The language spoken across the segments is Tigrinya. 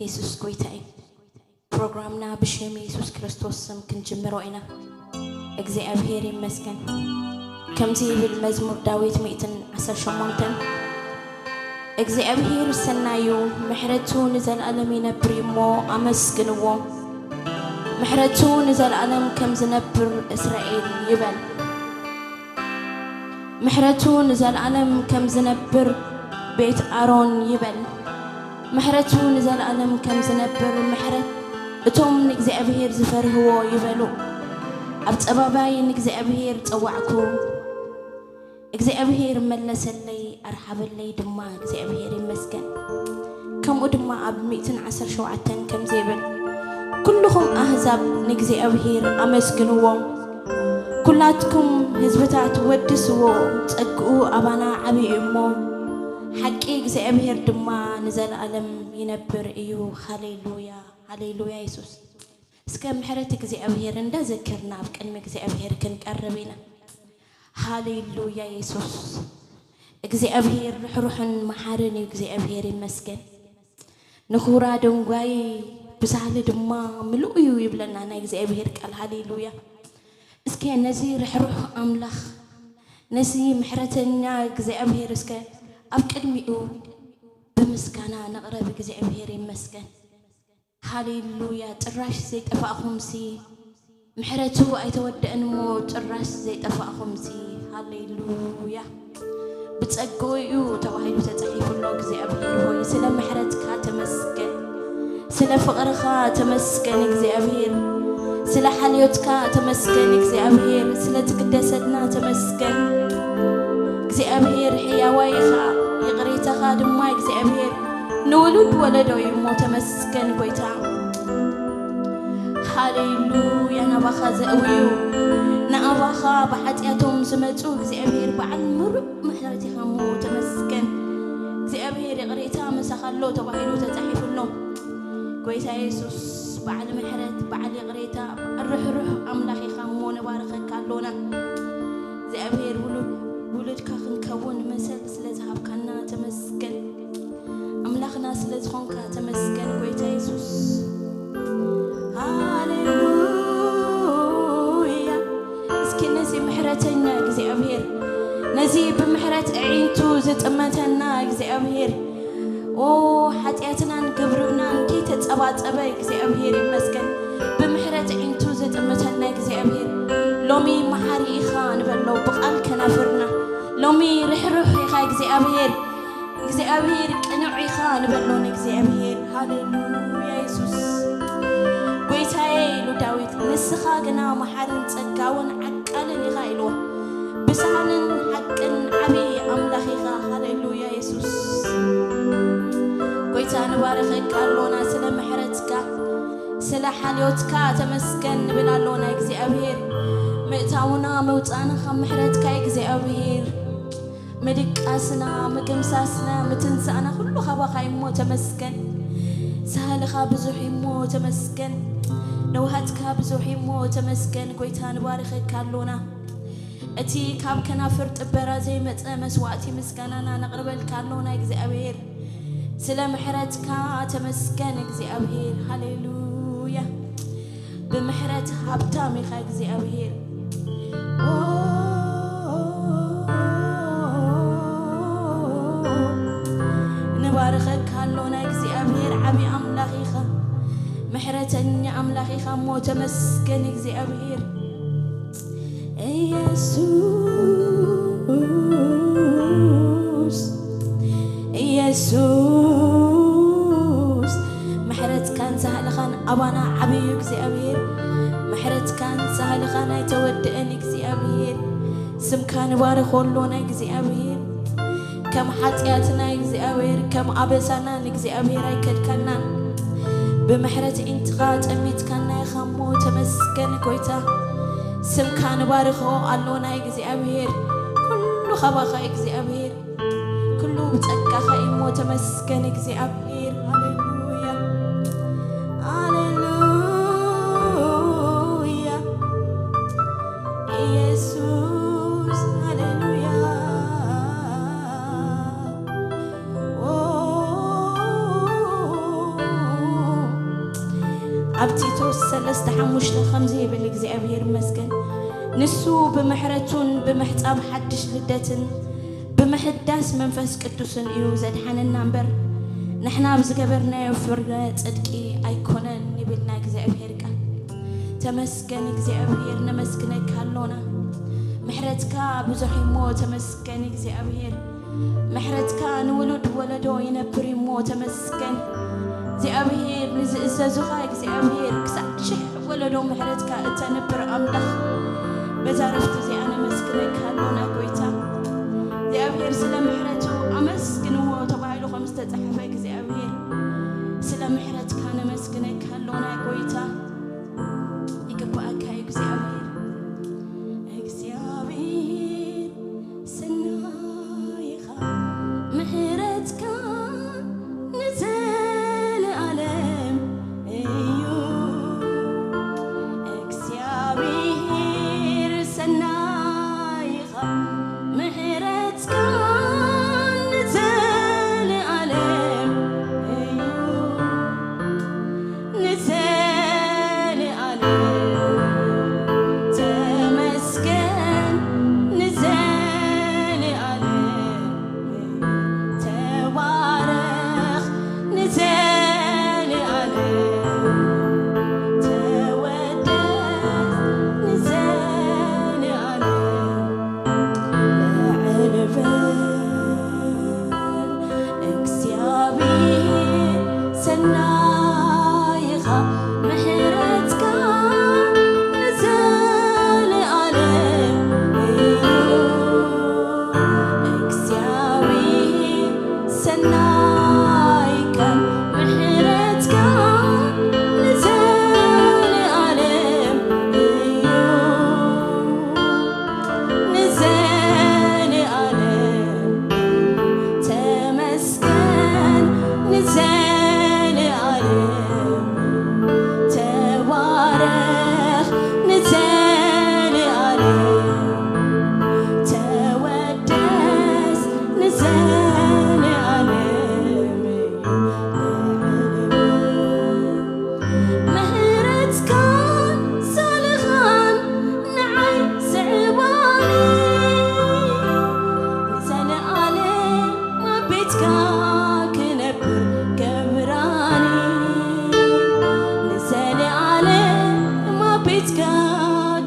የሱስ ጎይታ እዩ። ፕሮግራምና ብሽም የሱስ ክርስቶስ ስም ክንጅምሮ ኢና። እግዚኣብሔር ይመስገን። ከምዚ ይብል መዝሙር ዳዊት ሚእትን ዓሰርተ ሸሞንተን፣ እግዚኣብሔር ሰናይ እዩ፣ ምሕረቱ ንዘለኣለም ይነብር እዩ እሞ ኣመስግንዎ። ምሕረቱ ንዘለኣለም ከም ዝነብር እስራኤል ይበል። ምሕረቱ ንዘለኣለም ከም ዝነብር ቤት ኣሮን ይበል። ምሕረቱ ንዘለኣለም ከም ዝነብር ምሕረት እቶም ንእግዚኣብሔር ዝፈርህዎ ይበሉ። ኣብ ጸባባይ ንእግዚኣብሔር ጸዋዕኩ፣ እግዚኣብሔር መለሰለይ፣ ኣርሓበለይ ድማ። እግዚኣብሔር ይመስገን። ከምኡ ድማ ኣብ ሚእትን ዓሰርተ ሸውዓተን ከምዚ ይብል፣ ኩልኹም ኣህዛብ ንእግዚኣብሔር ኣመስግንዎ፣ ኩላትኩም ህዝብታት ወድስዎ፣ ጸግኡ ኣባና ዓቢ እዩ እሞ፣ ሓቂ እግዚኣብሔር ድማ ንዘለኣለም ይነብር እዩ። ሃሌሉያ፣ ሃሌሉያ የሱስ። እስከ ምሕረት እግዚኣብሔር እንዳዘከርና ኣብ ቅድሚ እግዚኣብሔር ክንቀርብ ኢና። ሃሌሉያ የሱስ። እግዚኣብሔር ርሕሩሕን መሓርን እዩ። እግዚኣብሔር ይመስገን። ንኹራ ደንጓይ ብሳህሊ ድማ ምሉእ እዩ ይብለና ናይ እግዚኣብሔር ቃል። ሃሌሉያ። እስከ ነዚ ርሕሩሕ ኣምላኽ፣ ነዚ ምሕረተኛ እግዚኣብሔር እስከ ኣብ ቅድሚኡ ብምስጋና ንቕረብ። እግዚኣብሔር ይመስገን። ሃሌሉያ። ጭራሽ ዘይጠፋእኹምሲ፣ ምሕረቱ ኣይተወደእን እሞ ጭራሽ ዘይጠፋእኹምሲ። ሃሌሉያ። ብጸግኡ እዩ ተባሂሉ ተጻሒፉ ኣሎ። እግዚኣብሔር ሆይ፣ ስለ ምሕረትካ ተመስገን፣ ስለ ፍቕርኻ ተመስገን። እግዚኣብሔር፣ ስለ ሓልዮትካ ተመስገን። እግዚኣብሔር፣ ስለ ትግደሰልና ተመስገን። እግዚኣብሔር፣ ሕያዋይ ኢኻ፣ ይቕሬታኻ ድማ እግዚኣብሔር ንውሉድ ወለዶ እዩ እሞ ተመስገን ጎይታ። ሃሌሉያ። ናባኻ ዘእውዩ፣ ንኣባኻ ብሓጢኣቶም ዝመጹ እግዚኣብሔር በዓል ምሩእ ምሕረት ኢኻ እሞ ተመስገን። እግዚኣብሔር ይቕሬታ ምሳኻ ኣሎ ተባሂሉ ተጻሒፉ ኣሎ። ጎይታ የሱስ በዓል ምሕረት፣ በዓል ይቕሬታ፣ ርሕሩሕ ኣምላኽ ኢኻ እሞ ንባርኸካ ኣሎና። እግዚኣብሔር ውሉድ፣ ውሉድካ ክንከውን መሰል ስለ ዝሃብካና ተመስገን። ኣምላኽና ስለ ዝኾንካ ተመስገን ጎይታ የሱስ። ሃሌሉያ። እስኪ ነዚ ምሕረተኛ እግዚኣብሔር፣ ነዚ ብምሕረት ኣዒንቱ ዝጥመተና እግዚኣብሔር፣ ኦ፣ ሓጢኣትናን ግብርናን ከይተጸባጸበ እግዚኣብሔር ይመስገን። ብምሕረት ኣዒንቱ ዝጥምተና እግዚኣብሔር፣ ሎሚ መሓሪ ኢኻ ንበሎ ብቓል ከናፍርና። ሎሚ ርሕሩሕ ኢኻ እግዚኣብሔር፣ እግዚኣብሔር ቅኑዕ ኢኻ ንበሎ ንእግዚኣብሔር። ሃሌሉያ የሱስ። ጎይታየ ኢሉ ዳዊት፣ ንስኻ ግና መሓርን ጸጋውን ዓቃልን ኢኻ ኢልዎ። ብስሃልን ሓቅን ዓቢ ኣምላኽ ኢኻ። ሃሌሉያ የሱስ። ጎይታ ንባርኸካ ኣሎና ስለ ምሕረትካ፣ ስለ ሓልዮትካ ተመስገን ንብል ኣሎና እግዚኣብሔር። ምእታውና መውጻእና ካብ ምሕረትካ እግዚኣብሔር። ምድቃስና፣ ምድምሳስና፣ ምትንሳእና ኩሉ ካባኻ እሞ ተመስገን። ሳህልኻ ብዙሕ እሞ ተመስገን። ነውሃትካ ብዙሕ እሞ ተመስገን። ጎይታ ንባርኸካ ኣሎና። እቲ ካብ ከናፍር ጥበራ ዘይመጸ መስዋዕቲ ምስጋናና ነቕርበልካ ኣሎና እግዚኣብሔር። ስለ ምሕረትካ ተመስገን እግዚኣብሔር። ሃሌሉያ። ብምሕረት ሃብታም ኢኻ እግዚኣብሔር። ኦ፣ ንባርኸካ ኣሎና እግዚኣብሔር። ዓቢ ኣምላኽ ኢኻ፣ ምሕረተኛ ኣምላኽ ኢኻ እሞ ተመስገን እግዚኣብሔር። ኢየሱስ፣ ኢየሱስ፣ ምሕረትካን ሳህልኻን ኣባና ዓብዩ እግዚኣብሔር። ምሕረትካን ሳህልኻን ኣይተወድእን እግዚኣብሔር። ስምካ ንባርኾ ኣሎና እግዚኣብሔር። ከም ሓጢኣትና እግዚኣብሔር፣ ከም ኣበሳና ንእግዚኣብሔር ኣይከድካናን። ብምሕረት ኢንትኻ ጠሚትካና ኢኻ እሞ ተመስገን ጎይታ። ስምካ ንባርኾ ኣሎና እግዚኣብሔር። ኩሉ ካባኻ እግዚኣብሔር። ኩሉ ብጸጋኻ እሞ ተመስገን እግዚኣብሔር። ሃሌሉያ። ሃሌሉያ። ኢየሱስ ሃሌሉያ። ኦ፣ ኣብ ቲቶስ ሰለስተ ሓሙሽተ ከምዚ ይብል እግዚኣብሔር ይመስገን። ንሱ ብምሕረቱን ብምሕጻብ ሓድሽ ልደትን ብምሕዳስ መንፈስ ቅዱስን እዩ ዘድሓነና እምበር፣ ንሕና ኣብ ዝገበርናዮ ፍረ ጽድቂ ኣይኮነን ይብል ናይ እግዚኣብሔር ቃል። ተመስገን እግዚኣብሔር፣ ነመስግነካ ኣሎና። ምሕረትካ ብዙሕ እሞ ተመስገን እግዚኣብሔር። ምሕረትካ ንውሉድ ወለዶ ይነብር እሞ ተመስገን እግዚኣብሔር። ንዝእዘዙኻ እግዚኣብሔር ክሳዕ ሽሕ ወለዶ ምሕረትካ እተንብር ኣምላኽ፣ በዛ ረፍቲ እዚኣ ነመስግነካ ኣሎና ጎይታ እግዚኣብሔር። ስለ ምሕረቱ ኣመስግንዎ ተባሂሉ ከም ዝተጻሕፈ እግዚኣብሔር፣ ስለ ምሕረትካ ነመስግነካ ኣሎና ጎይታ። ይግባኣካ እዩ እግዚኣብሔር። እግዚኣብሔር ሰናይኻ ምሕረትካ ንዘለኣለም እዩ። እግዚኣብሔር ሰናይኻ ምሕረትካ ንዘለኣለም እዩ። ንዘለኣለም ተመስገን፣ ንዘለኣለም ተባረኽ፣ ንዘለኣለም ተወደስ፣ ንዘለኣለም ልዕል በል። እግዚኣብሔር ሰናይኻ ምሕረትካ ንዘለኣለም እዩ። እግዚኣብሔር ሰናይካ ምሕረትካ ንዘለኣለም እዩ። ንዘለኣለም ተመስገን፣ ንዘለኣለም ተባረኽ፣ ንዘለኣለም ተወደስ፣ ንዘለኣለም ምሕረትካን ሳልኻን ንዓይ ስዕባኒ፣ ንዘለኣለም ኣብ ቤትካ ክነብር ገብራኒ፣ ንዘለኣለም ኣብ ቤትካ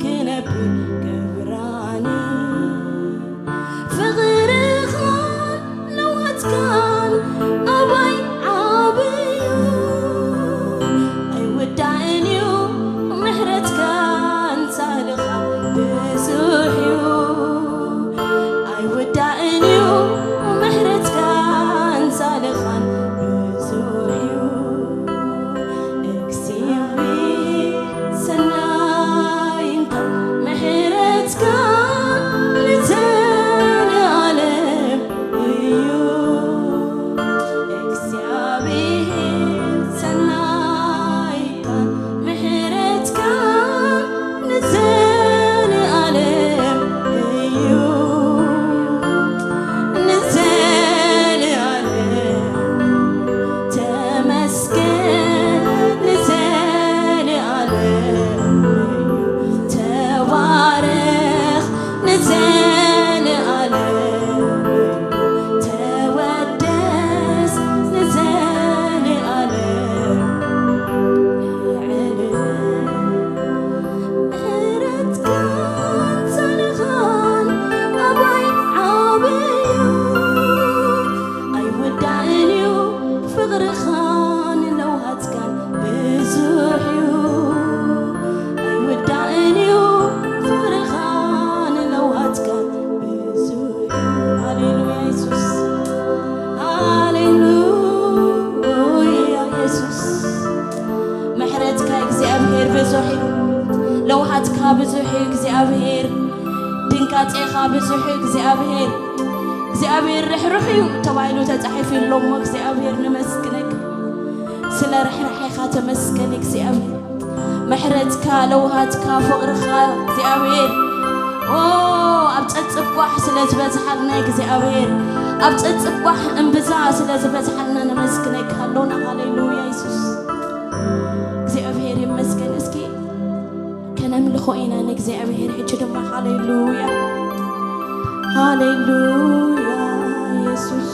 ክነብር ገብራኒ። ፍቕርኻን ለውሃትካን ኣባይ ዓብዩ፣ ኣይውዳእን እዩ ምሕረትካን ሳልኻን ብዙሕ እዩ። ኣይውዳእን እዩ ምሕረትካን ሳልኻን ብዙሕ እዩ። እግዚኣብሔር ሰናይንካ ምሕረትካ ንዘለኣለም እዩ። እግዚኣብሔር ሰናይካ ምሕረትካ ንዘለኣለም እዩ። ንዘለኣለም ተመስገን፣ ንዘለኣለም ተባረኽ፣ ንዘለኣለም ተወደስ፣ ንዘለኣለም ምሕረትካን ጸልኻን ኣባይ ዓብዩ፣ ኣይውዳእን እዩ ፍቕርኻን ለውሃትካን ብዙሕ እዩ። ኣይውዳእን እዩ ፍቕርኻን ለውሃትካን ብዙሕ እዩ። ሃሌሉያ የሱስ፣ ሃሌሉያ የሱስ። ምሕረትካ እግዚኣብሔር ብዙሕ እዩ። ለውሃትካ ብዙሕ እዩ እግዚኣብሔር። ድንጋጼኻ ብዙሕ እዩ እግዚኣብሔር። እግዚኣብሔር ርሕሩሕ እዩ ተባሂሉ ተጻሒፉ ኣሎ እሞ እግዚኣብሔር ንመስግነካ። ስለ ርሕራሕኻ ተመስገን እግዚኣብሔር። ምሕረትካ፣ ለውሃትካ፣ ፍቕርኻ እግዚኣብሔር። ኦ፣ ኣብ ጸጽባሕ ስለ ዝበዝሓልና እግዚኣብሔር። ኣብ ጸጽባሕ እምብዛ ስለ ዝበዝሓልና ነመስግነካ ኣሎና። ሃሌሉያ የሱስ። እግዚኣብሔር ኮይና ንእግዚኣብሔር። ሕጂ ድማ ሃሌሉያ፣ ሃሌሉያ። የሱስ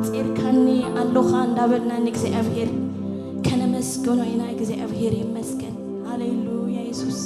ጼርካኒ ኣሎኻ እንዳበልና ንእግዚኣብሔር ከነመስግኖ ኢና። እግዚኣብሔር ይመስገን። ሃሌሉያ የሱስ።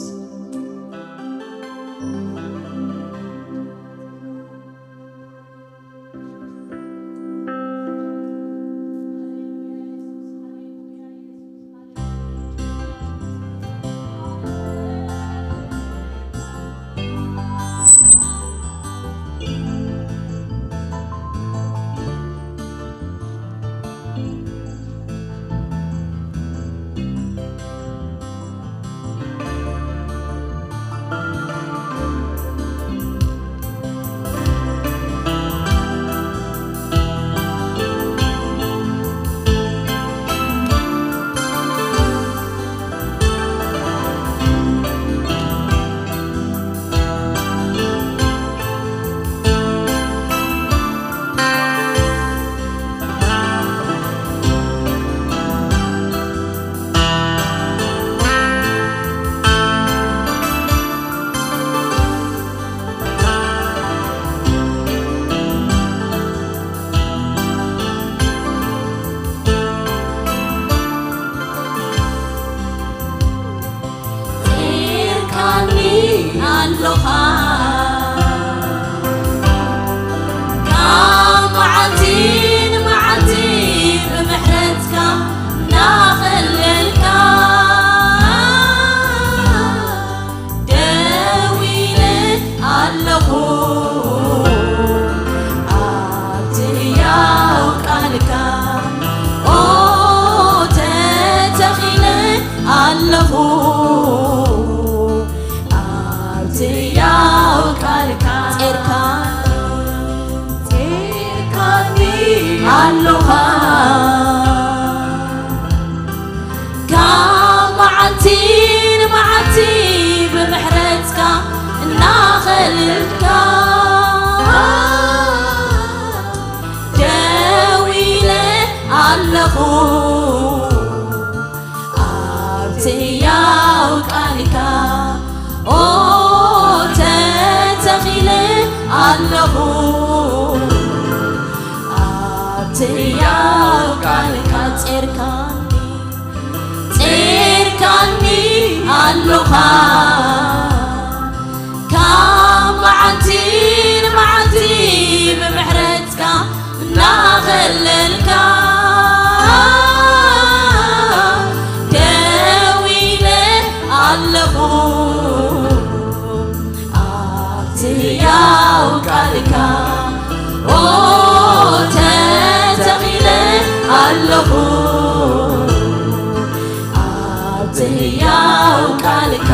ጺርካኒ ኣሎኻ ካብ መዓልቲ ንመዓልቲ ብምሕረትካ እናኸለልካ ደው ኢለ ኣለኹ ኣብቲ ህያው ቃልካ ኦ ተተኺለ ኣለኹ ኣብቲ ህያው ቃልካ ጼርካ ጼርካኒ ኣሎኻ ካብ መዓልቲ ንመዓልቲ ብምሕረትካ እናኸልልካ ደው ኢለ ኣለኹ ኣብቲ ህያው ቃልካ ኦ ተተኺለ ኣለኹ ኣብቲ ህያው ቃልካ ጼርካኒ ጼርካኒ ኣሎኻ ካብ መዓልቲ ንመዓልቲ ብምሕረትካ እናኸለልካ ደው ኢለ ኣለኹ ኣብቲ ህያው ቃልካ ኦ ተተኺለ ኣለኹ ኣብቲ ህያው ቃልካ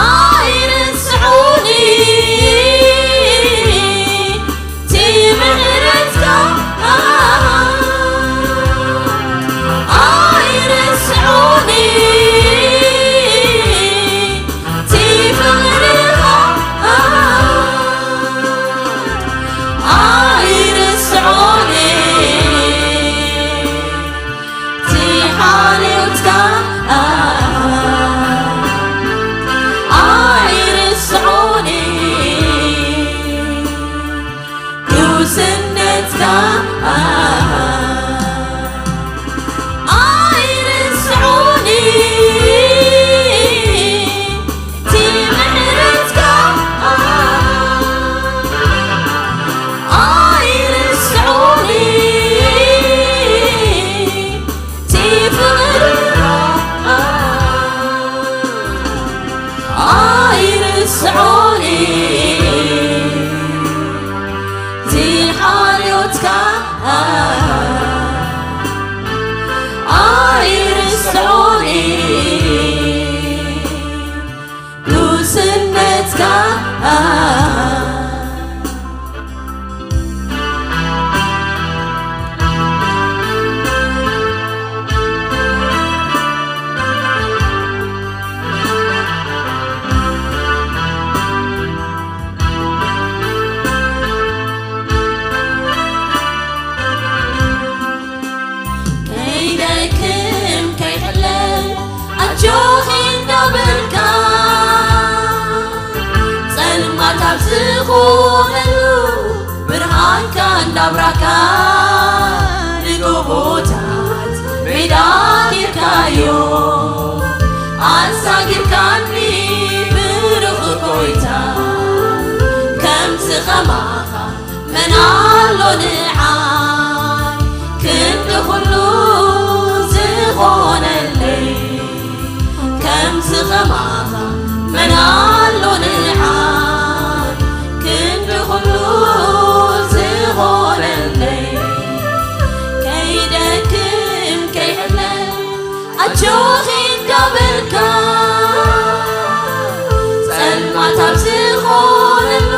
ኣይርስዑኒ እቲ ምሕረትካ ኣይርስዑኒ እቲ ፍቕርኻ ኣይርስዑኒ ኣብራካ ንጎቦታት ሜዳ ጌርካዮ፣ ኣሳጊርካኒ ብሩኽ ጎይታ። ከምዚ ኸማኻ መን ኣሎ ንዓይ፣ ክንዲ ኹሉ ዝኾነለይ። ከምዚ ኸማኻ መን ኣሎ ንዓይ፣ ክንዲ ኹሉ ዝኾነለይ። ከይደክም ከይሕለል ኣጆኺ እንዳበልካ፣ ጸልማት ኣብ ዝኾነሉ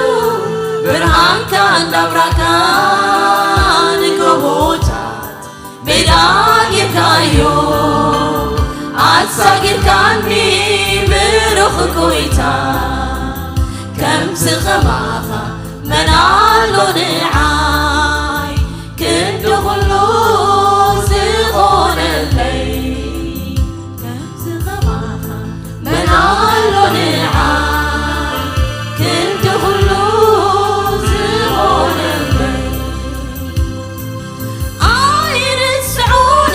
ብርሃንካ እንዳብራካ፣ ንጎቦታት ሜዳ ጌርካዮ፣ ኣሳጊርካኒ ብሩኽ ጎይታ። ከምዚ ኸማኻ መን ኣሎ ንዓይ፣ ክንዲ ኹሉ ዝኾነለይ። ከምዚ ኸማኻ መን ኣሎ ንዓይ፣ ክንዲ ኹሉ ዝኾነለይ። ኣይርስዖን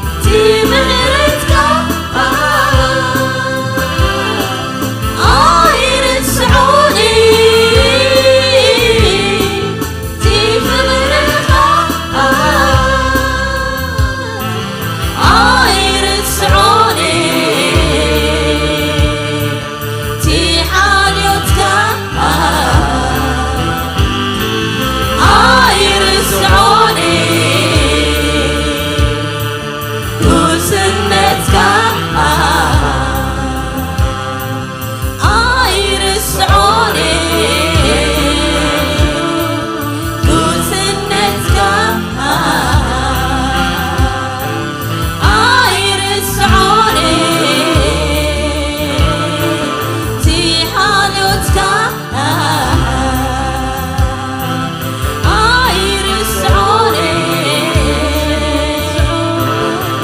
እቲ ምሕረትካ፣ ኣይርስዖን እቲ ፍቕርኻ፣ ኣይርስዖን እቲ ሓልዮትካ፣ ኣይርስዖን ጉስነትካ፣ ኣይርስዖን ጉስነትካ፣ ኣይርስዖን እቲ ሓልዮትካ፣ ኣይርስዖን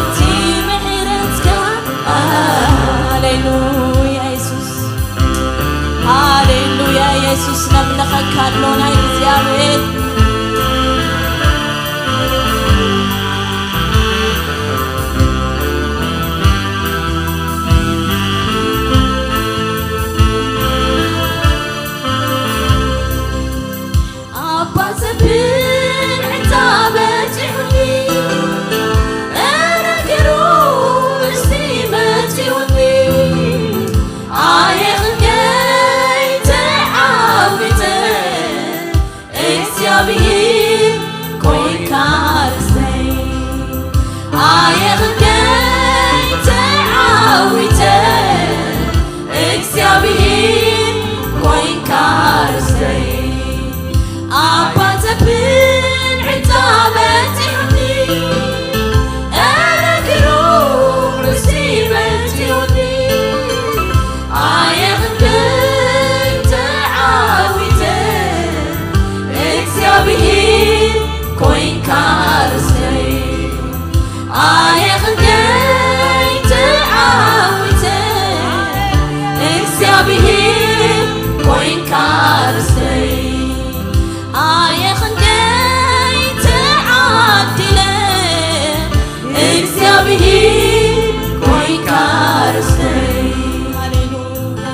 እቲ ምሕረትካ። ሃሌሉያ የሱስ፣ ሃሌሉያ የሱስ፣ ነምልኸካ ኣሎና እግዚኣብሔር። ኣባ ዘብል ዕጫ በጺሑኒ፣ እረ ግሩም እስቲ መጺኡኒ። ኣየ ክንደይ ተዓዊተ፣ እግዚኣብሔር ኮይንካ ርስተይ። ኣየ ክንደይ ተዓዊተ፣ እግዚኣብሔር ኮይንካ ርስተይ። ኣባ ዘብል ዕጫ በጺሑኒ፣ እረ ግሩም ርስቲ መጺኡኒ። ኣየ ክንደይ ተዓዊተ፣ እግዚኣብሔር ኮይንካ ርስተይ። ኣየ ክንደይ ተዓዊተ፣ እግዚኣብሔር ኮይንካ ርስተይ። ኣየ ክንደይ ተዓዲለ፣ እግዚኣብሔር ኮይንካ ርስተይ። ሃሌሉያ።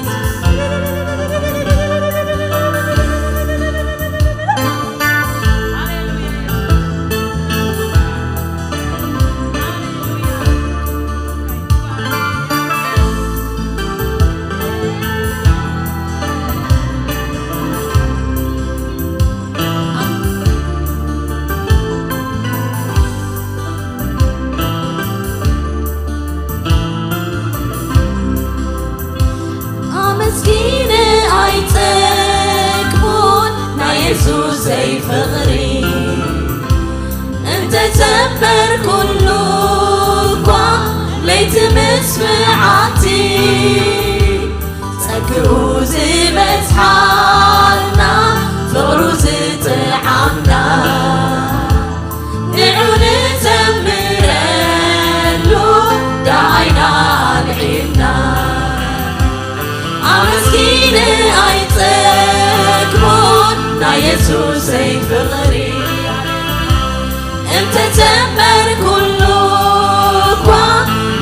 ኣመስጊነ ኣይጸግቦን ናይ የሱሰይ ፍቕሪ፣ እንተዘመርኩሉ እኳ ለይቲ ምስ መዓልቲ፣ ጸግኡ ዝበዝሓልና ፍቕሩ ዝጠዓምና፣ ንዑ ንዘምረሉ ደሃይና ኣልዒልና። ኣመስጊነ ኣይጸግቦን የሱሰይ ፍቕሪ እንተዘመርኩሉ እኳ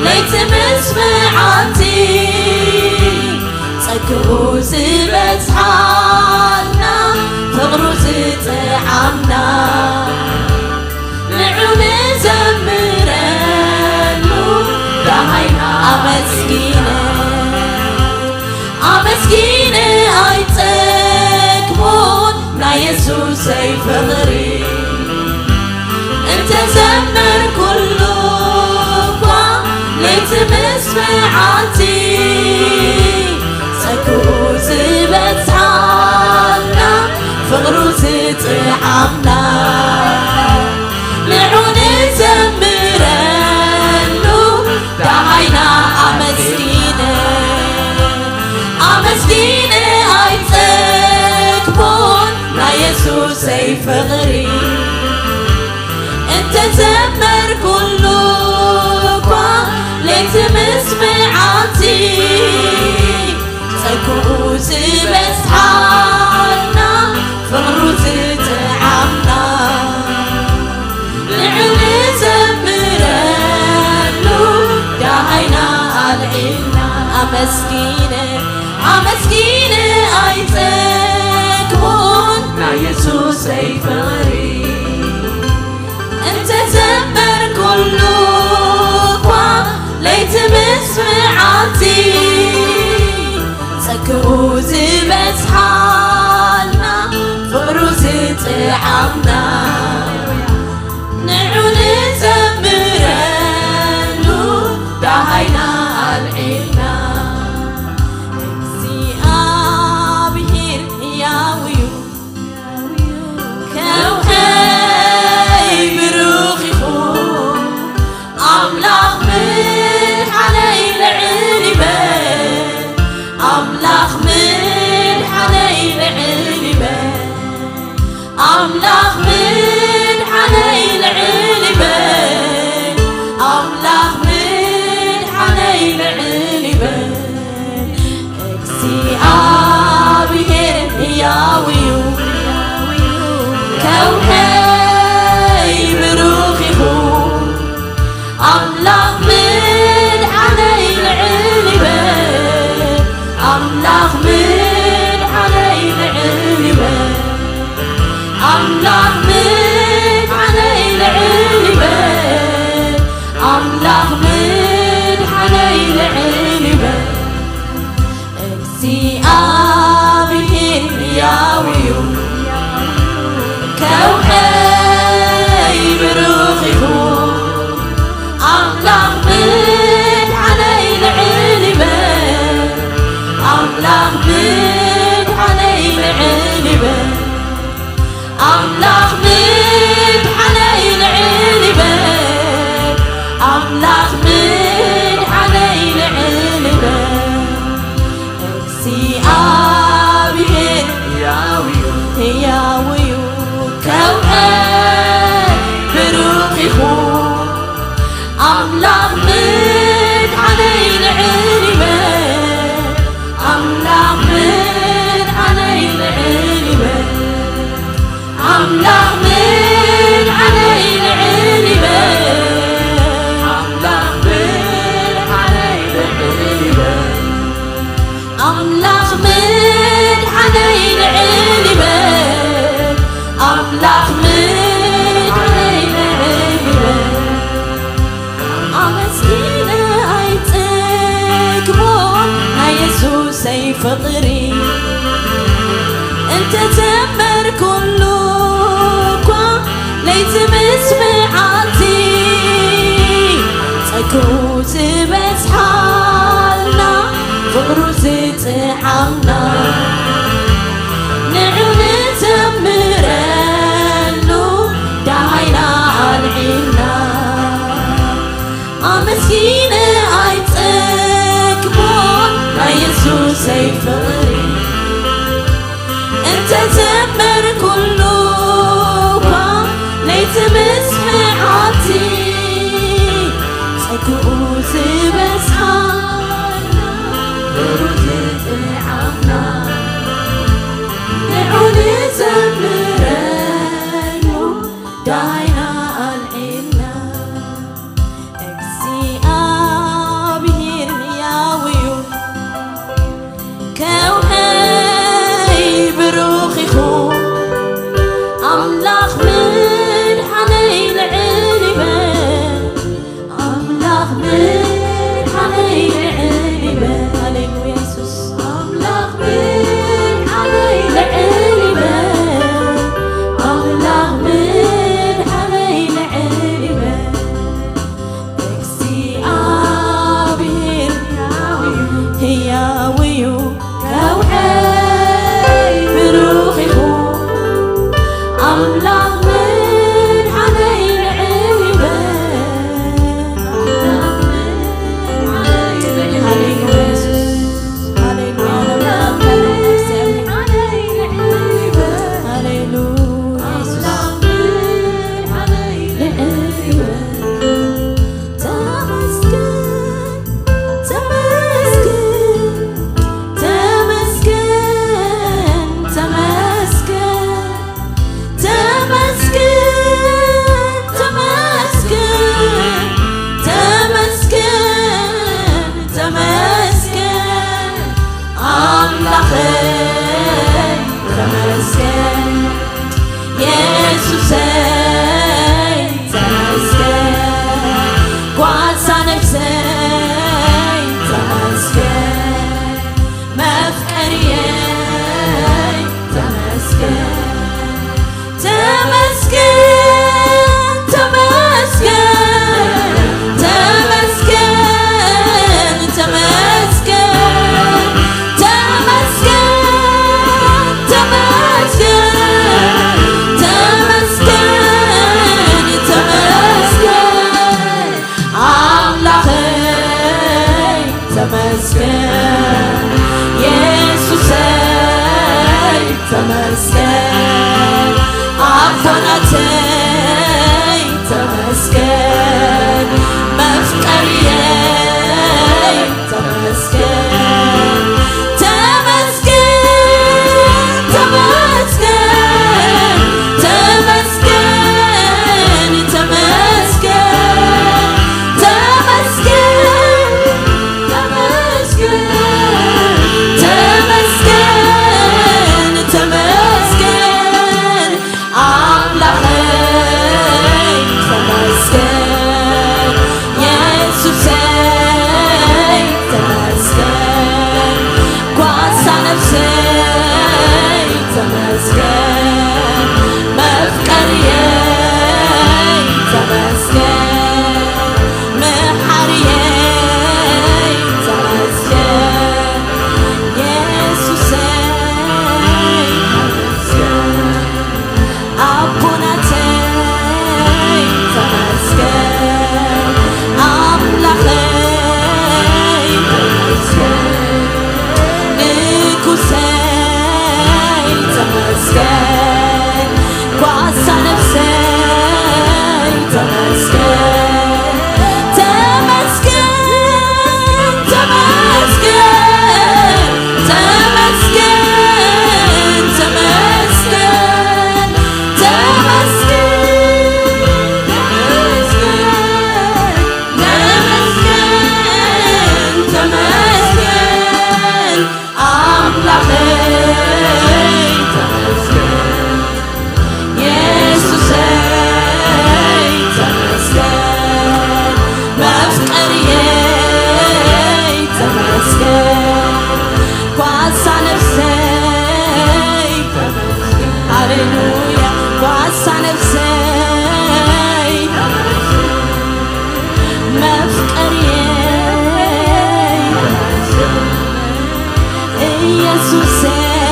ለይቲ ምስ መዓልቲ ጸግኡ ዝበዝሓልና ፍቕሩ ዝጥዓምና ንዑ ንዘምረሉ ደሃይና ኣመስጊነ ኣመስጊነ ኣይጸግቦን ናይ የሱሰይ ፍቕሪ እንተዘመርኩሉ እኳ ለይቲ ምስ መዓልቲ ጸግኡ ዝበዝሓልና ፍቕሩ ዝጥዓምና ንዑ ንዘምረሉ ደሃይና ኣመስጊነ ኣመስጊነ ኣይጸግቦን ናይ የሱሰይ ፍቕሪ እንተዘመርኩሉ እኳ ለይቲ ምስ መዓልቲ ጸግኡ ዝበዝሓልና ፍቕሩ ዝጥዓምና ንዑ ንዘምረሉ ደሃይና ኣልዒልና ኣመስጊነ ኣመስጊነ ኣይጸግቦን ናይ የሱሰይ ፍቕሪ እንተዘመርኩሉ እኳ ለይቲ ምስ መዓልቲ ጸግኡ ዝበዝሓልና ፍቕሩ ዝጥዓምና ንዑ ንዘምረሉ ደሃይና ኣልዒልና እግዚኣብሔር ሕያው እዩ ከውከይ ብሩኽ ይኹን ኣምላኽ ምድሓነይ ልዕል ይበል ኣምላኽ ምድሓነይ ልዕል ይበል ኣምላኽ ምድሓነይ ልዕል ይበል ኣምላኽ ምድሓነይ ልዕል ይበል እግዚኣብሔር ሕያው እዩ ከውከይ ብሩኽ ይኹን ኣምላኽ ምድሓነይ ልዕል ይበል ኣምላኽ ምድሓነይ ልዕል ይበል ኣምላኽ ምድሓነይ ልዕል ይበል ኣምላኽ ምድሓነይ ልዕል ይበል እግዚኣብሔር ሕያው እዩ ከውከይ ብሩኽ ይኹን ኣምላኽ ምድሓነይ ልዕል ይበል ኣምላኽ ምድሓነይ ልዕል ይበል ኣምላኽ ምድሓነይ ልዕል ይበል ኣምላኽ ምድሓነይ ልዕል ይበል እግዚኣብሔር ሕያው እዩ ሕያው እዩ ከውከይ ብሩኽ ይኹን ኣምላኽ ምድሓነይ ልዕል ይበል ኣምላኽ ምድሓነይ ልዕል ይበል ኣምላኽ ምድሓነይ ልዕል ይበል ኣምላኽ ምድሓነይ ልዕል ይበል ኣምላኽ ምድሓነይ ልዕል ይበል ኣምላኽ ምድሓነይ ልዕል ይበል ኣመስጊነ ኣይጸግቦን ናይ የሱሰይ ፍቕሪ እንተዘመርኩሉ እኳ ለይቲ ምስ መዓልቲ ጸግኡ ዝበዝሓልና ፍቕሩ ዝጥዓምና ንዑ ንዘምረሉ ደሃይና ኣልዒልና ኣመስጊነ ኣይጸግቦን ናይ የሱሰይ ፍቕሪ እንተዘመርኩሉ እኳ ለይቲ ምስ መዓልቲ ጸግኡ ዝበዝሓልና ፍቕሩ ዝጥዓምና ንዑ ንዘምር ዳይና ኣልዒልና እግዚኣብሔር ሕያው እዩ። ከውሕይ ብሩኽ ይኹን ኣምላኽ ምድሓነይ ልዕል ይበል። ኣምላኽ ምድሓነይ ልዕል ይበል። ሃሌሉያ የሱስ። ኣምላኽ ምድሓነይ ልዕል ይበል። ኣምላኽ ምድሓነይ ልዕል ይበል። እግዚኣብሔር ሕያው እዩ፣ ሕያው እዩ። ከውሕይ ብሩኽ ይኹን ኣምላኽ ምድሓነይ ልዕል ይበል። ሃሌሉያ የሱስ፣ ሃሌሉያ። ሃሌሉያ የሱስ። ተመስገን፣ ተመስገን፣ ተመስገን፣ ተመስገን፣ ተመስገን፣ ተመስገን፣ ተመስገን፣ ተመስገን፣ ኣምላኸይ ተመስገን። የሱሰይ ተመስገን፣ ጓሳ ነፍሰይ ተመስገን፣ መፍቀርየይ ተመስገን፣ ተመስገን፣ ተመስገን፣ ተመስገን፣ ተመስገን፣ ተመስገን፣ ተመስገን፣ ተመስገን፣ ኣምላኸይ ተመስገን፣ የሱሰይ ተመስገን፣ ኣቦ ናተይ ተመስገን፣ መፍቀርየይ ተመስገን፣ ተመስገን፣ ተመስገን፣ ተመስገን፣ ተመስገን፣ ተመስገን፣ ተመስገን፣ ተመስገን፣ ተመስገን፣ ኣምላኸይ ተመስገን፣ የሱሰይ ተመስገን፣ ጓሳ ነፍሰይ ተመስገን፣ መፍቀርየይ ተመስገን፣ መሓርየይ ተመስገን፣ የሱሰይ ተመስገን፣ ኣቦ ናተይ ተመስገን፣ ኣምላኸይ ተመስገን፣ ንጉሰይ ተመስገን፣ ጓሳ ነፍሰይ ተመስገን፣ ተመስገን፣ ተመስገን፣ ተመስገን፣ ተመስገን፣ ተመስገን፣ ተመስገን፣ ኣምላኸይ ተመስገን፣ የሱሰይ ተመስገን፣ መፍቀርየይ ተመስገን፣ ጓሳ ነፍሰይ ተመስገን፣ ሃሌሉያ፣ ጓሳ ነፍሰይ ተመስገን፣ መፍቀርየይ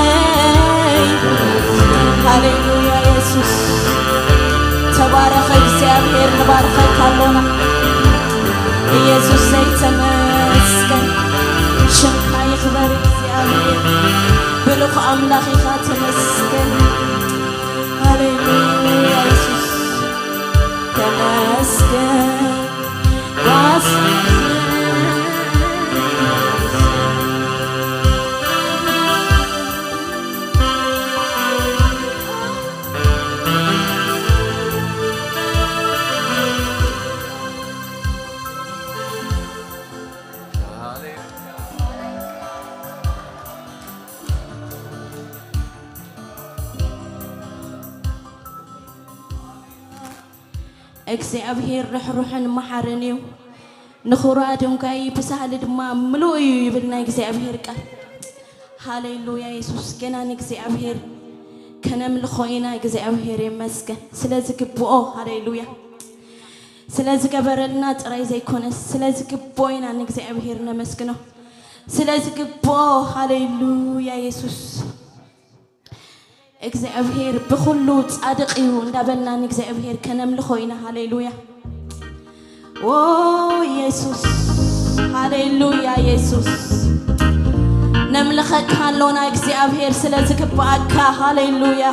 ኢየሱሰይ። ሃሌሉያ የሱስ። ተባረኸ እግዚኣብሔር፣ ንባርኸካ ኣሎና። ኢየሱሰይ ተመስገን። ሽምካ ይኽበር እግዚኣብሔር። ብሩኽ ኣምላኽ ኢኻ፣ ተመስገን። ሃሌሉያ የሱስ። ተመስገን። እግዚኣብሔር ርሕሩሕን መሓርን እዩ፣ ንኹራ ድንጋይ ብሳህሊ ድማ ምሉእ እዩ ይብል ናይ እግዚኣብሔር ቃል። ሃሌሉያ የሱስ። ገና ንእግዚኣብሔር ከነምልኾ ኢና። እግዚኣብሔር ይመስገን ስለ ዝግብኦ። ሃሌሉያ። ስለ ዝገበረልና ጥራይ ዘይኮነስ ስለ ዝግብኦ ኢና ንእግዚኣብሔር ነመስግኖ። ስለ ዝግብኦ። ሃሌሉያ የሱስ። እግዚኣብሔር ብኹሉ ጻድቕ እዩ እንዳበልና ንእግዚኣብሔር ከነምልኾ ኢና። ሃሌሉያ። ኦ የሱስ፣ ሃሌሉያ የሱስ። ነምልኸካ ኣሎና እግዚኣብሔር ስለ ዝግብኣካ። ሃሌሉያ።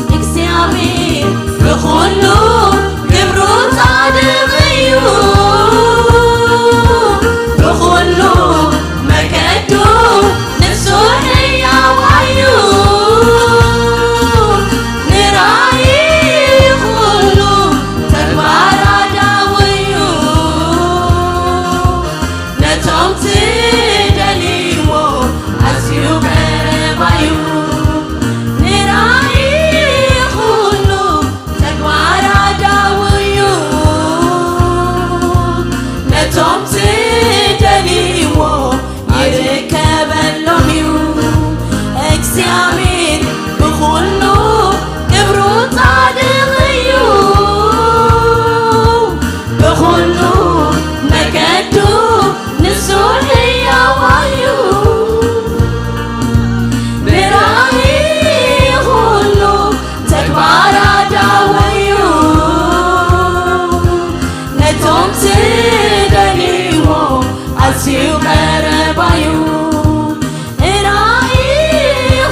እግዚኣብሔር ብኹሉ ግብሩ ጻድቕ እዩ፣ ብኹሉ መገዱ ንሱ ሕያው እዩ። ንራእይ ኩሉ ተግባራ ዳው እዩ። ነቶም ትደልይዎ ኣዝዩ ቀረባ እዩ። ንራእይ ኩሉ ተግባራ ዳው እዩ። ነቶም ትደልይዎ ይርከበሎም እዩ። እግዚኣብሔር ብኹሉ ግብሩ ጻድቕ እዩ። ብኹሉ መገዱ ንሱ ሕያው እዩ። ብራእይ ኩሉ ተግባራ ዳው እዩ። ነቶም ዝደልይዎ ኣዝዩ ቀረባ እዩ። ራእይ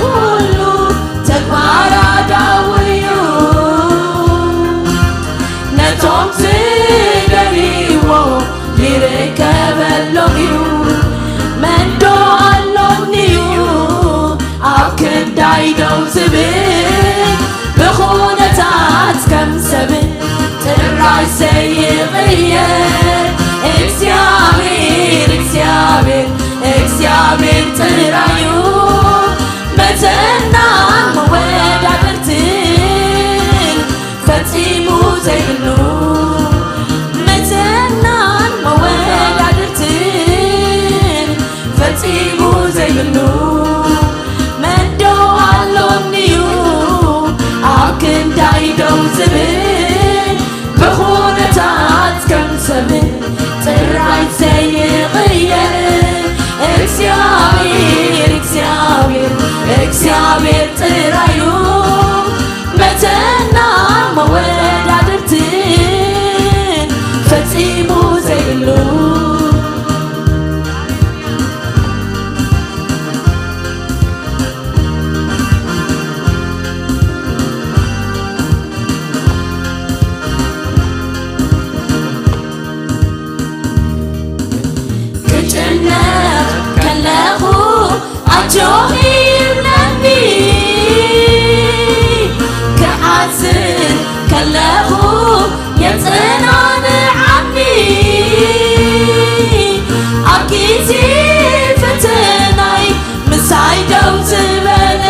ኩሉ ተግባራ ዳው እዩ። ነቶም ዝደልይዎ ይርከበሎም እዩ። መንዶ ኣሎኒ እዩ ኣብ ክንዳይ ደው ዝብል፣ ብኹነታት ከም ሰብ ጥራይ ዘይቕየር እግዚኣብሔር፣ እግዚኣብሔር፣ እግዚኣብሔር ጥራይ እዩ። መተናን መወዳድርትን ፈጺሙ ዘይብሉ፣ መተናን መወዳድርትን ፈጺሙ ዘይብሉ፣ መንዶ ኣሎኒ እዩ ኣብ ክንዳይ ደው ዝብል፣ ብኹነታት ከም ሰብ ጥራይ ዘይቕየር እግዚኣብሔር፣ እግዚኣብሔር፣ እግዚኣብሔር ጥራዩ መተና መወዳድርትን ፈጺሙ ዘይብሉ። ክጭነቕ ከለኹ ኣጆኺ ይብለኒ፣ ክሓዝን ከለኹ የጽናንዓኒ። ኣብ ግዜ ፈተናይ ምሳይ ደው ዝበለ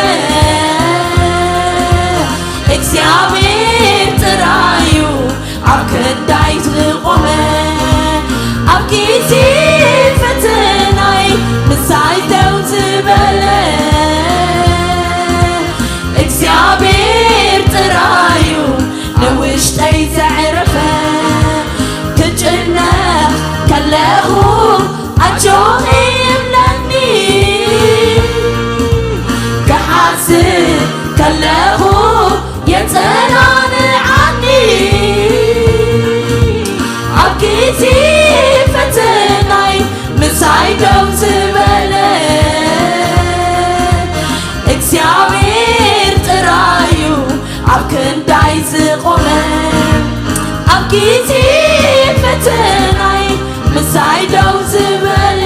እግዚኣብሔር ጥራዩ ኣብ ክንዳይ ዝቖመ። ኣብ ግዜ ፈተናይ ምሳይ ደው ዝበለ እግዚኣብሔር ጥራዩ ንውሽጠይ ዘዕረፈ። ክጭነቕ ከለኹ ኣጆኺ ይብለኒ፣ ክሓዝን ከለኹ የጸናንዓኒ። ኣብ ግዜ ፈተናይ ምሳይ ደው ዝበለ እግዚኣብሔር ጥራዩ ኣብ ክንዳይ ዝቖመ። ኣብ ግዜ ፈተናይ ምሳይ ደው ዝበለ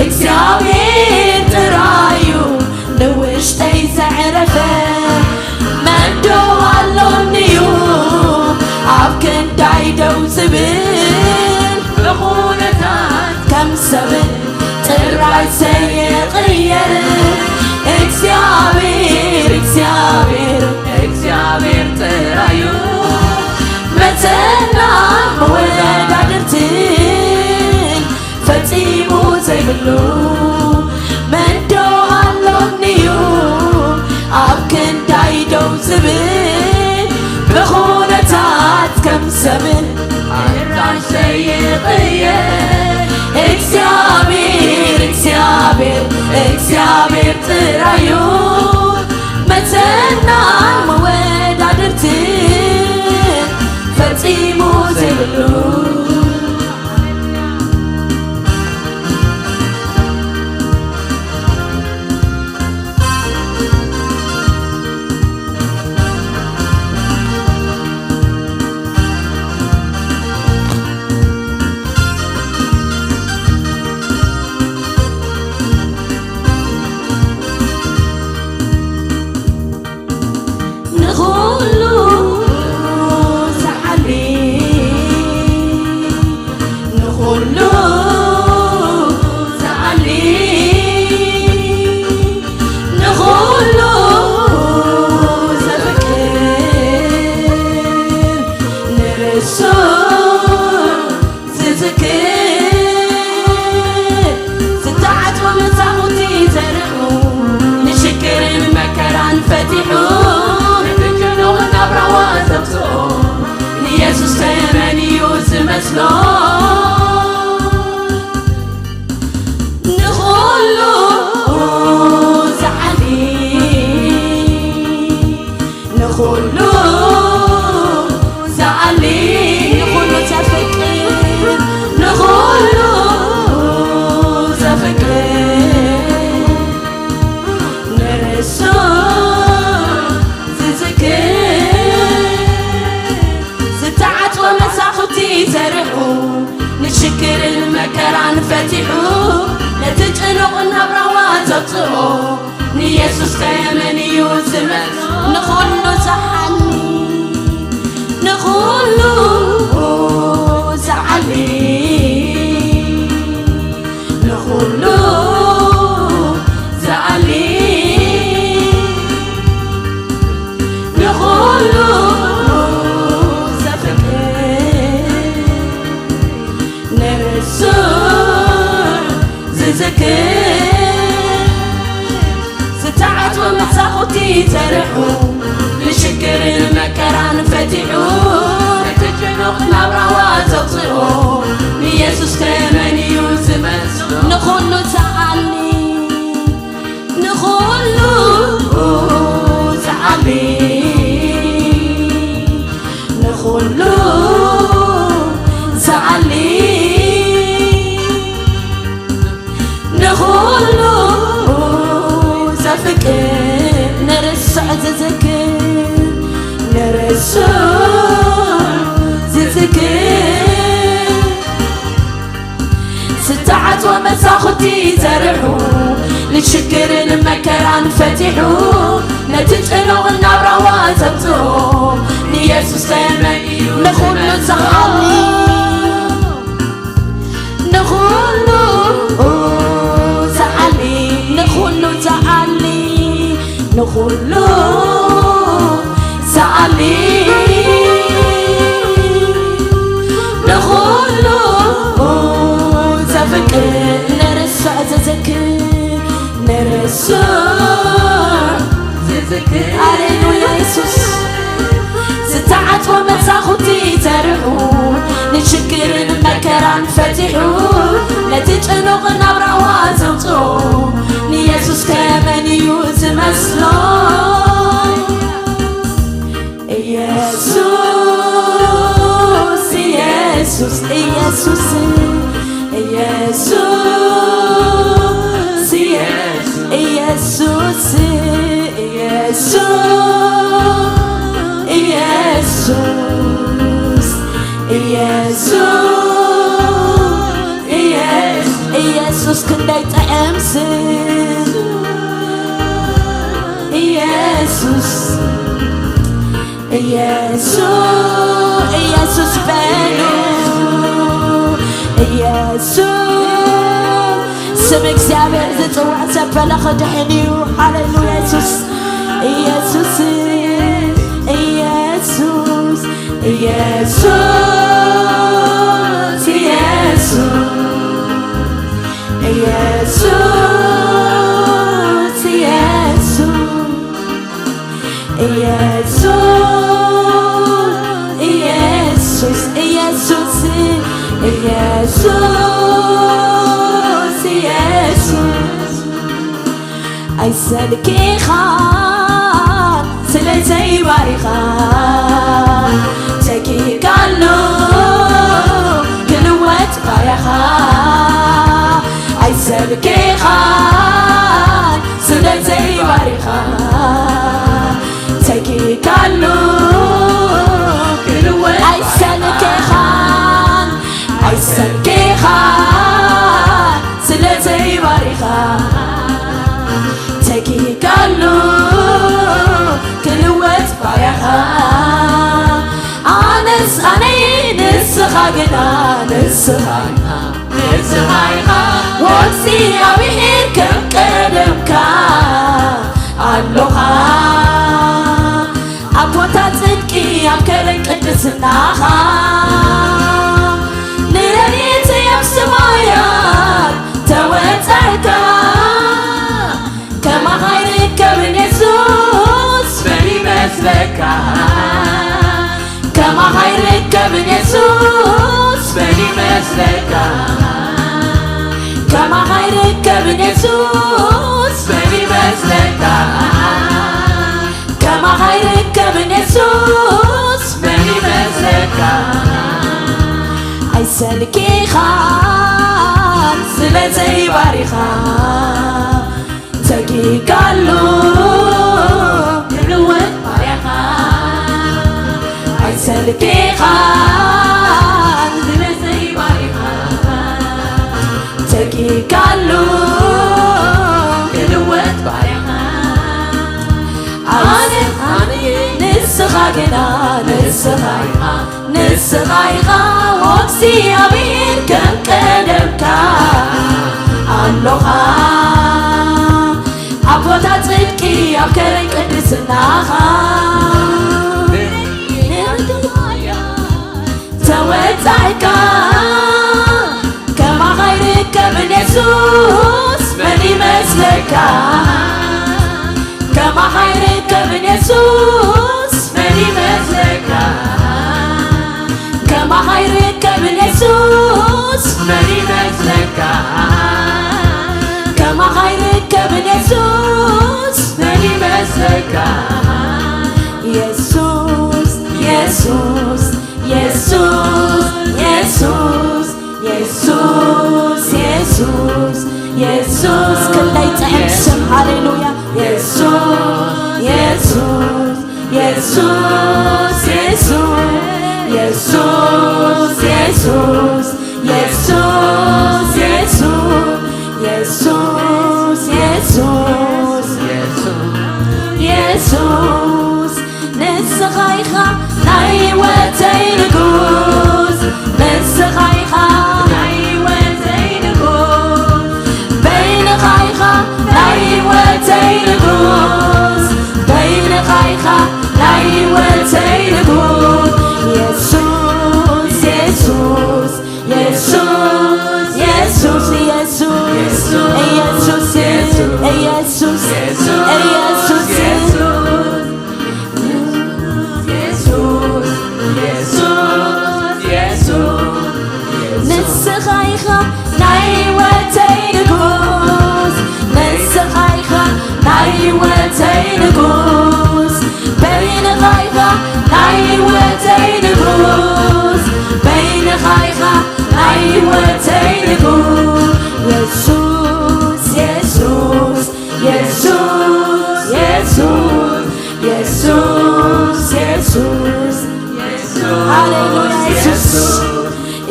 እግዚኣብሔር ጥራዩ ንውሽጠይ ዘዕረፈ። መን ዶ ኣሎኒዩ ኣብ ክንዳይ ደው ዝብል፣ ብኹነታት ከም ሰብ ጥራይ ዘይቕየር እግዚኣብሔር፣ እግዚኣብሔር፣ እግዚኣብሔር ጥራዩ መተና መወዳድርትን ፈጺሙ ዘይብሉ። መን ዶ ኣሎኒዩ ኣብ ክንዳይ ደው ዝብል፣ ብኹነታት ከም ሰብ ኣራሽ ዘይቕየር እግዚኣብሔር፣ እግዚኣብሔር፣ እግዚኣብሔር ጥራዩ መተና መወዳድርትን ፈጺሙ ዘይብሉ። ንኹሉ ዝዓሊ፣ ንኹሉ ዝዓሊ፣ ንኹሉ ዘፍቅር፣ ንርእሱ ዝዝክር፣ ዝተዓጽወ መጻኹቲ ዘርሑ፣ ንሽግርን መከራን ፈቲሑ፣ ነቲ ጭኑቕ ናብራዋ ዘውጽኦ፣ ንየሱስ ከመን እዩ ዝመስሎ? ንኹሉ ዝዓሊ፣ ንኹሉ ዝዓሊ፣ ንኹሉ ዘፍቅር፣ ንኹሉ ዘፍቅር፣ ንርእሱ ዝዝክር፣ ዝተዓጽወ መሳኹቲ ዘርሑ፣ ንሽግርን መከራን ፈቲሑ፣ ነቲ ጭኑቕ ናብራዋ ዘውጽኦ፣ ንየሱስ ከመን እዩ ዝመስሎ? ንኹሉ ዝዓሊ፣ ንኹሉ ዝዓሊ፣ ንኹሉ ዝዓሊ፣ ንኹሉ ዘፍቅር፣ ንርእሱ ዝዝክር፣ ዝተዓጽወ መሳኹቲ ዘርሑ፣ ንሽግርን መከራን ፈቲሑ፣ ነቲ ጭኑቕ ናብራዋ ዘውጽኦ፣ ንየሱስ ከመን እዩ ዝመስሎ? ንኹሉ ዝዓሊ፣ ንኹሉ ዝዓሊ፣ ንኹሉ ዝዓሊ፣ ንኹሉ ዘፍቅር፣ ንርስዕ ዝዝክር፣ ንርስዕ ዝዝክር። ዝተዓጽወ መሳኹቲ ዘርሑ፣ ንሽግርን መከራን ፈቲሑ፣ ነቲ ጽኑዕ ናብራዋ ዘምጽኦ፣ ንየሱስ ተመን እዩ ንኹሉ ዝዓሊ፣ ንኹሉ ዝዓሊ፣ ንኹሉ ዝዓሊ፣ ንኹሉ ዝዓሊ፣ ንኹሉ ዘፍቅር፣ ንርስዕ ዝዝክር፣ ንርስዕ ዝዝክር። ሃሌሉያ የሱስ። ዝተዓጽወ መሳኹቲ ዘርሑ፣ ንሽግርን መከራን ፈቲሑ፣ ነቲ ጭኑቕ ናብራዋ ዘውጽኦ፣ ንየሱስ ከመን እዩ ዝመስሎ? ኢየሱስ፣ ኢየሱስ፣ ኢየሱስ፣ ኢየሱስ፣ ኢየሱስ፣ ኢየሱስ፣ ኢየሱስ፣ ኢየሱስ፣ ኢየሱስ፣ ኢየሱስ፣ ክንደይ ጥዕም ስም ኢየሱስ። ኢየሱስ፣ ኢየሱስ በሉ። ኢየሱስ፣ ስም እግዚኣብሔር ዝጽዋዕ ሰብ ፈለኸ ድሕን እዩ። ሃሌሉያ የሱስ። ኢየሱስ፣ ኢየሱስ፣ ኢየሱስ፣ ኢየሱስ፣ ኢየሱስ፣ ኢየሱስ። ኢየሱስ፣ ኢየሱስ፣ ኢየሱስ፣ ኢየሱስ፣ ኢየሱስ። ኣይሰልኪኻን ስለ ዘይባሪኻ፣ ተኪካሉ ክልወጥ ባርያኻ። ኣይሰልኪኻን ስለ ዘይባሪኻ፣ ተኪካሉ ክልወጥ ኣይሰልኬኻን፣ ኣይሰልኬኻን ስለ ዘይባሪኻ፣ ተኪካሉ ክልወጥ ባርያኻ። ኣነስ ኣነይ ንስኻ ግና ንስኻ ኢኻ፣ ንስኻ ኢኻ ወዲ እግዚኣብሔር ከም ቀደምካ ኣሎኻ። ኣብ ቦታ ጽድቂ ኣብ ከረን ቅድስናኻ ንረድኤተይ ኣብ ሰማያት ተወጻእካ። ከማኻ ኣይርከብን የሱስ መን ይመስለካ? ከማኻ ኣይርከብን የሱስ መን ይመስለካ? ከማኻ ኣይርከብን የሱስ መን ይመስለካ? ከማኻ ኣይርከብን የሱስ መን ይመስለካ? ኣይሰልኪኻን ስለ ዘይባሪኻ፣ ተኪካሉ ክልወጥ ባርያኻ። ኣይሰልኪኻን ስለ ዘይባሪኻ፣ ተኪካሉ ክልወጥ ባርያኻ። ኣነ ኣነ ንስኻ ግና ንስኻ ኢኻ፣ ንስኻ ኢኻ ወዲ እግዚኣብሔር ከም ቀደምካ ኣሎኻ። ኣብ ቦታ ጽድቂ ኣብ ከረን ቅድስናኻ ተወጻእካ። ከማኻ ኣይርከብን የሱስ መን ይመስለካ? ከማኻ ኣይርከብን የሱስ መን ይመስለካ? ከማኻ ኣይርከብን የሱስ፣ መን ይመስለካ? ከማኻ ኣይርከብን የሱስ፣ መን ይመስለካ? የሱስ፣ የሱስ፣ የሱስ፣ የሱስ፣ የሱስ፣ የሱስ፣ የሱስ፣ ክንደይ ጥዕም ስም፣ ሃሌሉያ። የሱስ፣ የሱስ፣ የሱስ፣ የሱስ፣ የሱስ፣ የሱስ፣ የሱስ፣ የሱስ፣ የሱስ፣ የሱስ፣ ንስኻ ኢኻ ናይ ህይወተይ ንጉስ፣ ንስኻ ኢኻ ናይ ህይወተይ ንጉስ፣ በይንኻ ኢኻ ናይ ህይወተይ ንጉስ፣ በይንኻ ኢኻ ናይ ህይወተይ ንጉስ። የሱስ፣ የሱስ፣ የሱስ፣ የሱስ፣ የሱስ፣ የሱስ፣ የሱስ፣ የሱስ፣ የሱስ፣ የሱስ፣ የሱስ፣ የሱስ፣ የሱስ፣ የሱስ፣ ንስኻ ኢኻ ናይ ህይወተይ ንጉስ፣ ንስኻ ኢኻ ናይ ህይወተይ ንጉስ፣ በይንኻ ኢኻ ናይ ህይወተይ ንጉስ፣ በይንኻ ኢኻ ናይ ህይወተይ ንጉስ። የሱስ፣ የሱስ፣ የሱስ፣ የሱስ፣ የሱስ፣ የሱስ፣ የሱስ፣ ሃሌሉያ፣ የሱስ፣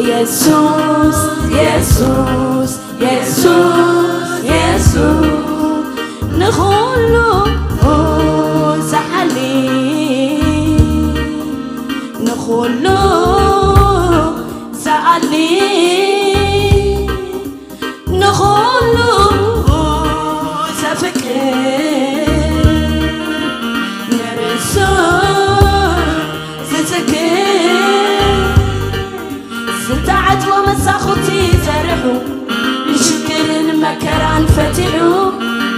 የሱስ፣ የሱስ፣ የሱስ፣ የሱስ፣ ንኹሉ ዝሓሊ፣ ንኹሉ ዝኣሊ፣ ንኹሉ ዘፍቅር፣ ንርእሱ ዝዝክር፣ ዝተዓጽወ መሳኹቲ ዘርሑ፣ ንሽግርን መከራን ፈቲሑ፣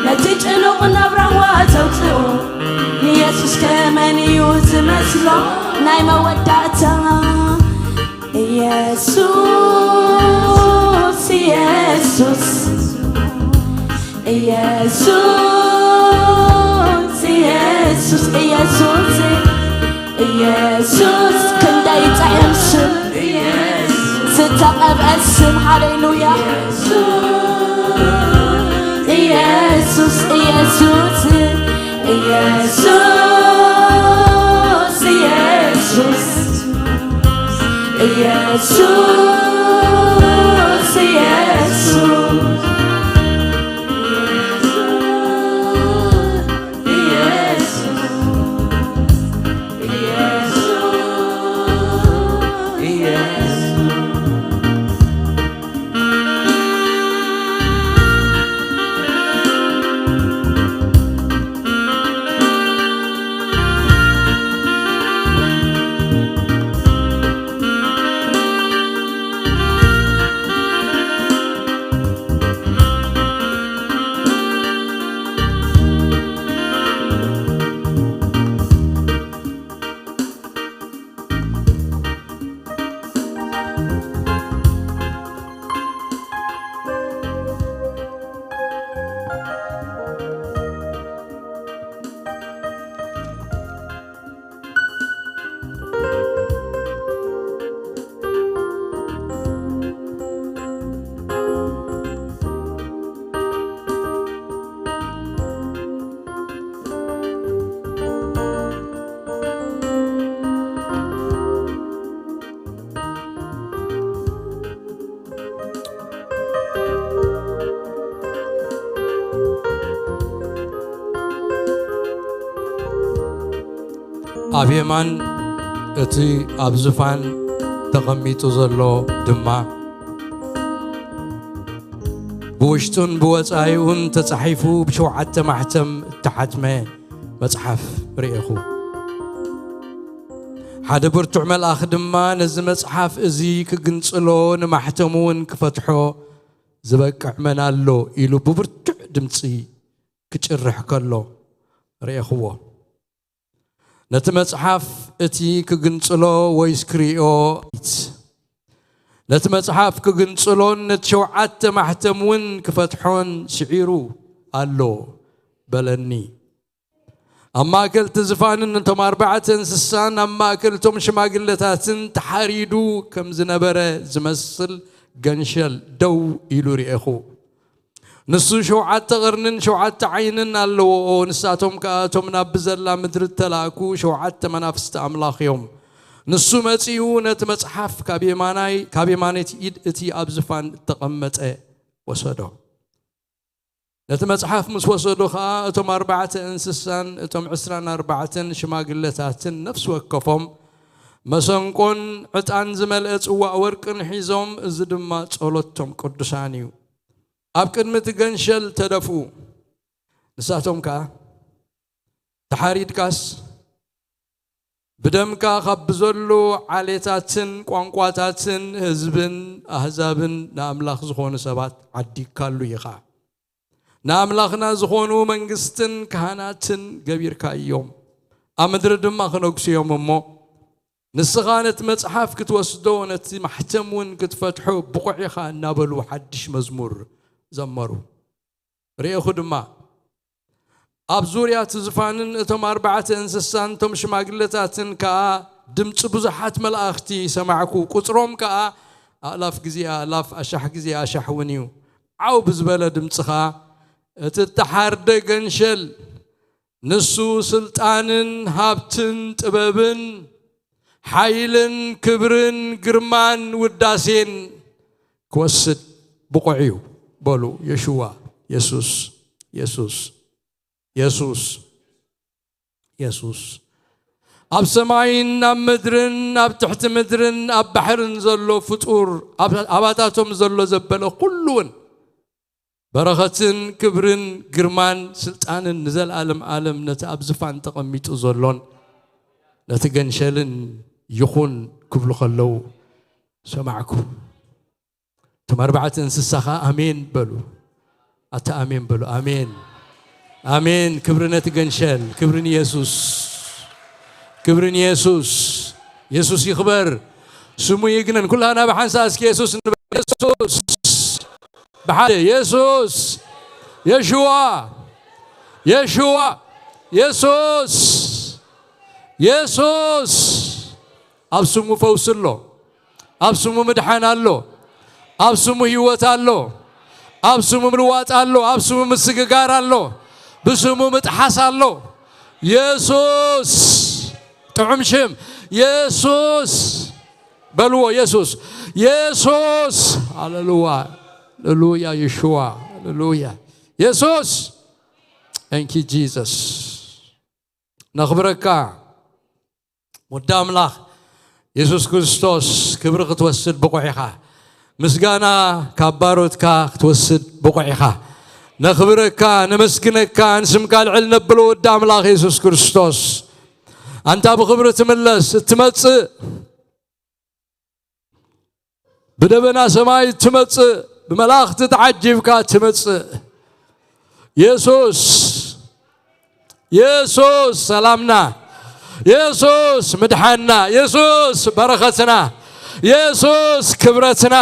ነቲ ጭኑቕ ናብራዋ ዘውጽኡ፣ ንየሱስ ከመን እዩ ዝመስሎ ናይ መወዳእታ? ኢየሱስ፣ ኢየሱስ፣ ኢየሱስ፣ ኢየሱስ፣ ኢየሱስ፣ ክንደይ ጥዑም ስም፣ ዝተቐብአ ስም፣ ሃሌሉያ። ኢየሱስ፣ ኢየሱስ፣ ኢየሱስ፣ ኢየሱስ፣ ኢየሱስ፣ ኢየሱስ፣ ኢየሱስ፣ ኢየሱስ። ኣብ የማን እቲ ኣብ ዙፋን ተቐሚጡ ዘሎ ድማ፣ ብውሽጡን ብወጻኢኡን ተጻሒፉ ብሸውዓተ ማሕተም እተሓትመ መጽሓፍ ርኤኹ። ሓደ ብርቱዕ መልኣኽ ድማ፣ "ነዚ መጽሓፍ እዚ ክግንጽሎ፣ ንማሕተሙ እውን ክፈትሖ ዝበቅዕ መን ኣሎ?" ኢሉ ብብርቱዕ ድምጺ ክጭርሕ ከሎ ርኤኽዎ። ነቲ መጽሓፍ እቲ ክግንጽሎ ወይስ ክርእዮ ነቲ መጽሓፍ ክግንጽሎን ነቲ ሸውዓተ ማሕተም እውን ክፈትሖን ስዒሩ ኣሎ በለኒ። ኣብ ማእከል እቲ ዝፋንን እቶም ኣርባዕተ እንስሳን ኣብ ማእከል እቶም ሽማግለታትን ተሓሪዱ ከም ዝነበረ ዝመስል ገንሸል ደው ኢሉ ርኤኹ። ንሱ ሸውዓተ ቐርንን ሸውዓተ ዓይንን ኣለዎ። ንሳቶም ከኣ እቶም ናብ ብዘላ ምድሪ እተላእኩ ሸውዓተ መናፍስቲ ኣምላኽ እዮም። ንሱ መጺኡ ነቲ መጽሓፍ ካብ የማናይ ካብ የማነይቲ ኢድ እቲ ኣብ ዝፋን እተቐመጠ ወሰዶ። ነቲ መጽሓፍ ምስ ወሰዱ ኸኣ እቶም ኣርባዕተ እንስሳን እቶም ዕስራን ኣርባዕተን ሽማግለታትን ነፍሲ ወከፎም መሰንቆን ዕጣን ዝመልአ ጽዋእ ወርቅን ሒዞም፣ እዚ ድማ ጸሎቶም ቅዱሳን እዩ። ኣብ ቅድሚ እቲ ገንሸል ተደፍኡ። ንሳቶም ከኣ፣ ተሓሪድካስ ብደምካ ካብ ብዘሎ ዓሌታትን ቋንቋታትን ህዝብን ኣህዛብን ንኣምላኽ ዝኾኑ ሰባት ዓዲግካሉ ኢኻ። ንኣምላኽና ዝኾኑ መንግስትን ካህናትን ገቢርካ እዮም። ኣብ ምድሪ ድማ ክነግሱ እዮም እሞ፣ ንስኻ ነቲ መጽሓፍ ክትወስዶ፣ ነቲ ማሕተም እውን ክትፈትሖ ብቑዕ ኢኻ እናበሉ ሓድሽ መዝሙር ዘመሩ። ርኤኹ ድማ፣ ኣብ ዙርያ እቲ ዝፋንን እቶም ኣርባዕተ እንስሳን እቶም ሽማግለታትን ከኣ ድምጺ ብዙሓት መላእኽቲ ሰማዕኩ። ቁጽሮም ከኣ ኣእላፍ ግዜ ኣእላፍ፣ ኣሻሕ ግዜ ኣሻሕ እውን እዩ። ዓው ብዝበለ ድምጺ ኸኣ፣ እቲ እተሓርደ ገንሸል፣ ንሱ ስልጣንን ሃብትን ጥበብን ሓይልን ክብርን ግርማን ውዳሴን ክወስድ ብቑዕ እዩ በሉ። የሽዋ፣ የሱስ፣ የሱስ፣ የሱስ፣ የሱስ። ኣብ ሰማይን ኣብ ምድርን ኣብ ትሕቲ ምድርን ኣብ ባሕርን ዘሎ ፍጡር፣ ኣብ ኣባታቶም ዘሎ ዘበለ ኩሉ እውን በረኸትን ክብርን ግርማን ስልጣንን ንዘለኣለም ዓለም ነቲ ኣብ ዝፋን ተቐሚጡ ዘሎን ነቲ ገንሸልን ይኹን ክብሉ ከለዉ ሰማዕኩ። እቶም ኣርባዕተ እንስሳ ኸኣ ኣሜን በሉ። ኣታ ኣሜን በሉ። ኣሜን፣ ኣሜን። ክብሪ ነቲ ገንሸል፣ ክብሪ ንየሱስ፣ ክብሪ ንየሱስ። የሱስ ይኽበር፣ ስሙ ይግነን። ኩላና ብሓንሳእ እስኪ የሱስ ንበል። የሱስ፣ ብሓደ፣ የሱስ፣ የሽዋ፣ የሽዋ፣ የሱስ፣ የሱስ። ኣብ ስሙ ፈውሲ ኣሎ። ኣብ ስሙ ምድሓን ኣሎ። ኣብ ስሙ ህይወት ኣሎ። ኣብ ስሙ ምልዋጥ ኣሎ። ኣብ ስሙ ምስግጋር ኣሎ። ብስሙ ምጥሓስ ኣሎ። የሱስ፣ ጥዑም ሽም፣ የሱስ በልዎ። የሱስ፣ የሱስ። ሃሌሉያ፣ ሃሌሉያ፣ የሽዋ፣ ሃሌሉያ፣ የሱስ። Thank you Jesus። ነኽብረካ ወዲ ኣምላኽ የሱስ ክርስቶስ። ክብሪ ክትወስድ ብቑዕ ኢኻ። ምስጋና ካብ ባሮትካ ክትወስድ ብቑዕ ኢኻ። ነኽብረካ፣ ነመስግነካ፣ ንስምካ ልዕል ነብሎ ወዲ ኣምላኽ የሱስ ክርስቶስ። ኣንታ ብኽብሪ ትምለስ፣ እትመጽእ ብደበና ሰማይ ትመጽእ፣ ብመላእኽቲ ተዓጂብካ ትመጽእ። የሱስ፣ የሱስ ሰላምና፣ የሱስ ምድሓንና፣ የሱስ በረኸትና፣ የሱስ ክብረትና፣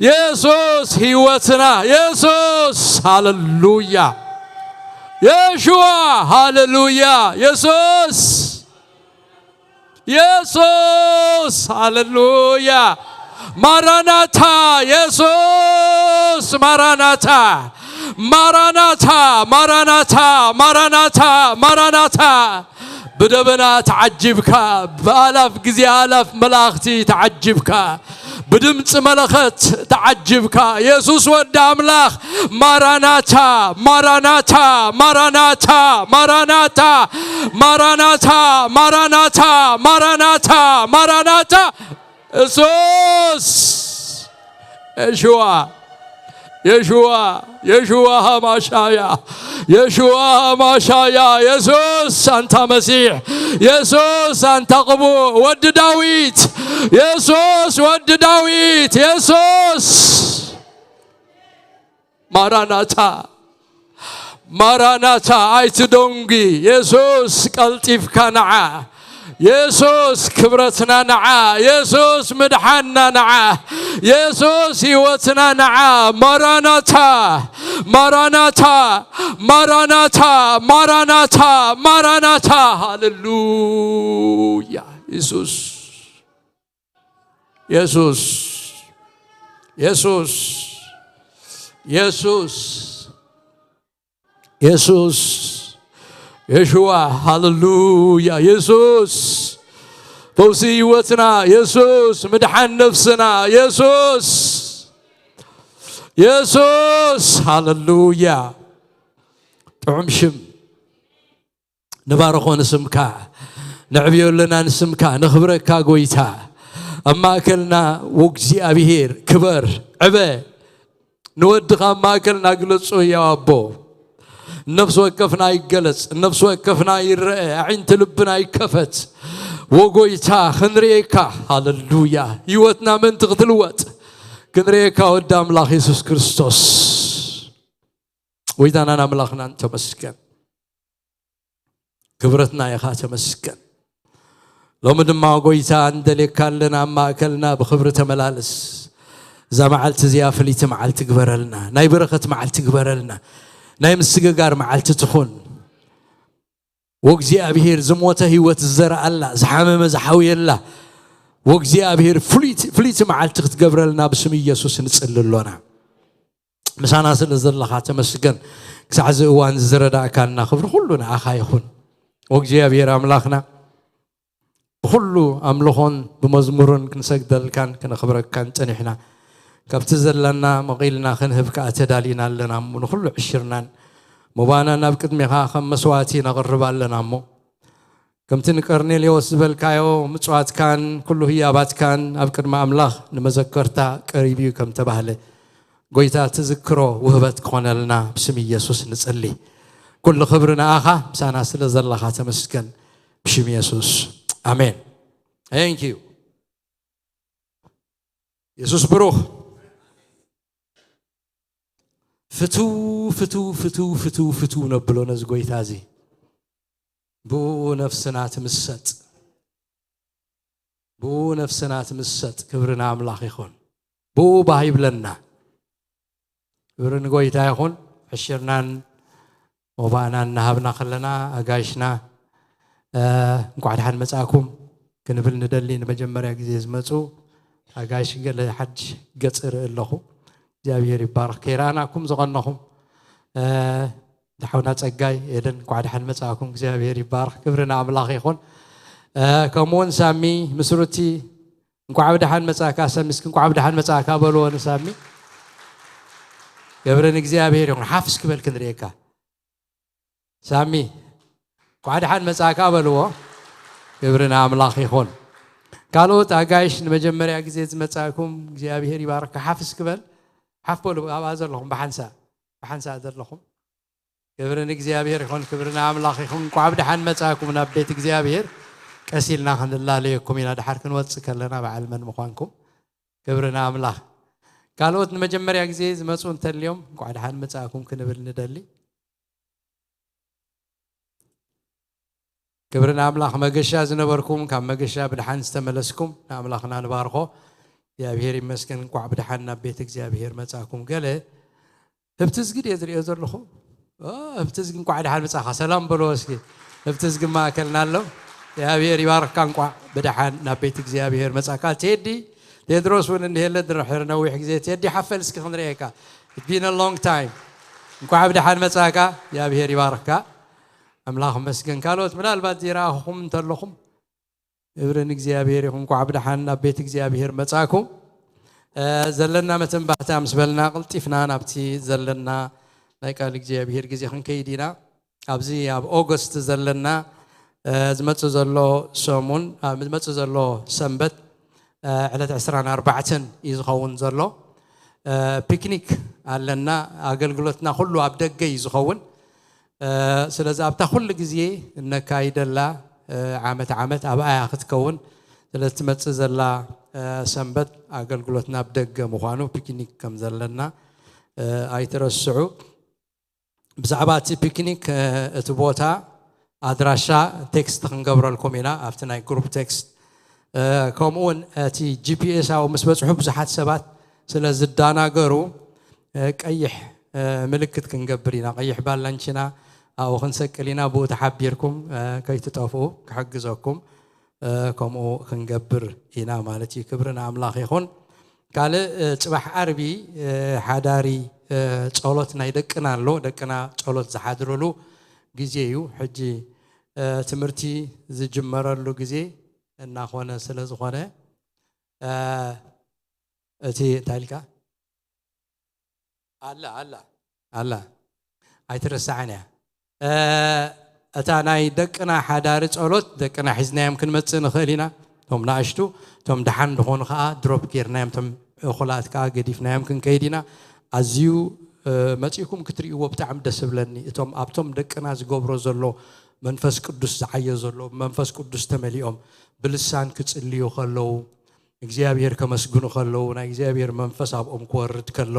የሱስ ህይወትና፣ የሱስ ሃሌሉያ፣ የሽዋ ሃሌሉያ፣ የሱስ የሱስ ሃሌሉያ። ማራናታ፣ የሱስ ማራናታ፣ ማራናታ፣ ማራናታ፣ ማራናታ፣ ማራናታ። ብደበና ተዓጂብካ፣ ብኣላፍ ግዜ ኣላፍ መላእኽቲ ተዓጂብካ፣ ብድምፂ መለኸት ተዓጂብካ፣ የሱስ ወዲ ኣምላኽ ማራናታ፣ ማራናታ፣ ማራናታ፣ ማራናታ፣ ማራናታ፣ ማራናታ፣ ማራናታ፣ ማራናታ። የሱስ የሽዋ የሽዋ የሽዋ ሃማሻያ የሽዋ ሃማሻያ። የሱስ ኣንታ መሲሕ፣ የሱስ ኣንታ ቅቡእ ወዲ ዳዊት፣ የሱስ ወዲ ዳዊት፣ የሱስ ማራናታ፣ ማራናታ። ኣይትደንጉ። የሱስ ቀልጢፍካ ንዓ። የሱስ ክብረትና ንዓ። የሱስ ምድሓንና ንዓ። የሱስ ህይወትና ንዓ። ማራናታ፣ ማራናታ፣ ማራናታ፣ ማራናታ፣ ማራናታ። ሃሌሉያ። የሱስ፣ የሱስ፣ የሱስ፣ የሱስ፣ የሱስ፣ የሽዋ። ሃሌሉያ። የሱስ ፈውሲ ህይወትና፣ የሱስ ምድሓን ነፍስና፣ የሱስ፣ የሱስ። ሃሌሉያ። ጥዑም ሽም። ንባርኾ ንስምካ፣ ነዕብዮ ኣለና ንስምካ፣ ነኽብረካ ጎይታ። ኣብ ማእከልና ወእግዚኣብሔር ክበር፣ ዕበ። ንወድኻ ኣብ ማእከልና ግለጾ፣ ያው ኣቦ። ነፍሲ ወከፍና ይገለጽ፣ ነፍሲ ወከፍና ይረአ፣ ኣዒንቲ ልብና ይከፈት። ወጎይታ ክንርእየካ፣ ሃሌሉያ። ህይወትና ምእንቲ ክትልወጥ ክንርእየካ፣ ወዲ ኣምላኽ የሱስ ክርስቶስ። ጎይታናን ኣምላኽናን ተመስገን። ክብረትና ኢኻ፣ ተመስገን። ሎሚ ድማ ጎይታ እንደልየካ ኣለና፣ ኣብ ማእከልና ብኽብሪ ተመላለስ። እዛ መዓልቲ እዚኣ ፍልይቲ መዓልቲ ግበረልና፣ ናይ በረኸት መዓልቲ ግበረልና፣ ናይ ምስግጋር መዓልቲ ትኹን። ወእግዚኣብሔር ዝሞተ ህይወት ዝዘርኣላ፣ ዝሓመመ ዝሓውየላ፣ ወእግዚኣብሔር ፍልይቲ፣ ፍልይቲ መዓልቲ ክትገብረልና ብስም ኢየሱስ ንጽሊ ኣሎና። ምሳና ስለ ዘለኻ ተመስገን። ክሳዕ እዚ እዋን ዝረዳእካና ክብሪ ኩሉ ንኣኻ ይኹን። ወእግዚኣብሔር ኣምላኽና ብኹሉ ኣምልኾን ብመዝሙርን ክንሰግደልካን ክነኽብረካን ጸኒሕና። ካብቲ ዘለና መቒልና ክንህብ ከኣ ተዳሊና ኣለና እሞ ንኹሉ ዕሽርናን መባናን ናብ ቅድሜኻ ከም መስዋእቲ ነቕርብ ኣለና እሞ ከምቲ ንቀርኔሌዎስ ዝበልካዮ ምጽዋትካን ኩሉ ህያባትካን ኣብ ቅድሚ ኣምላኽ ንመዘከርታ ቀሪቡ እዩ ከም ተባህለ፣ ጎይታ ትዝክሮ ውህበት ክኾነልና ብስም ኢየሱስ ንጽሊ። ኩሉ ክብሪ ንኣኻ፣ ምሳና ስለ ዘለኻ ተመስገን። ብሽም የሱስ፣ ኣሜን። Thank you። የሱስ ብሩኽ። ፍትው፣ ፍትው፣ ፍትው፣ ፍትው፣ ፍትው ነብሎ ነዚ ጎይታ እዚ። ብኡ ነፍስና ትምሰጥ። ብኡ ነፍስና ትምሰጥ። ክብሪ ንኣምላኽ ይኹን። ብኡ ባህ ይብለና። ክብሪ ንጎይታ ይኹን። ዕሽርናን መባእናን እናሃብና ከለና፣ ኣጋይሽና፣ እ፣ እንቋዕ ደሓን መጻእኩም ክንብል ንደሊ። ንመጀመርያ ግዜ ዝመጹ ኣጋይሽ ገለ ሓድሽ ገጽ እርኢ ኣለኹ። እግዚኣብሔር ይባረኽ። ከይረኣናኩም ዝቐነኹም፣ እ፣ ሓውና ጸጋይ፣ ኤደን፣ እንቋዕ ደሓን መጻእኩም። እግዚኣብሔር ይባረኽ። ክብሪ ንኣምላኽ ይኹን። እ፣ ከምኡውን ሳሚ፣ ምስሩቲ፣ እንቋዕ ብደሓን መጻእካ። ሰሚ፣ እስኪ እንቋዕ ብደሓን መጻእካ በልዎ ንሳሚ። ክብሪ ንእግዚኣብሔር ይኹን። ሓፍ እስኪ በል ክንርእየካ። ሳሚ፣ እንቋዕ ደሓን መጻእካ በልዎ። ክብሪ ንኣምላኽ ይኹን። ካልኦት ኣጋይሽ ንመጀመርያ ግዜ ዝመጻእኩም እግዚኣብሔር ይባርካ። ሓፍ እስኪ በል። ሓፍ በሉ ኣብኣ ዘለኹም ብሓንሳእ፣ ብሓንሳእ ዘለኹም። ክብሪ ንእግዚኣብሔር ይኹን፣ ክብሪ ንኣምላኽ ይኹን። እንቋዕ ብደሓን መጻእኩም ናብ ቤት እግዚኣብሔር። ቀስ ኢልና ክንላለየኩም ኢና፣ ደሓር ክንወጽእ ከለና በዓል መን ምዃንኩም። ክብሪ ንኣምላኽ። ካልኦት ንመጀመርያ ግዜ ዝመጹ እንተልዮም፣ እንቋዕ ደሓን መጻእኩም ክንብል ንደሊ። ክብሪ ንኣምላኽ። መገሻ ዝነበርኩም፣ ካብ መገሻ ብደሓን ዝተመለስኩም፣ ንኣምላኽና ንባርኾ። እግዚኣብሔር ይመስገን፣ እንቋዕ ብደሓን ናብ ቤት እግዚኣብሔር መጻእኩም። ገለ ህብቲ እዝጊ ድየ ዝርእዮ ዘለኹ? ኦ፣ ህብቲ እዝጊ እንቋዕ ደሓን መጻኻ። ሰላም በሎ እስኪ። ህብቲ እዝጊ ማእከልና ኣሎ። እግዚኣብሔር ይባርኽካ፣ እንቋዕ ብደሓን ናብ ቤት እግዚኣብሔር መጻእካ። ቴዲ፣ ቴድሮስ እውን እንሄለ ድሕሪ ነዊሕ ግዜ። ቴዲ ሓፈል እስኪ ክንርእየካ። It's been a long time። እንቋዕ ብደሓን መጻእካ። እግዚኣብሔር ይባርኽካ። ኣምላኽ መስገን። ካልኦት ምናልባት ዘይረኣኹኹም እንተለኹም፣ ክብሪ ንእግዚኣብሔር ይኹን። እንቋዕ ብደሓን ናብ ቤት እግዚኣብሔር መጻእኩም። እ፣ ዘለና መተንባህታ ምስ በልና፣ ቅልጢፍና ናብቲ ዘለና ናይ ቃል እግዚኣብሔር ግዜ ክንከይድ ኢና። ኣብዚ ኣብ ኦገስት ዘለና፣ እ፣ ዝመጽእ ዘሎ ሰሙን፣ እ፣ ዝመጽእ ዘሎ ሰንበት፣ እ፣ ዕለት ዕስራን ኣርባዕተን እዩ ዝኸውን ዘሎ። እ፣ ፒክኒክ ኣለና። ኣገልግሎትና ኩሉ ኣብ ደገ እዩ ዝኸውን። እ፣ ስለዚ ኣብታ ኩሉ ግዜ እነካይደላ፣ እ፣ ዓመት ዓመት ኣብኣ እያ ክትከውን። ስለዚ ትመጽእ ዘላ፣ እ፣ ሰንበት ኣገልግሎትና ኣብ ደገ ምዃኑ፣ ፒክኒክ ከም ዘለና፣ እ፣ ኣይትረስዑ። ብዛዕባ እቲ ፒክኒክ፣ እ፣ እቲ ቦታ፣ ኣድራሻ ቴክስት ክንገብረልኩም ኢና ኣብቲ ናይ ግሩፕ ቴክስት። ከምኡውን እቲ ጂ ፒ ኤስ ኣብኡ ምስ በጽሑ ብዙሓት ሰባት ስለ ዝዳናገሩ ቀይሕ ምልክት ክንገብር ኢና። ቀይሕ ባላንቺና ኣብኡ ክንሰቅል ኢና። ብኡ ተሓቢርኩም ከይትጠፍኡ ክሕግዘኩም ከምኡ ክንገብር ኢና ማለት እዩ። ክብሪ ንኣምላኽ ይኹን። ካልእ ጽባሕ ዓርቢ ሓዳሪ ጸሎት ናይ ደቅና ኣሎ። ደቅና ጸሎት ዝሓድርሉ ግዜ እዩ። ሕጂ ትምህርቲ ዝጅመረሉ ግዜ እናኾነ ስለ ዝኾነ እቲ እንታይ ኢልካ ኣላ ኣላ ኣላ ኣይትረሳዕን እያ። እታ ናይ ደቅና ሓዳሪ ጸሎት ደቅና ሒዝናዮም ክንመጽእ ንኽእል ኢና። እቶም ንኣሽቱ እቶም ደሓን ዝኾኑ ከዓ ድሮፕ ጌርናዮም፣ እቶም እኹላት ከዓ ገዲፍናዮም ክንከይድ ኢና። ኣዝዩ መጺእኩም ክትርእይዎ ብጣዕሚ ደስ ዝብለኒ እቶም ኣብቶም ደቅና ዝገብሮ ዘሎ መንፈስ ቅዱስ ዝዓዮ ዘሎ መንፈስ ቅዱስ ተመሊኦም ብልሳን ክጽልዩ ከለዉ እግዚኣብሔር ከመስግኑ ከለዉ ናይ እግዚኣብሔር መንፈስ ኣብኦም ክወርድ ከሎ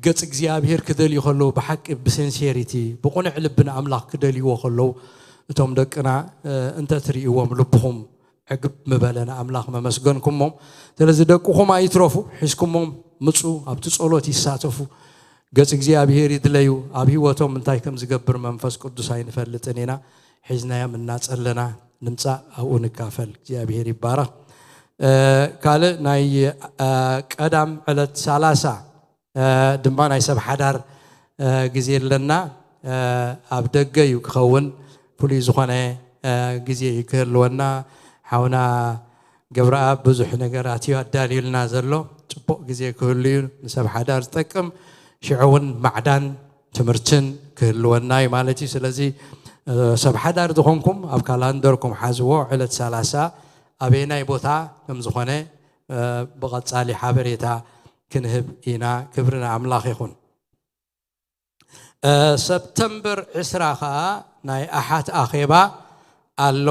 ገጽ እግዚኣብሔር ክደልዩ ከለዉ ብሓቂ ብሲንሴሪቲ ብቑኑዕ ልቢ ንኣምላኽ ክደልይዎ ከለዉ እቶም ደቅና እንተትርእይዎም ልብኹም ዕግብ ምበለ ንኣምላኽ መመስገንኩሞም። ስለዚ ደቅኹም ኣይትረፉ፣ ሒዝኩሞም ምጹ፣ ኣብቲ ጸሎት ይሳተፉ። ገጽ እግዚኣብሔር ይድለዩ። ኣብ ህይወቶም እንታይ ከም ዝገብር መንፈስ ቅዱስ ኣይንፈልጥን ኢና። ሒዝናዮም እናጸለና ንምጻእ ኣብኡ ንካፈል። እግዚኣብሔር ይባረኽ። ካልእ ናይ ቀዳም ዕለት ሰላሳ ድማ ናይ ሰብ ሓዳር ግዜ ኣለና። ኣብ ደገ እዩ ክኸውን። ፍሉይ ዝኾነ ግዜ እዩ ክህልወና። ሓውና ገብረኣብ ብዙሕ ነገራት እዩ ኣዳልዩልና ዘሎ። ጽቡቕ ግዜ ክህሉ እዩ። ንሰብ ሓዳር ዝጠቅም ሽዑ እውን ማዕዳን ትምህርትን ክህልወና እዩ ማለት እዩ። ስለዚ ሰብ ሓዳር ዝኾንኩም ኣብ ካላንደርኩም ሓዝዎ። ዕለት ሰላሳ ኣበየናይ ቦታ ከም ዝኾነ ብቐጻሊ ሓበሬታ ክንህብ ኢና። ክብሪ ንኣምላኽ ይኹን። ሰፕተምበር ዕስራ ኸዓ ናይ ኣሓት ኣኼባ ኣሎ።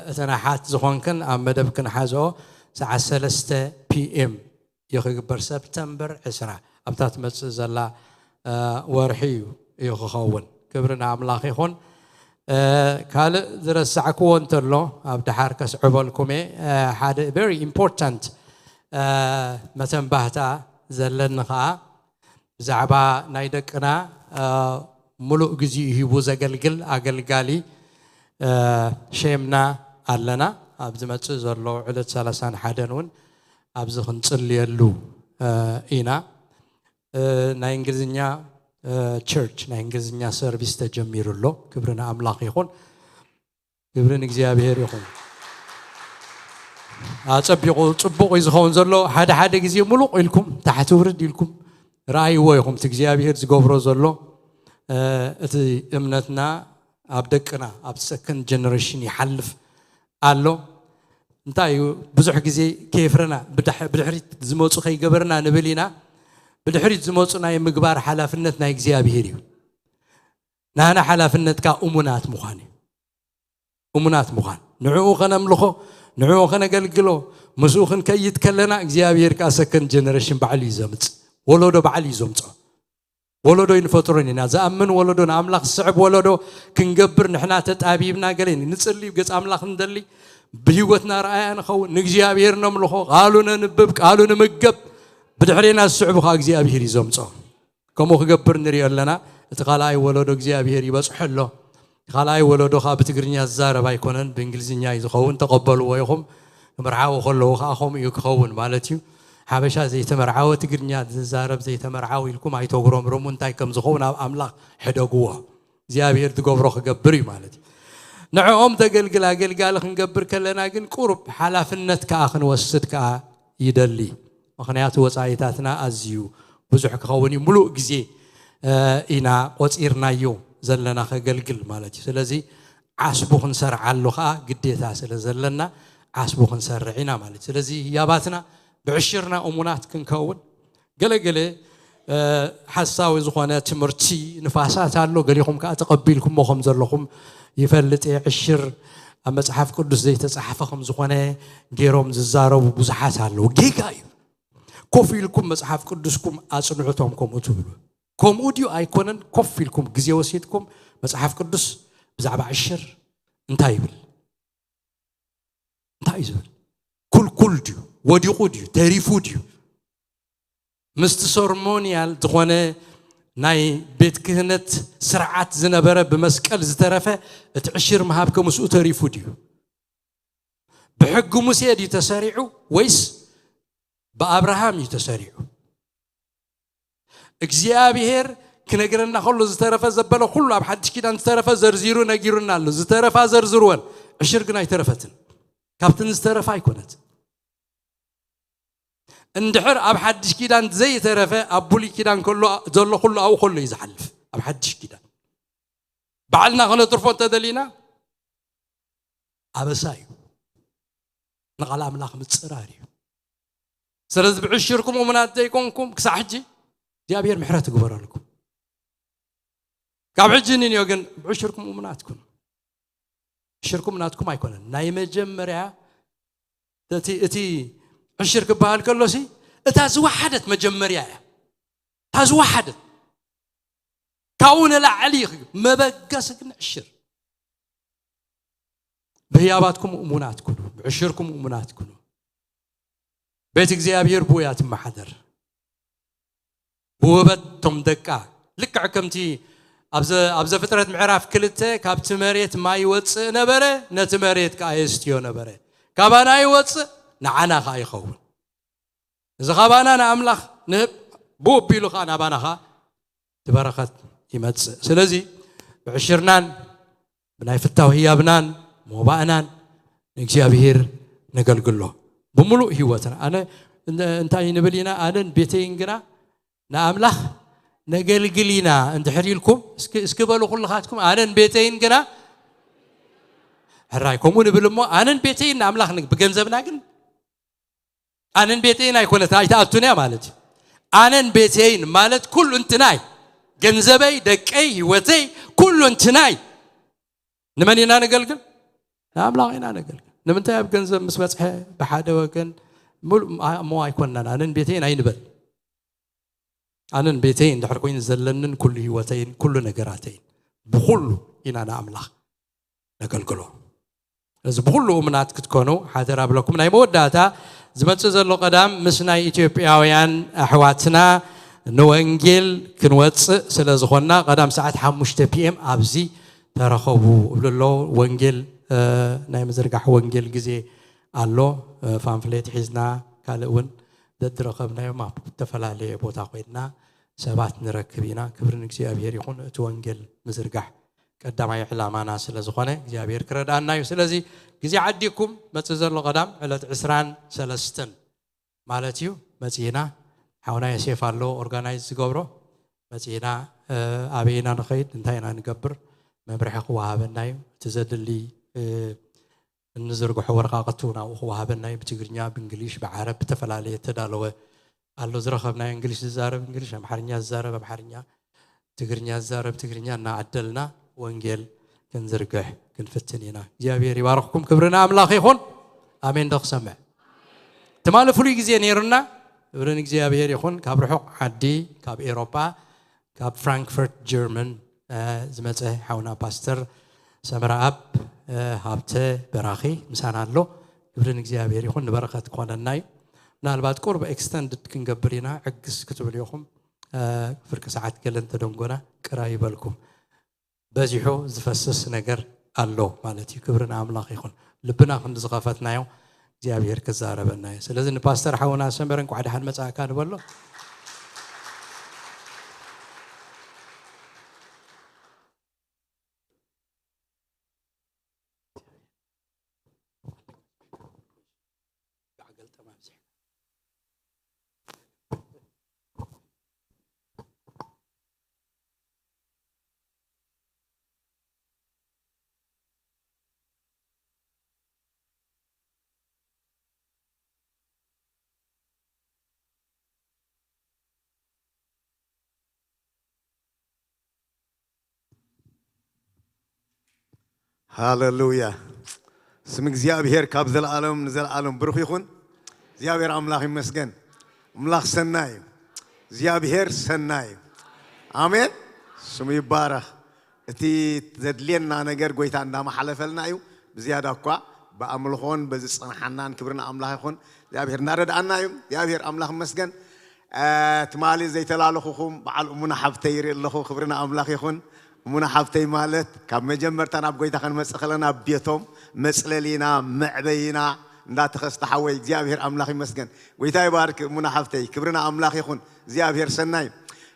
እተን ኣሓት ዝኾንክን ኣብ መደብ ክንሓዝኦ ሰዓት ሰለስተ ፒ ኤም እዩ ክግበር። ሰፕተምበር ዕስራ ኣብታ ትመጽእ ዘላ ወርሒ እዩ እዩ ክኸውን። ክብሪ ንኣምላኽ ይኹን። ካልእ ዝረሳዕክዎ እንተሎ ኣብ ደሓር ከስዕበልኩም እየ። ሓደ very important መተንባህታ ዘለኒ ኸዓ ብዛዕባ ናይ ደቅና ሙሉእ ግዜኡ ሂቡ ዘገልግል ኣገልጋሊ ሼምና ኣለና። ኣብ ዝመጽእ ዘሎ ዕለት ሰላሳን ሓደን እውን ኣብዚ ክንጽልየሉ ኢና። ናይ እንግሊዝኛ ቸርች ናይ እንግሊዝኛ ሰርቪስ ተጀሚሩ ኣሎ። ክብሪ ንኣምላኽ ይኹን። ክብሪ ንእግዚኣብሔር ይኹን። ኣጸቢቑ ጽቡቕ እዩ ዝኸውን ዘሎ። ሓደ ሓደ ግዜ ሙሉቕ ኢልኩም ታሕቲ ውርድ ኢልኩም ረኣይዎ ኢኹም እቲ እግዚኣብሔር ዝገብሮ ዘሎ። እቲ እምነትና ኣብ ደቅና ኣብ ሰከንድ ጀነሬሽን ይሓልፍ ኣሎ። እንታይ እዩ ብዙሕ ግዜ ከየፍረና ብድሕሪት ዝመፁ ከይገበርና ንብል ኢና። ብድሕሪት ዝመፁ ናይ ምግባር ሓላፍነት ናይ እግዚኣብሔር እዩ። ናና ሓላፍነትካ እሙናት ምዃን እዩ። እሙናት ምዃን ንዕኡ ከነምልኾ ንዕኡ ከነገልግሎ ምስኡ ክንከይድ ከለና እግዚኣብሔር ከዓ ሰከንድ ጀነሬሽን ባዕሉ እዩ ዘምፅ። ወለዶ ባዕሉ እዩ ዘምፅኦ። ወለዶ ይንፈጥሮን ኢና። ዝኣምን ወለዶ ንኣምላኽ ዝስዕብ ወለዶ ክንገብር ንሕና ተጣቢብና ገለ ንፅሊ ገፅ ኣምላኽ ንደሊ ብህይወትና ረኣያ ንኸውን ንእግዚኣብሔር ነምልኾ ቃሉ ነንብብ ቃሉ ንምገብ ብድሕሬና ዝስዕቡ ከዓ እግዚኣብሔር እዩ ዘምፅኦ። ከምኡ ክገብር ንሪኦ ኣለና። እቲ ካልኣይ ወለዶ እግዚኣብሔር ይበፅሖ ኣሎ። እቲ ካልኣይ ወለዶ ከዓ ብትግርኛ ዝዛረብ ኣይኮነን ብእንግሊዝኛ እዩ ዝኸውን። ተቐበልዎ ኢኹም። ክምርዓው ከለዉ ከዓ ከምኡ እዩ ክኸውን ማለት እዩ። ሓበሻ ዘይተመርዓወ ትግርኛ ዝዛረብ ዘይተመርዓው ኢልኩም ኣይተጉረምርሙ። እንታይ ከም ዝኸውን ኣብ ኣምላኽ ሕደግዎ። እግዚኣብሔር ዝገብሮ ክገብር እዩ ማለት እዩ። ንዕኦም ተገልግል ኣገልጋሊ ክንገብር ከለና ግን ቁሩብ ሓላፍነት ከዓ ክንወስድ ከዓ ይደሊ። ምኽንያቱ ወፃኢታትና ኣዝዩ ብዙሕ ክኸውን እዩ። ሙሉእ ግዜ ኢና ቆፂርናዮ ዘለና ከገልግል ማለት እዩ። ስለዚ ዓስቡ ክንሰርዓሉ ከዓ ግዴታ ስለ ዘለና ዓስቡ ክንሰርዕ ኢና ማለት እዩ። ስለዚ ህያባትና ብዕሽርና እሙናት ክንከውን ገለገለ ሓሳዊ ዝኾነ ትምህርቲ ንፋሳት ኣሎ። ገሊኹም ከዓ ተቐቢልኩሞ ከም ዘለኹም ይፈልጥ እየ። ዕሽር ኣብ መፅሓፍ ቅዱስ ዘይተፃሕፈ ከም ዝኾነ ገይሮም ዝዛረቡ ብዙሓት ኣለዉ። ጌጋ እዩ። ኮፍ ኢልኩም መፅሓፍ ቅዱስኩም ኣፅንዑቶም ከምኡ ትብሉ። ከምኡ ድዩ ኣይኮነን? ኮፍ ኢልኩም ግዜ ወሲድኩም መፅሓፍ ቅዱስ ብዛዕባ ዕሽር እንታይ ይብል? እዩ ዝብል። ኩልኩል ድዩ? ወዲቑ ድዩ? ተሪፉ ድዩ? ምስቲ ሰርሞንያል ዝኾነ ናይ ቤት ክህነት ስርዓት ዝነበረ ብመስቀል ዝተረፈ እቲ ዕሽር ምሃብ ከምስኡ ተሪፉ ድዩ? ብሕጊ ሙሴ ድዩ ተሰሪዑ ወይስ ብኣብርሃም እዩ ተሰሪዑ? እግዚኣብሔር ክነግረና ከሎ ዝተረፈ ዘበለ ኩሉ ኣብ ሓድሽ ኪዳን ዝተረፈ ዘርዚሩ ነጊሩና ኣሎ። ዝተረፋ ዘርዝርወን፣ ዕሽር ግን ኣይተረፈትን። ካብትን ዝተረፈ ኣይኮነት። እንድሕር ኣብ ሓድሽ ኪዳን ዘይተረፈ ኣብ ብሉይ ኪዳን ከሎ ዘሎ ኩሉ ኣብኡ ከሎ እዩ ዝሓልፍ። ኣብ ሓድሽ ኪዳን ባዕልና ከነትርፎ እንተደሊና ኣበሳ እዩ። ንቓል ኣምላኽ ምጽራር እዩ። ስለዚ ብዕሽርኩም እሙናት ዘይኮንኩም ክሳዕ ሕጂ እግዚኣብሔር ምሕረት ይግበረልኩም። ካብ ሕጂ ንንዮ ግን ብዕሽርኩም እሙናት ኩኑ። ዕሽርኩም ናትኩም ኣይኮነን። ናይ መጀመርያ እቲ እቲ ዕሽር ክበሃል ከሎሲ እታ ዝወሓደት መጀመርያ እያ። እታ ዝወሓደት ካብኡ ንላዕሊ መበገሲ ግን ዕሽር። ብህያባትኩም እሙናት ኩኑ፣ ብዕሽርኩም እሙናት ኩኑ። ቤት እግዚኣብሔር ብኡ እያ ትመሓደር። ብውህበት እቶም ደቃ ልክዕ ከምቲ ኣብ ዘ- ኣብ ዘፍጥረት ምዕራፍ ክልተ ካብቲ መሬት ማይ ይወፅእ ነበረ፣ ነቲ መሬት ከዓ የስትዮ ነበረ። ካባና ይወፅእ ንዓና ከዓ ይኸውን። እዚ ካባና ንኣምላኽ ንህብ ብኡ ኣቢሉ ከዓ ናባና ከዓ እቲ በረኸት ይመጽእ። ስለዚ ብዕሽርናን ብናይ ፍታው ህያብናን ሞባእናን ንእግዚኣብሔር ነገልግሎ ብምሉእ ህይወትና። ኣነ እንታይ ንብል ኢና? ኣነን ቤተይን ግና ንኣምላኽ ነገልግል ኢና እንድሕር ኢልኩም እስኪ እስኪ በሉ ኩልኻትኩም፣ ኣነን ቤተይን ግና። ሕራይ ከምኡ ንብል እሞ ኣነን ቤተይን ንኣምላኽ ንግ- ብገንዘብና ግን ኣነን ቤተይን ኣይኮነት ኣይትኣቱን እያ ማለት እዩ። ኣነን ቤተይን ማለት ኩሉ እንትናይ፣ ገንዘበይ፣ ደቀይ፣ ህይወተይ፣ ኩሉ እንትናይ። ንመን ኢና ነገልግል? ንኣምላኽ ኢና ነገልግል። ንምንታይ ኣብ ገንዘብ ምስ በጽሐ ብሓደ ወገን ሙሉእ እሞ ኣይኮንናን፣ ኣነን ቤተይን ኣይንበል። ኣነን ቤተይን እንድሕር ኮይኑ ዘለንን ኩሉ ህይወተይን ኩሉ ነገራተይን ብኩሉ ኢና ንኣምላኽ ነገልግሎ። እዚ ብኩሉ እሙናት ክትኮኑ ሓደራ ብለኩም። ናይ መወዳእታ ዝመጽእ ዘሎ ቀዳም ምስ ናይ ኢትዮጵያውያን ኣሕዋትና ንወንጌል ክንወጽእ ስለ ዝኾንና ቀዳም ሰዓት ሓሙሽተ ፒ ኤም ኣብዚ ተረኸቡ እብሉ ኣለዉ። ወንጌል ናይ ምዝርጋሕ ወንጌል ግዜ ኣሎ። ፋምፍሌት ሒዝና ካልእ እውን ደድረኸብናዮም ኣብ ዝተፈላለየ ቦታ ኮይንና ሰባት ንረክብ ኢና። ክብሪ ንእግዚኣብሔር ይኹን። እቲ ወንጌል ምዝርጋሕ ቀዳማይ ዕላማና ስለ ዝኾነ እግዚኣብሔር ክረድኣና እዩ። ስለዚ ግዜ ዓዲኩም መጽእ ዘሎ ቀዳም ዕለት ዕስራን ሰለስተን ማለት እዩ። መጺእና ሓውና የሴፍ ኣሎ ኦርጋናይዝ ዝገብሮ። መጺእና ኣበይና ንኸይድ እንታይ ኢና ንገብር መምርሒ ክወሃበና እዩ። እቲ ዘድሊ እንዝርግሖ ወረቃቅቲ እውን ኣብኡ ክወሃበና እዩ። ብትግርኛ፣ ብእንግሊሽ፣ ብዓረብ ብተፈላለየ እተዳለወ ኣሎ ዝረኸብናዮ። እንግሊሽ ዝዛረብ እንግሊሽ፣ ኣምሓርኛ ዝዛረብ ኣምሓርኛ፣ ትግርኛ ዝዛረብ ትግርኛ እናዓደልና ወንጌል ክንዝርግሕ ክንፍትን ኢና። እግዚኣብሔር ይባርኽኩም። ክብሪ ንኣምላኽ ይኹን። ኣሜን። ዶ ክሰምዕ? ትማሊ ፍሉይ ግዜ ነይሩና። ክብሪ ንእግዚኣብሔር ይኹን። ካብ ርሑቕ ዓዲ፣ ካብ ኤሮጳ፣ ካብ ፍራንክፈርት ጀርመን ዝመፀ ሓውና ፓስተር ሰመረኣብ ሃብተ በራኺ ምሳና ኣሎ። ክብሪ ንእግዚኣብሔር ይኹን። ንበረኸት ክኾነና እዩ። ምናልባት ቁርብ ኤክስተንድድ ክንገብር ኢና። ዕግስ ክትብሉ ኢኹም። ፍርቂ ሰዓት ገለ እንተደንጎና ቅራ ይበልኩም። በዚሑ ዝፈስስ ነገር ኣሎ ማለት እዩ። ክብሪ ንኣምላኽ ይኹን። ልብና ክንዲ ዝኸፈትናዮ እግዚኣብሔር ክዛረበና እዩ። ስለዚ ንፓስተር ሓውና ሰመረ እንኳዕ ደሓን መጻእካ ንበሎ። ሃለሉያ። ስም እግዚኣብሔር ካብ ዘለዓለም ንዘለዓለም ብሩኽ ይኹን። እግዚኣብሔር ኣምላኽ ይመስገን። ኣምላኽ ሰናይ እዩ። እግዚኣብሔር ሰናይ እዩ። ኣሜን። ስሙ ይባረኽ። እቲ ዘድልየና ነገር ጎይታ እንዳመሓለፈልና እዩ። ብዝያዳ እኳ ብኣምልኾን በዚ ጸንሓናን ክብሪ ንኣምላኽ ይኹን። እግዚኣብሔር እናረድኣና እዩ። እግዚኣብሔር ኣምላኽ ይመስገን። እ፣ ትማሊ ዘይተላለኹኹም በዓል እሙና ሓብተይ ይርኢ ኣለኹ። ክብሪ ንኣምላኽ ይኹን። እሙና ሓብተይ ማለት ካብ መጀመርታ ናብ ጎይታ ክንመጽእ ከለና ቤቶም መጽለሊና መዕበይና እንዳተኸስተ ሓወይ እግዚኣብሔር ኣምላኽ ይመስገን። ጎይታ ይባርክ እሙና ሓብተይ። ክብሪ ንኣምላኽ ይኹን። እግዚኣብሔር ሰናይ።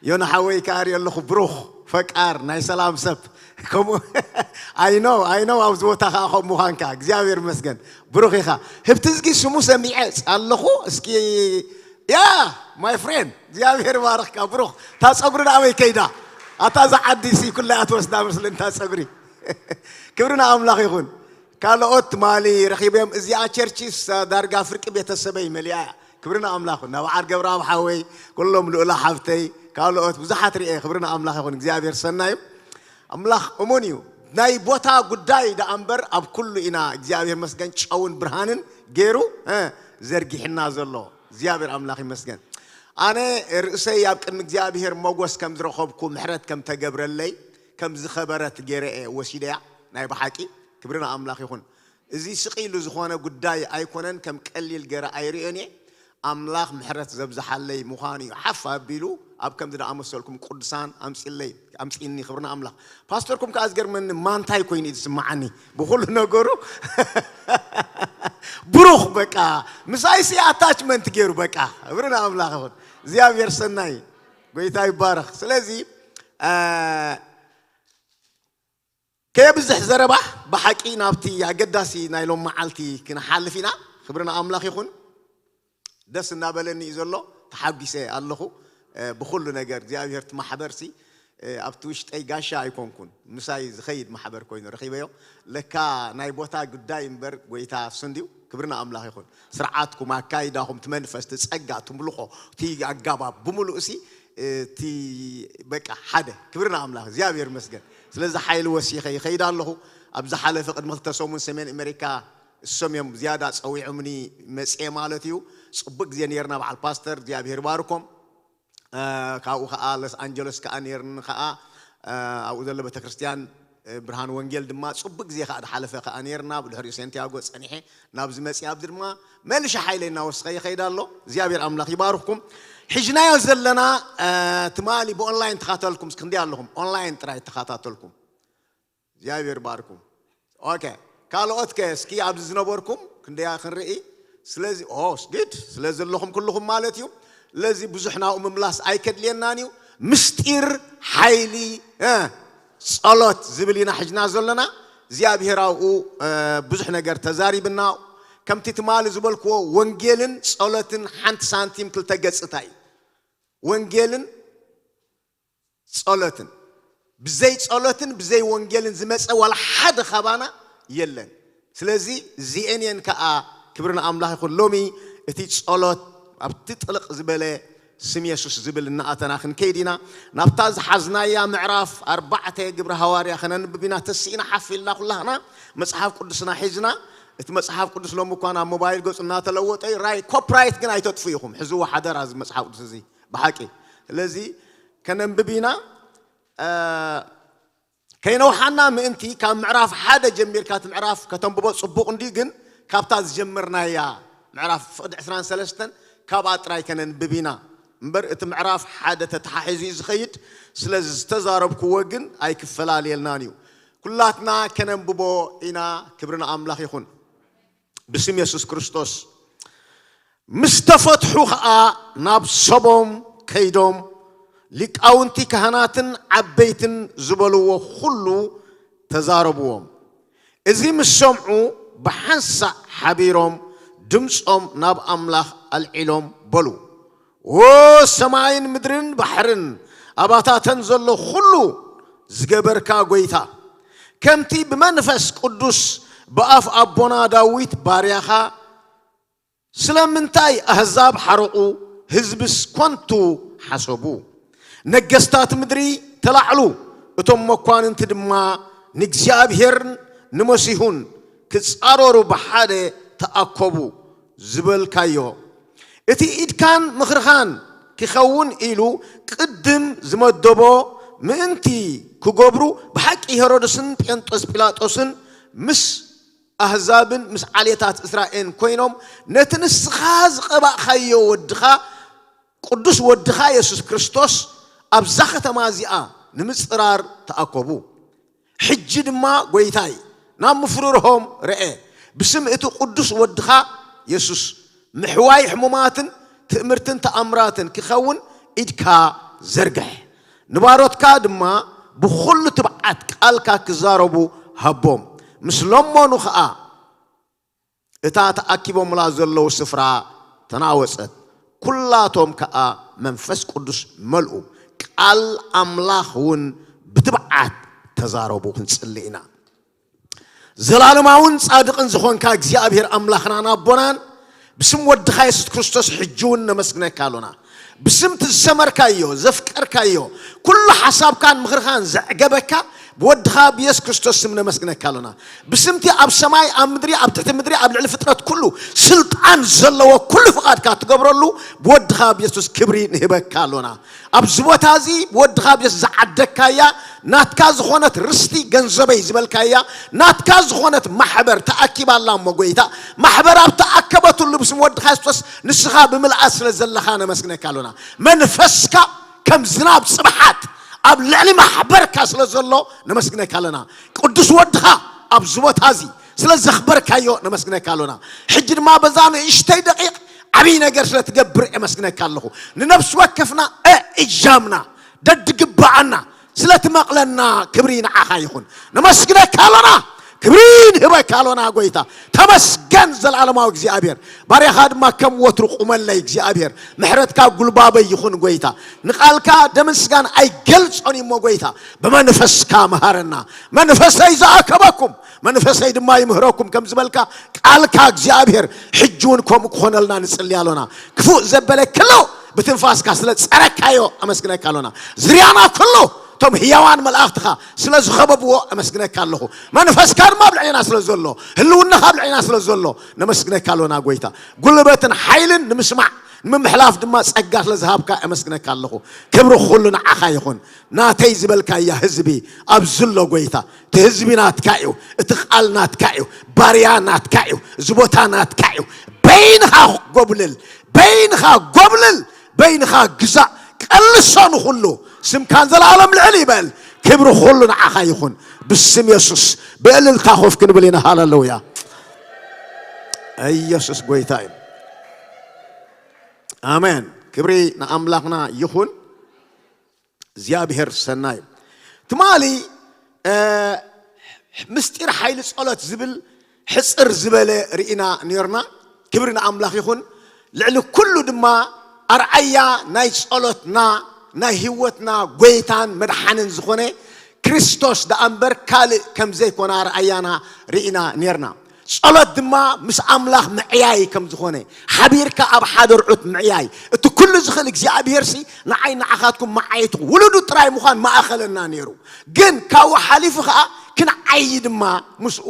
ዮና ሓወይ ከኣ ርኢ ኣለኹ። ብሩኽ ፈቃር ናይ ሰላም ሰብ። ከምኡ I know I know ኣብዚ ቦታ ከኣ ከምኡ ምዃንካ እግዚኣብሔር ይመስገን። ብሩኽ ኢኻ። ህብቲ እዝጊ ስሙ ሰሚዐ ኣለኹ። እስኪ ያ my friend እግዚኣብሔር ይባርኽካ። ብሩኽ እታ ጸጉሪ ንኣበይ ከይዳ? ኣታ እዛ ዓዲ ሲ ኩላ እያ ትወስዳ መስለኒ እታ ጸጉሪ። ክብሪ ንኣምላኽ ይኹን። ካልኦት ትማሊ ረኺበዮም። እዚኣ ቸርችስ ዳርጋ ፍርቂ ቤተሰበይ መሊኣ እያ። ክብሪ ንኣምላኽ ይኹን። ናብዓል ገብረኣብ ሓወይ፣ ኩሎም ልኡላ ሓብተይ፣ ካልኦት ብዙሓት ርእየ። ክብሪ ንኣምላኽ ይኹን። እግዚኣብሔር ሰናይ እዩ። ኣምላኽ እሙን እዩ። ናይ ቦታ ጉዳይ ደኣ እምበር ኣብ ኩሉ ኢና እግዚኣብሔር መስገን ጨውን ብርሃንን ገይሩ፣ እ፣ ዘርጊሕና ዘሎ። እግዚኣብሔር ኣምላኽ ይመስገን። ኣነ ርእሰይ ኣብ ቅድሚ እግዚኣብሔር ሞጎስ ከም ዝረኸብኩ፣ ምሕረት ከም ተገብረለይ፣ ከም ዝኸበረት ገይረ እየ ወሲደያ። ናይ ብሓቂ ክብሪ ንኣምላኽ ይኹን። እዚ ስቕ ኢሉ ዝኾነ ጉዳይ ኣይኮነን፣ ከም ቀሊል ገይረ ኣይርእዮን እየ። ኣምላኽ ምሕረት ዘብዝሓለይ ምዃኑ እዩ። ሓፍ ኣቢሉ ኣብ ከምዚ ዝኣመሰልኩም ቅዱሳን ኣምጺለይ፣ ኣምጺኒ። ክብሪ ንኣምላኽ። ፓስተርኩም ከኣ ዝገርመኒ ማንታይ ኮይኑ እዩ ዝስምዓኒ ብኹሉ ነገሩ። ብሩኽ በቃ ምሳይሲ ኣታችመንት ገይሩ በቃ። ክብሪ ንኣምላኽ ይኹን። እግዚኣብሔር ሰናይ፣ ጎይታ ይባረኽ። ስለዚ፣ እ፣ ከየብዝሕ ዘረባ ብሓቂ ናብቲ ኣገዳሲ ናይ ሎም መዓልቲ ክንሓልፍ ኢና። ክብሪ ንኣምላኽ ይኹን። ደስ እናበለኒ እዩ ዘሎ፣ ተሓጒሰ ኣለኹ። እ፣ ብኹሉ ነገር እግዚኣብሔር እቲ ማሕበርሲ፣ እ፣ ኣብቲ ውሽጠይ ጋሻ ኣይኮንኩን፣ ምሳይ ዝኸይድ ማሕበር ኮይኑ ረኺበዮ። ለካ ናይ ቦታ ጉዳይ እምበር ጎይታ እሱ እንድዩ። ክብሪ ንኣምላኽ ይኹን። ስርዓትኩም፣ ኣካይዳኹም፣ እቲ መንፈስ፣ እቲ ጸጋ፣ ትምልኾ፣ እቲ ኣጋባብ ብምሉእ ሲ፣ እቲ በቃ ሓደ። ክብሪ ንኣምላኽ፣ እግዚኣብሔር ይመስገን። ስለዚ ሓይሊ ወሲኸ ይኸይድ ኣለኹ። ኣብ ዝሓለፈ ቅድሚ ክልተ ሰሙን ሰሜን ኣሜሪካ እሶም እዮም ዝያዳ ጸዊዖምኒ መጽየ ማለት እዩ። ጽቡቅ ግዜ ነይርና። በዓል ፓስተር እግዚኣብሔር ይባርኮም። እ፣ ካብኡ ኸዓ ሎስ ኣንጀለስ ከኣ ነይርኒ ኸዓ፣ እ፣ ኣብኡ ዘሎ ቤተክርስትያን፣ እ፣ ብርሃን ወንጌል ድማ ጽቡቅ ግዜ ኸዓ ዝሓለፈ ኸዓ ነይርና። ብድሕሪኡ ሴንቲያጎ ጸኒሐ ናብዚ መጽየ። ኣብዚ ድማ መልሻ ሓይለይ እናወስኸ ይኸይድ ኣሎ። እግዚኣብሔር ኣምላኽ ይባርኽኩም። ሒዝናዮ ዘለና፣ እ፣ ትማሊ ብኦንላይን ተኻተልኩም። እስኪ ክንደይ ኣለኹም? ኦንላይን ጥራይ ተኻታተልኩም። እግዚኣብሔር ባርኩም። ኦኬ፣ ካልኦት ከ እስኪ ኣብዚ ዝነበርኩም ክንደያ ክንርኢ። ስለዚ ኦ ስግድ ስለ ዘለኹም ኩልኹም ማለት እዩ። ስለዚ ብዙሕ ናብኡ ምምላስ ኣይከድልየናን እዩ። ምስጢር ሓይሊ፣ እ፣ ጸሎት ዝብል ኢና ሒዝና ዘለና። እግዚኣብሔር ኣብኡ፣ እ፣ ብዙሕ ነገር ተዛሪብና። ከምቲ ትማሊ ዝበልክዎ ወንጌልን ጸሎትን ሓንቲ ሳንቲም ክልተ ገጽታ እዩ። ወንጌልን ጸሎትን። ብዘይ ጸሎትን ብዘይ ወንጌልን ዝመጸ ዋላ ሓደ ካባና የለን። ስለዚ እዚኤን እየን ከኣ፣ ክብሪ ንኣምላኽ ይኹን። ሎሚ እቲ ጸሎት ኣብቲ ጥልቕ ዝበለ ስም የሱስ ዝብል እናኣተና ክንከይድ ኢና። ናብታ ዝሓዝናያ ምዕራፍ ኣርባዕተ ግብሪ ሃዋርያ ከነንብብ ኢና። ተስኢና ሓፍ ኢልና ኩላህና መጽሓፍ ቅዱስና ሒዝና፣ እቲ መጽሓፍ ቅዱስ ሎሚ እኳ ናብ ሞባይል ገጹ እናተለወጠ እዩ። ራይ-፣ ኮፕራይት ግን ኣይተጥፉ ኢኹም። ሕዝዎ ሓደራ እዚ መጽሓፍ ቅዱስ እዚ ብሓቂ። ስለዚ ከነንብብ ኢና። እ፣ ከይነውሓና ምእንቲ ካብ ምዕራፍ ሓደ ጀሚርካ እቲ ምዕራፍ ከተንብቦ ጽቡቕ እንድዩ፣ ግን ካብታ ዝጀመርናያ ምዕራፍ ፍቕዲ ዕስራን ሰለስተን ካብኣ ጥራይ ከነንብብ ኢና እምበር፣ እቲ ምዕራፍ ሓደ ተተሓሒዙ እዩ ዝኸይድ። ስለዚ ዝተዛረብክዎ ግን ኣይክፈላለየልናን እዩ። ኩላትና ከነንብቦ ኢና። ክብሪ ንኣምላኽ ይኹን። ብስም የሱስ ክርስቶስ። ምስ ተፈትሑ ኸኣ ናብ ሰቦም ከይዶም፣ ሊቃውንቲ ካህናትን ዓበይትን ዝበልዎ ኹሉ ተዛረብዎም። እዚ ምስ ሰምዑ ብሓንሳእ ሓቢሮም ድምጾም ናብ ኣምላኽ ኣልዒሎም በሉ፣ ዎ ሰማይን ምድርን ባሕርን ኣባታተን ዘሎ ኹሉ ዝገበርካ ጐይታ፣ ከምቲ ብመንፈስ ቅዱስ ብኣፍ ኣቦና ዳዊት ባርያኻ፣ ስለምንታይ ኣህዛብ ሓረቑ፣ ህዝብስ ኰንቱ ሓሰቡ? ነገስታት ምድሪ ተላዕሉ፣ እቶም መኳንንቲ ድማ ንእግዚኣብሔርን ንመሲሁን ክጻረሩ ብሓደ ተኣከቡ ዝበልካዮ፣ እቲ ኢድካን ምኽርኻን ክኸውን ኢሉ ቅድም ዝመደቦ ምእንቲ ክገብሩ፣ ብሓቂ ሄሮድስን ጴንጦስ ጲላጦስን ምስ ኣህዛብን ምስ ዓሌታት እስራኤልን ኮይኖም ነቲ ንስኻ ዝቐባእካዮ ወድኻ፣ ቅዱስ ወድኻ የሱስ ክርስቶስ ኣብዛ ከተማ እዚኣ ንምጽራር ተኣከቡ። ሕጂ ድማ ጐይታይ ናብ ምፍርርሆም ርኤ፣ ብስም እቲ ቅዱስ ወድኻ የሱስ ምሕዋይ ሕሙማትን ትእምርትን ተኣምራትን ክኸውን ኢድካ ዘርግሕ። ንባሮትካ ድማ ብኹሉ ትብዓት ቃልካ ክዛረቡ ሃቦም። ምስ ለመኑ ኸኣ እታ ተኣኪቦምላ ዘለዉ ስፍራ ተናወጸት። ኩላቶም ከኣ መንፈስ ቅዱስ መልኡ። ቃል ኣምላኽ እውን ብትብዓት ተዛረቡ። ክንጽሊ ኢና። ዘላለማውን ጻድቕን ዝኾንካ እግዚኣብሔር ኣምላኽናን ኣቦናን፣ ብስም ወድኻ የሱስ ክርስቶስ ሕጂ እውን ነመስግነካ ኣሎና። ብስምቲ ዝሰመርካዮ፣ ዘፍቀርካዮ፣ ኩሉ ሓሳብካን ምኽርኻን ዘዕገበካ ብወድኻ ብየሱስ ክርስቶስ ስም ነመስግነካ ኣሎና። ብስምቲ ኣብ ሰማይ፣ ኣብ ምድሪ፣ ኣብ ትሕቲ ምድሪ፣ ኣብ ልዕሊ ፍጥረት ኩሉ ስልጣን ዘለዎ ኩሉ ፍቓድካ ትገብረሉ ብወድኻ ብየሱስ ክብሪ ንህበካ ኣሎና። ኣብዚ ቦታ እዚ ብወድኻ ብየሱስ ዝዓደግካያ ናትካ ዝኾነት ርስቲ ገንዘበይ ዝበልካያ ናትካ ዝኾነት ማሕበር ተኣኪባ ኣላ እሞ፣ ጐይታ፣ ማሕበር ኣብ ተኣከበትሉ ብስም ወድኻ የሱስ ንስኻ ብምልኣት ስለ ዘለኻ ነመስግነካ ኣሎና። መንፈስካ ከም ዝናብ ጽብሓት ኣብ ልዕሊ ማሕበርካ ስለ ዘሎ ነመስግነካ ኣለና። ቅዱስ ወድኻ ኣብዚ ቦታ እዚ ስለ ዘኽበርካዮ ነመስግነካ ኣሎና። ሕጂ ድማ በዛ ንእሽተይ ደቂቕ ዓብዪ ነገር ስለ ትገብር የመስግነካ ኣለኹ። ንነፍሲ ወከፍና እእጃምና ደድግብኣና ስለ ትመቕለና ክብሪ ንዓኻ ይኹን። ነመስግነካ ኣሎና፣ ክብሪ ንህበካ ኣሎና ጐይታ። ተመስገን ዘላለማዊ እግዚኣብሔር። ባርያኻ ድማ ከም ወትሩ ቁመለይ እግዚኣብሔር። ምሕረትካ ጉልባበይ ይኹን ጐይታ። ንቓልካ ደምን ስጋን ኣይገልጾን እሞ ጐይታ፣ ብመንፈስካ መሃረና። መንፈሰይ ዝኣከበኩም መንፈሰይ ድማ ይምህረኩም ከም ዝበልካ ቃልካ እግዚኣብሔር ሕጂ እውን ከምኡ ክኾነልና ንጽሊ ኣሎና። ክፉእ ዘበለ ክሎ ብትንፋስካ ስለ ጸረካዮ ኣመስግነካ ኣሎና። ዝርያና ኩሉ እቶም ህያዋን መላእኽትኻ ስለ ዝኸበብዎ ኣመስግነካ ኣለኹ። መንፈስካ ድማ ኣብ ልዕሌና ስለ ዘሎ፣ ህልውናኻ ኣብ ልዕሌና ስለ ዘሎ ነመስግነካ ኣሎና ጐይታ። ጉልበትን ሓይልን ንምስማዕ ንምምሕላፍ ድማ ጸጋ ስለ ዝሃብካ ኣመስግነካ ኣለኹ። ክብሪ ኩሉ ንዓኻ ይኹን። ናተይ ዝበልካያ ህዝቢ ኣብዚ ኣሎ ጐይታ። እቲ ህዝቢ ናትካ እዩ። እቲ ቃል ናትካ እዩ። ባርያ ናትካ እዩ። እዚ ቦታ ናትካ እዩ። በይንኻ ጎብልል፣ በይንኻ ጎብልል፣ በይንኻ ግዛእ። ቀልሶ ንኹሉ። ስምካ ንዘለኣለም ልዕል ይበል። ክብሪ ኩሉ ንዓኻ ይኹን። ብስም የሱስ ብእልልታ ኮፍ ክንብል ኢና። ሃሌሉያ። ኢየሱስ ጐይታ እዩ። ኣሜን። ክብሪ ንኣምላኽና ይኹን። እግዚኣብሔር ሰናይ። ትማሊ፣ እ፣ ምስጢር ሓይሊ ጸሎት ዝብል ሕጽር ዝበለ ርኢና ኔርና። ክብሪ ንኣምላኽ ይኹን። ልዕሊ ኩሉ ድማ ኣርኣያ ናይ ጸሎትና፣ ናይ ህይወትና ጐይታን መድሓንን ዝኾነ ክርስቶስ ደኣ እምበር ካልእ ከም ዘይኮነ ኣርኣያና ርኢና ኔርና። ጸሎት ድማ ምስ ኣምላኽ ምዕያይ ከም ዝኾነ፣ ሓቢርካ ኣብ ሓደ ርዑት ምዕያይ። እቲ ኩሉ ዝኽእል እግዚኣብሄርሲ ንዓይ ንዓኻትኩም መዓይቱ ውሉዱ ጥራይ ምዃን መኣኸለና ነይሩ። ግን ካብኡ ሓሊፉ ኸኣ ክንዓዪ ድማ ምስኡ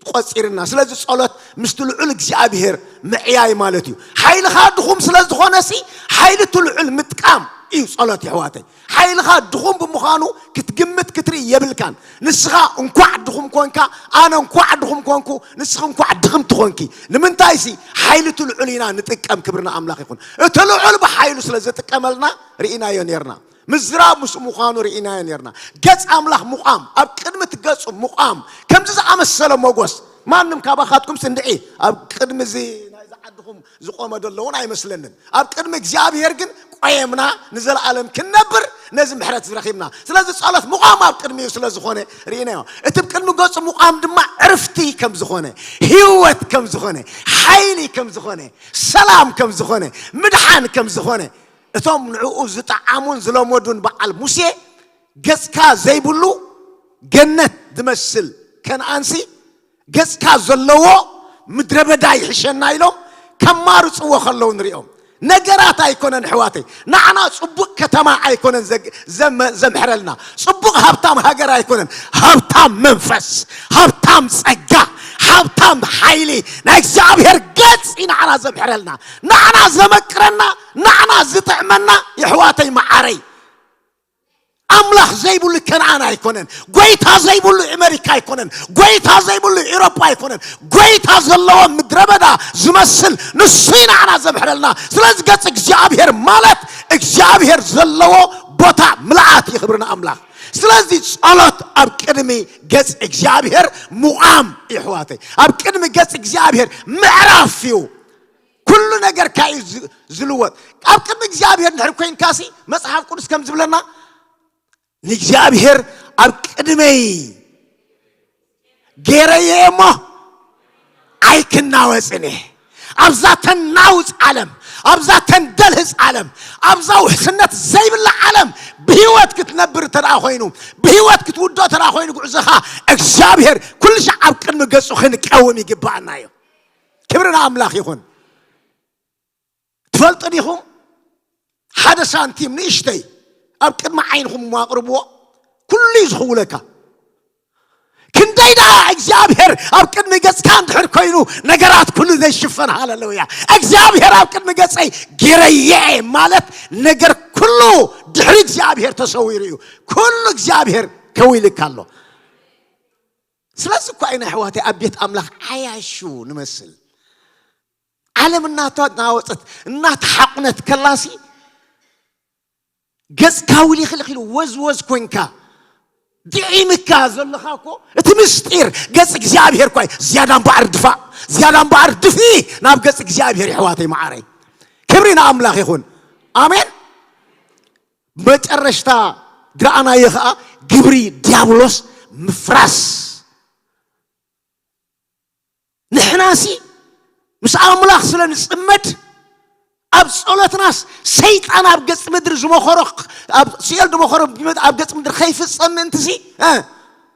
ቆጺርና። ስለዚ ጸሎት ምስቲ ልዑል እግዚኣብሄር ምዕያይ ማለት እዩ። ሓይልኻ ድኹም ስለ ዝኾነሲ፣ ሓይሊ እቲ ልዑል ምጥቃም እዩ ጸሎት፣ የሕዋተይ። ሓይልኻ ድኹም ብምዃኑ ክትግምት ክትርኢ የብልካን። ንስኻ እንኳዕ ድኹም ኮንካ፣ ኣነ እንኳዕ ድኹም ኮንኩ፣ ንስኺ እንኳዕ ድኽምቲ ኮንኪ። ንምንታይሲ ሓይሊ እቲ ልዑል ኢና ንጥቀም። ክብሪ ንኣምላኽ ይኹን። እቲ ልዑል ብሓይሉ ስለ ዝጥቀመልና ርኢናዮ ኔርና። ምዝራብ ምስኡ ምዃኑ ርኢናዮ ኔርና። ገጽ ኣምላኽ ምቋም፣ ኣብ ቅድሚ እቲ ገጹ ምቋም፣ ከምዚ ዝኣመሰለ ሞጎስ ማንም ካባኻትኩምስ እንድዒ ኣብ ቅድሚ እዚ ናይዚ ዓድኹም ዝቆመ ዘሎ እውን ኣይመስለንን። ኣብ ቅድሚ እግዚኣብሔር ግን ቆየምና ንዘለኣለም ክንነብር ነዚ ምሕረት እዚ ረኺብና። ስለዚ ጸሎት ምቋም ኣብ ቅድሚኡ ስለ ዝኾነ ርኢናዮ። እቲ ኣብ ቅድሚ ገጹ ምቋም ድማ ዕርፍቲ ከም ዝኾነ፣ ህይወት ከም ዝኾነ፣ ሓይሊ ከም ዝኾነ፣ ሰላም ከም ዝኾነ፣ ምድሓን ከም ዝኾነ፣ እቶም ንዕኡ ዝጠዓሙን ዝለመዱን በዓል ሙሴ ገጽካ ዘይብሉ ገነት ዝመስል ከነኣንሲ ገጽካ ዘለዎ ምድረ በዳ ይሕሸና ኢሎም ከማርጽዎ ከለዉ ንሪኦም። ነገራት ኣይኮነን ኣሕዋተይ፣ ንዓና ጽቡቕ ከተማ ኣይኮነን ዘግ-፣ ዘመ-፣ ዘምሕረልና። ጽቡቕ ሃብታም ሃገር ኣይኮነን፣ ሃብታም መንፈስ፣ ሃብታም ጸጋ፣ ሃብታም ሓይሊ ናይ እግዚኣብሔር ገጽ እዩ ንዓና ዘምሕረልና። ንዓና ዘመቅረና፣ ንዓና ዝጥዕመና የሕዋተይ መዓረይ። ኣምላኽ ዘይብሉ ከነኣን ኣይኮነን። ጎይታ ዘይብሉ ኣመሪካ ኣይኮነን። ጎይታ ዘይብሉ ኤውሮጳ ኣይኮነን። ጎይታ ዘለዎ ምድረ በዳ ዝመስል ንሱ እዩ ንዓና ዘምሕረልና። ስለዚ ገጽ እግዚኣብሔር ማለት እግዚኣብሔር ዘለዎ ቦታ ምልኣት እዩ። ክብሪ ንኣምላኽ። ስለዚ ጸሎት ኣብ ቅድሚ ገጽ እግዚኣብሔር ምቋም እዩ፣ ኣሕዋተይ። ኣብ ቅድሚ ገጽ እግዚኣብሔር ምዕራፍ እዩ። ኩሉ ነገርካ እዩ ዝ- ዝልወጥ። ኣብ ቅድሚ እግዚኣብሔር እንድሕር ኮይንካሲ፣ መጽሓፍ ቅዱስ ከም ዝብለና፣ ንእግዚኣብሔር ኣብ ቅድመይ ገይረዮ እየ እሞ ኣይክናወጽን እየ። ኣብዛ ተናውጽ ዓለም፣ ኣብዛ ተንደልህጽ ዓለም፣ ኣብዛ ውሕስነት ዘይብላ ዓለም ብህይወት ክትነብር እንተ ደኣ ኮይኑ፣ ብህይወት ክትውድኦ እንተ ደኣ ኮይኑ፣ ጉዕዞኻ እግዚኣብሔር ኩሉ ሻዕ ኣብ ቅድሚ ገጹ ክንቀውም ይግባኣና እዩ። ክብሪ ንኣምላኽ ይኹን። ትፈልጡ ዲኹም? ሓደ ሳንቲም ንእሽተይ ኣብ ቅድሚ ዓይንኹም እሞ ኣቕርብዎ፣ ኩሉ እዩ ዝኽውለካ። ክንደይ ደኣ እግዚኣብሔር ኣብ ቅድሚ ገጽካ እንድሕር ኮይኑ፣ ነገራት ኩሉ ዘይሽፈን። ሃሌሉያ! እግዚኣብሔር ኣብ ቅድሚ ገጸይ ገይረየ ማለት፣ ነገር ኩሉ ድሕሪ እግዚኣብሔር ተሰዊሩ እዩ። ኩሉ እግዚኣብሔር ከዊልካ ኣሎ። ስለዚ እኳ ኢና፣ ኣሕዋተይ፣ ኣብ ቤት ኣምላኽ ዓያሹ ንመስል። ዓለም እናተናወጸት እናተሓቑነት ከላሲ፣ ገጽካ ውልኽልኽ ኢሉ ወዝወዝ ኮንካ፣ ድዒምካ ዘለኻ እኮ፣ እቲ ምስጢር ገጽ እግዚኣብሔር እኳ እዩ። ዝያዳ እምበኣር ድፋእ፣ ዝያዳ እምበኣር ድፍኢ ናብ ገጽ እግዚኣብሔር፣ የሕዋተይ መዓረይ። ክብሪ ንኣምላኽ ይኹን። ኣሜን። መጨረሽታ ዝረኣናዮ ኸኣ ግብሪ ዲያብሎስ ምፍራስ። ንሕናሲ ምስ ኣምላኽ ስለ ንጽመድ፣ ኣብ ጸሎትናስ ሰይጣን ኣብ ገጽ ምድሪ ዝመኸሮ፣ ኣብ ሲኦል ዝመኸሮ ኣብ ገጽ ምድሪ ከይፍጸም ምእንትሲ፣ እ፣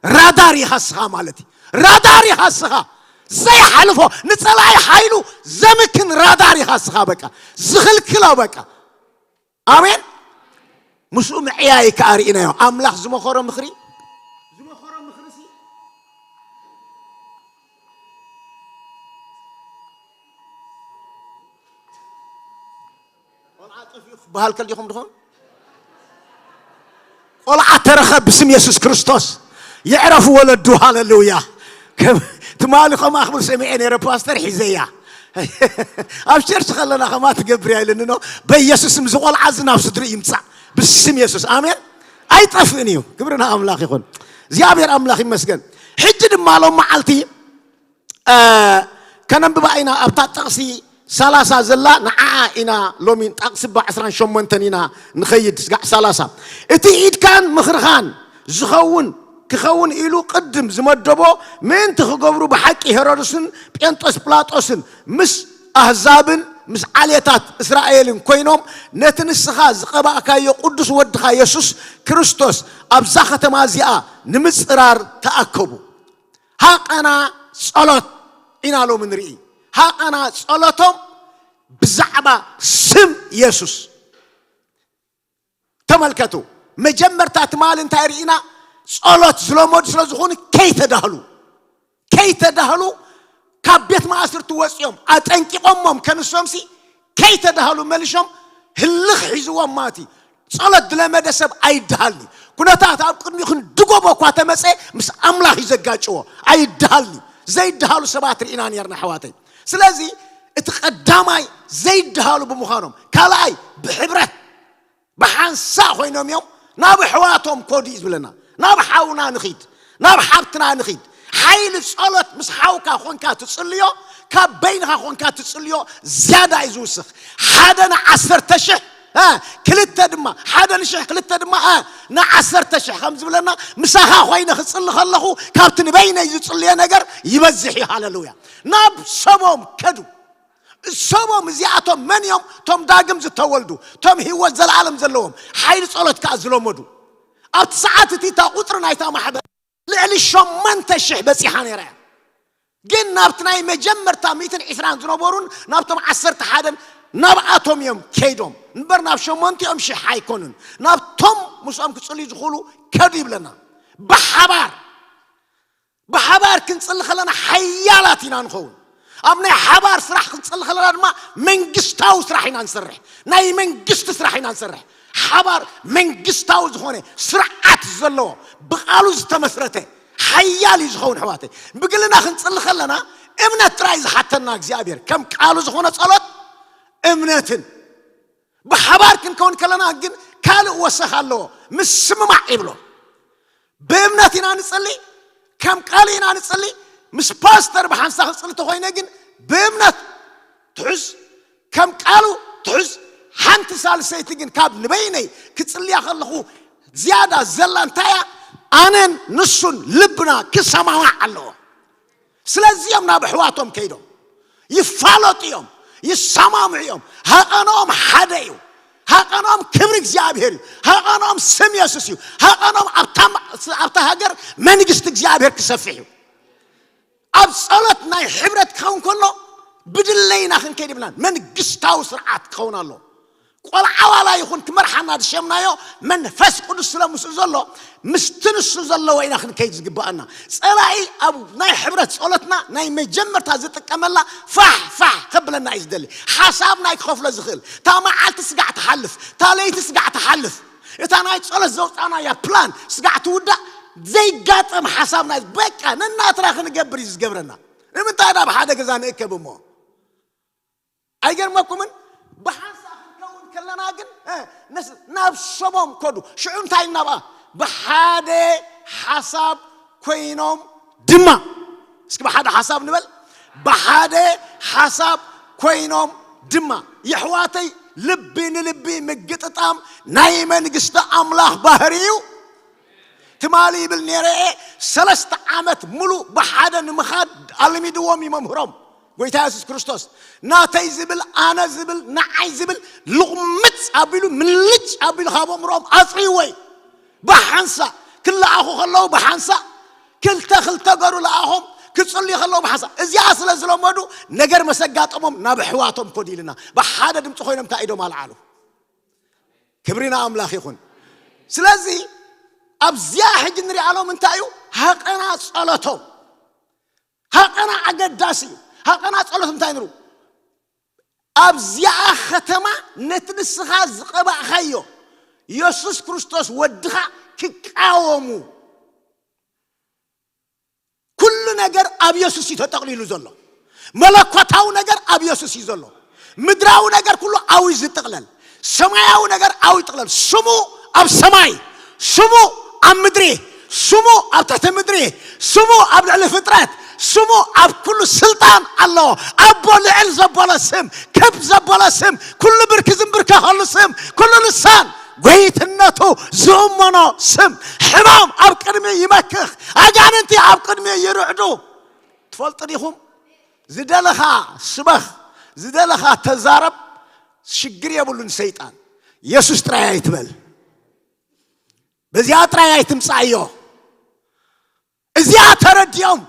ራዳር ኢኻ እስኻ ማለት እዩ። ራዳር ኢኻ እስኻ። ዘይሓልፎ፣ ንጸላኢ ሓይሉ ዘምክን ራዳር ኢኻ እስኻ። በቃ ዝኽልክሎ በቃ። ኣሜን። ምስኡ ምዕያይ ከኣ ርኢናዮ። ኣምላኽ ዝመኸሮ ምኽሪ፣ ዝመኸሮ ምኽሪ ሲ፣ ቆልዓ ጠፊኡ ክበሃል ከሊኹም ድኹም? ቆልዓ ተረኸ ብስም የሱስ ክርስቶስ። የዕረፉ ወለዱ። ሃሌሉያ። ከም ትማሊ ከምኣ ክብል ሰሚዐ ነይረ፣ ፓስተር ሒዘያ። ኣብ ቸርች ከለና ከማ ትገብር እያ ኢለኒ፣ ኖ፣ በኢየሱስ ስም ዝቆልዓ እዚ ናብ ስድሪ ይምጻእ። ብስም የሱስ። ኣሜን። ኣይጠፍእን እዩ። ክብሪ ንኣምላኽ ይኹን። እግዚኣብሔር ኣምላኽ ይመስገን። ሕጂ ድማ ሎም መዓልቲ፣ እ፣ ከነንብባ ኢና። ኣብታ ጥቕሲ ሰላሳ ዘላ ንዓኣ ኢና ሎሚ፣ ጥቕሲ ብ ዓስራን ሸሞንተን ኢና ንኸይድ፣ ስጋዕ ሰላሳ። እቲ ኢድካን ምኽርኻን ዝኸውን፣ ክኸውን ኢሉ ቅድም ዝመደቦ ምእንቲ ክገብሩ፣ ብሓቂ ሄሮድስን ጴንጦስ ጲላጦስን ምስ ኣህዛብን ምስ ዓሌታት እስራኤልን ኮይኖም፣ ነቲ ንስኻ ዝቐባእካዮ ቅዱስ ወድኻ የሱስ ክርስቶስ ኣብዛ ከተማ እዚኣ ንምጽራር ተኣከቡ። ሃቐና ጸሎት ኢና ሎሚ ንርኢ። ሃቐና ጸሎቶም ብዛዕባ ስም የሱስ። ተመልከቱ፣ መጀመርታ ትማሊ እንታይ ርኢና? ጸሎት ዝለመዱ ስለ ዝኾኑ ከይተዳህሉ፣ ከይተዳህሉ ካብ ቤት ማእስርቲ ወጺኦም ኣጠንቂቖሞም ከንሶምሲ ከይተዳህሉ መሊሾም ህልኽ ሒዝዎም ማለት እዩ። ጸሎት ዝለመደ ሰብ ኣይድሃልኒ። ኩነታት ኣብ ቅድሚኡ ክንድጎቦ እኳ ተመጸ ምስ ኣምላኽ እዩ ዘጋጭዎ። ኣይድሃልኒ። ዘይድሃሉ ሰባት ርኢና ነርና፣ ኣሕዋተይ። ስለዚ እቲ ቀዳማይ ዘይድሃሉ ብምዃኖም፣ ካልኣይ ብሕብረት ብሓንሳእ ኮይኖም እዮም ናብ ኣሕዋቶም ኮዱ እዩ ዝብለና። ናብ ሓውና ንኺድ፣ ናብ ሓብትና ንኺድ። ሓይሊ ጸሎት ምስ ሓውካ ኾንካ ትጽልዮ፣ ካብ በይንኻ ኾንካ ትጽልዮ ዝያዳ እዩ ዝውስኽ። ሓደ ንዓሰርተ ሽሕ፣ እ፣ ክልተ ድማ፣ ሓደ ንሽሕ ክልተ ድማ፣ እ፣ ንዓሰርተ ሽሕ ከም ዝብለና፣ ምሳኻ ኮይነ ክጽሊ ከለኹ ካብቲ ንበይነይ ዝጽልዮ ነገር ይበዝሕ እዩ። ሃሌሉያ። ናብ ሰቦም ከዱ። እሶቦም እዚኣቶም መን እዮም? እቶም ዳግም ዝተወልዱ፣ እቶም ህይወት ዘለዓለም ዘለዎም፣ ሓይሊ ጸሎት ከኣ ዝለመዱ። ኣብቲ ሰዓት እቲ እታ ቁጽሪ ናይታ ማሕበር ልዕሊ ሸሞንተ ሽሕ በጺሓ ነይራ እያ። ግን ናብቲ ናይ መጀመርታ ሚእትን ዕስራን ዝነበሩን ናብቶም ዓሰርተ ሓደን ናብኣቶም እዮም ከይዶም እምበር ናብ ሸሞንቲኦም ሽሕ ኣይኮኑን። ናብቶም ምስኦም ክጽልዩ ዝኽእሉ ከዱ ይብለና። ብሓባር ብሓባር ክንጽሊ ከለና ሓያላት ኢና ንኸውን። ኣብ ናይ ሓባር ስራሕ ክንጽሊ ከለና ድማ መንግስታዊ ስራሕ ኢና ንሰርሕ። ናይ መንግስቲ ስራሕ ኢና ንሰርሕ። ሓባር መንግስታዊ ዝኾነ ስርዓት ዘለዎ ብቃሉ ዝተመስረተ ሓያል እዩ ዝኸውን። ኣሕዋተይ፣ ብግልና ክንጽሊ ከለና እምነት ጥራይ ዝሓተና እግዚኣብሔር ከም ቃሉ ዝኾነ ጸሎት እምነትን ብሓባር ክንከውን ከለና ግን ካልእ ወሰኽ ኣለዎ። ምስምማዕ ይብሎ። ብእምነት ኢና ንጽሊ፣ ከም ቃሉ ኢና ንጽሊ። ምስ ፓስተር ብሓንሳ ክጽሊ ተኾይነ ግን ብእምነት ትሑዝ፣ ከም ቃሉ ትሑዝ። ሓንቲ ሳልሰይቲ ግን ካብ ንበይነይ ክጽልያ ከለኹ ዝያዳ ዘላ እንታይ እያ? ኣነን ንሱን ልብና ክሰማማዕ ኣለዎ። ስለዚ እዮም ናብ ኣሕዋቶም ከይዶም። ይፋለጡ እዮም፣ ይሰማምዑ እዮም። ሃቐኖም ሓደ እዩ። ሃቐኖም ክብሪ እግዚኣብሔር እዩ። ሃቐኖም ስም የሱስ እዩ። ሃቐኖም ኣብታ ሃገር መንግስቲ እግዚኣብሔር ክሰፍሕ እዩ። ኣብ ጸሎት ናይ ሕብረት ክኸውን ከሎ ብድለይና ክንከይድ ይብልናን መንግስታዊ ስርዓት ክኸውን ኣሎ። ቆልዓ ዋላ ይኹን ክመርሓና ዝሸምናዮ መንፈስ ቅዱስ ስለ ምስኡ ዘሎ ምስቲ ንሱ ዘለዎ ኢና ክንከይድ ዝግብኣና። ጸላኢ ኣብ ናይ ሕብረት ጸሎትና ናይ መጀመርታ ዝጥቀመላ ፋሕ ፋሕ ከብለና እዩ ዝደሊ። ሓሳብ ናይ ክኸፍሎ ዝኽእል፣ እታ መዓልቲ ስጋዕ ትሓልፍ፣ እታ ለይቲ ስጋዕ ትሓልፍ፣ እታ ናይ ጸሎት ዘውጻናያ ፕላን ስጋዕ ትውዳእ። ዘይጋጠም ሓሳብ ናይ በቃ ነናትና ክንገብር እዩ ዝገብረና። ንምንታይ ናብ ሓደ ገዛ ንእከብ እሞ? ኣይገርመኩምን? ብሓንሳእ ክንከውን ከለና ግን ናብ ሸሞም ከዱ። ሽዑ እንታይ እናብኣ? ብሓደ ሓሳብ ኮይኖም ድማ፣ እስኪ ብሓደ ሓሳብ ንበል። ብሓደ ሓሳብ ኮይኖም ድማ። የሕዋተይ፣ ልቢ ንልቢ ምግጥጣም ናይ መንግስቲ ኣምላኽ ባህሪ እዩ። ትማሊ ይብል ነይረ እየ፣ ሰለስተ ዓመት ሙሉ ብሓደ ንምኻድ ኣልሚድዎም እዩ መምህሮም ጎይታ የሱስ ክርስቶስ። ናተይ ዝብል፣ ኣነ ዝብል፣ ንዓይ ዝብል ልቕምፅ ኣቢሉ፣ ምልጭ ኣቢሉ ካብ ኣእምሮኦም ኣፅርይዎ እዩ። ብሓንሳ ክለኣኹ ከለዉ ብሓንሳ ክልተ ክልተ ገሩ ለኣኾም ክፅልዩ ከለዉ ብሓንሳ። እዚኣ ስለ ዝለመዱ ነገር መሰጋጠሞም ናብ ኣሕዋቶም ኮድ ኢልና ብሓደ ድምፂ ኮይኖም እንታይ ኢዶም ኣልዓሉ። ክብሪ ንኣምላኽ ይኹን። ስለዚ ኣብዚኣ ሕጂ ንሪኣ ሎም እንታይ እዩ? ሃቐና ጸሎቶም። ሃቐና ኣገዳሲ እዩ። ሃቐና ጸሎት እንታይ ንሩ? ኣብዚኣ ከተማ ነቲ ንስኻ ዝቐባእኻዮ የሱስ ክርስቶስ ወድኻ ክቃወሙ። ኩሉ ነገር ኣብ የሱስ እዩ ተጠቕሊሉ ዘሎ። መለኮታዊ ነገር ኣብ የሱስ እዩ ዘሎ። ምድራዊ ነገር ኩሉ ኣብኡ እዩ ዝጥቕለል። ሰማያዊ ነገር ኣብኡ ይጥቕለል። ስሙ ኣብ ሰማይ፣ ስሙ ኣብ ምድሪ፣ ስሙ ኣብ ትሕቲ ምድሪ፣ ስሙ ኣብ ልዕሊ ፍጥረት፣ ስሙ ኣብ ኩሉ ስልጣን ኣለዎ። ኣቦ ልዕል ዘበሎ ስም፣ ክብ ዘበሎ ስም፣ ኩሉ ብርኪ ዝንብርከኸሉ ስም፣ ኩሉ ልሳን ጎይትነቱ ዝእመኖ ስም። ሕማም ኣብ ቅድሚ ይመክኽ፣ ኣጋንንቲ ኣብ ቅድሚ ይርዕዱ። ትፈልጡ ዲኹም? ዝደለኻ ስበኽ፣ ዝደለኻ ተዛረብ፣ ሽግር የብሉን ሰይጣን። የሱስ ጥራይ ኣይትበል። በዚኣ ጥራይ ኣይትምጻእዮ። እዚኣ ተረዲኦም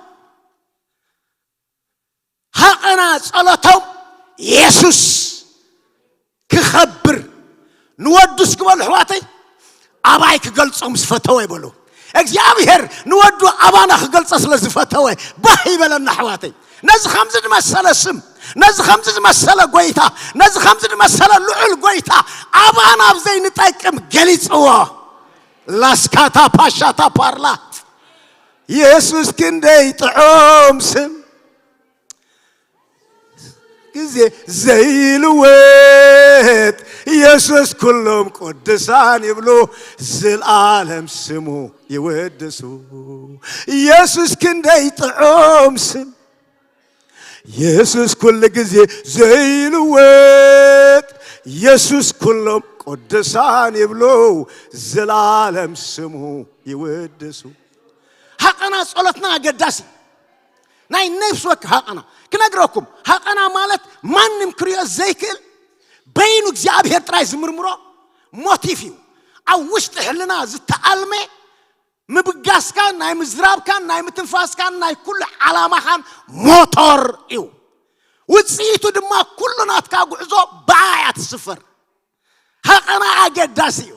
ሃቐና ጸሎቶም የሱስ ክኸብር ንወዱ እስኪ በሉ ኣሕዋተይ፣ ኣባይ ክገልጾም ዝፈተወ ይበሉ። እግዚኣብሔር ንወዱ ኣባና ክገልጾ ስለ ዝፈተወ ባህ ይበለና ኣሕዋተይ። ነዚ ከምዚ ዝመሰለ ስም፣ ነዚ ከምዚ ዝመሰለ ጎይታ፣ ነዚ ከምዚ ዝመሰለ ልዑል ጎይታ ኣባና ኣብ ዘይንጠቅም ገሊጽዎ። ላስካታ ፓሻታ ፓርላ የሱስ ክንደይ ጥዑም ስም ግዜ ዘይልወጥ የሱስ ኩሎም ቅዱሳን ይብሉ ዝልዓለም ስሙ ይወድሱ። የሱስ ክንደይ ጥዑም ስም የሱስ ኩሉ ግዜ ዘይልወጥ የሱስ ኩሎም ቅዱሳን ይብሉ ዝልዓለም ስሙ ይወድሱ። ሃቐና ጸሎትና ኣገዳሲ ናይ ነፍሲ ወከ ሃቐና ክነግረኩም። ሃቐና ማለት ማንም ክሪኦ ዘይክእል በይኑ እግዚኣብሔር ጥራይ ዝምርምሮ ሞቲፍ እዩ። ኣብ ውሽጢ ሕልና ዝተኣልመ ምብጋስካን ናይ ምዝራብካን ናይ ምትንፋስካን ናይ ኩሉ ዓላማኻን ሞቶር እዩ። ውፅኢቱ ድማ ኩሉ ናትካ ጉዕዞ ብኣያ ትስፈር። ሃቐና ኣገዳሲ እዩ።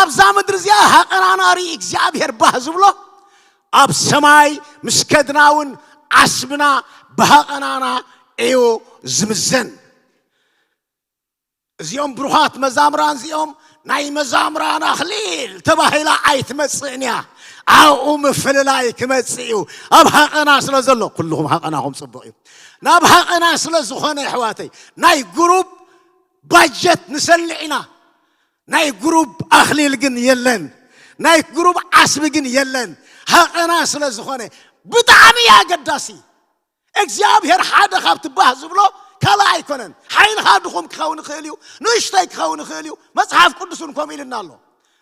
ኣብዛ ምድሪ እዚኣ ሃቐናና ርኢ እግዚኣብሔር ባህ ዝብሎ ኣብ ሰማይ ምስ ከድና እውን ዓስብና ብሃቐናና እዩ ዝምዘን። እዚኦም ብሩኻት መዛምራን እዚኦም ናይ መዛምራን ኣኽሊል ተባሂላ ኣይትመጽእን እያ። ኣብኡ ምፍልላይ ክመጽእ እዩ። ኣብ ሃቐና ስለ ዘሎ፣ ኩልኹም ሃቐናኹም ጽቡቕ እዩ። ናብ ሃቐና ስለ ዝኾነ፣ ኣሕዋተይ፣ ናይ ግሩፕ ባጀት ንሰልዕ ኢና። ናይ ግሩፕ ኣኽሊል ግን የለን። ናይ ግሩፕ ዓስቢ ግን የለን። ሃቐና ስለ ዝኾነ ብጣዕሚ እዩ ኣገዳሲ። እግዚኣብሔር ሓደ ካብ ትባህ ዝብሎ ካልእ ኣይኮነን። ሓይልኻ ድኹም ክኸውን ይኽእል እዩ፣ ንእሽተይ ክኸውን ይኽእል እዩ። መጽሓፍ ቅዱስ እውን ከምኡ ኢልና ኣሎ።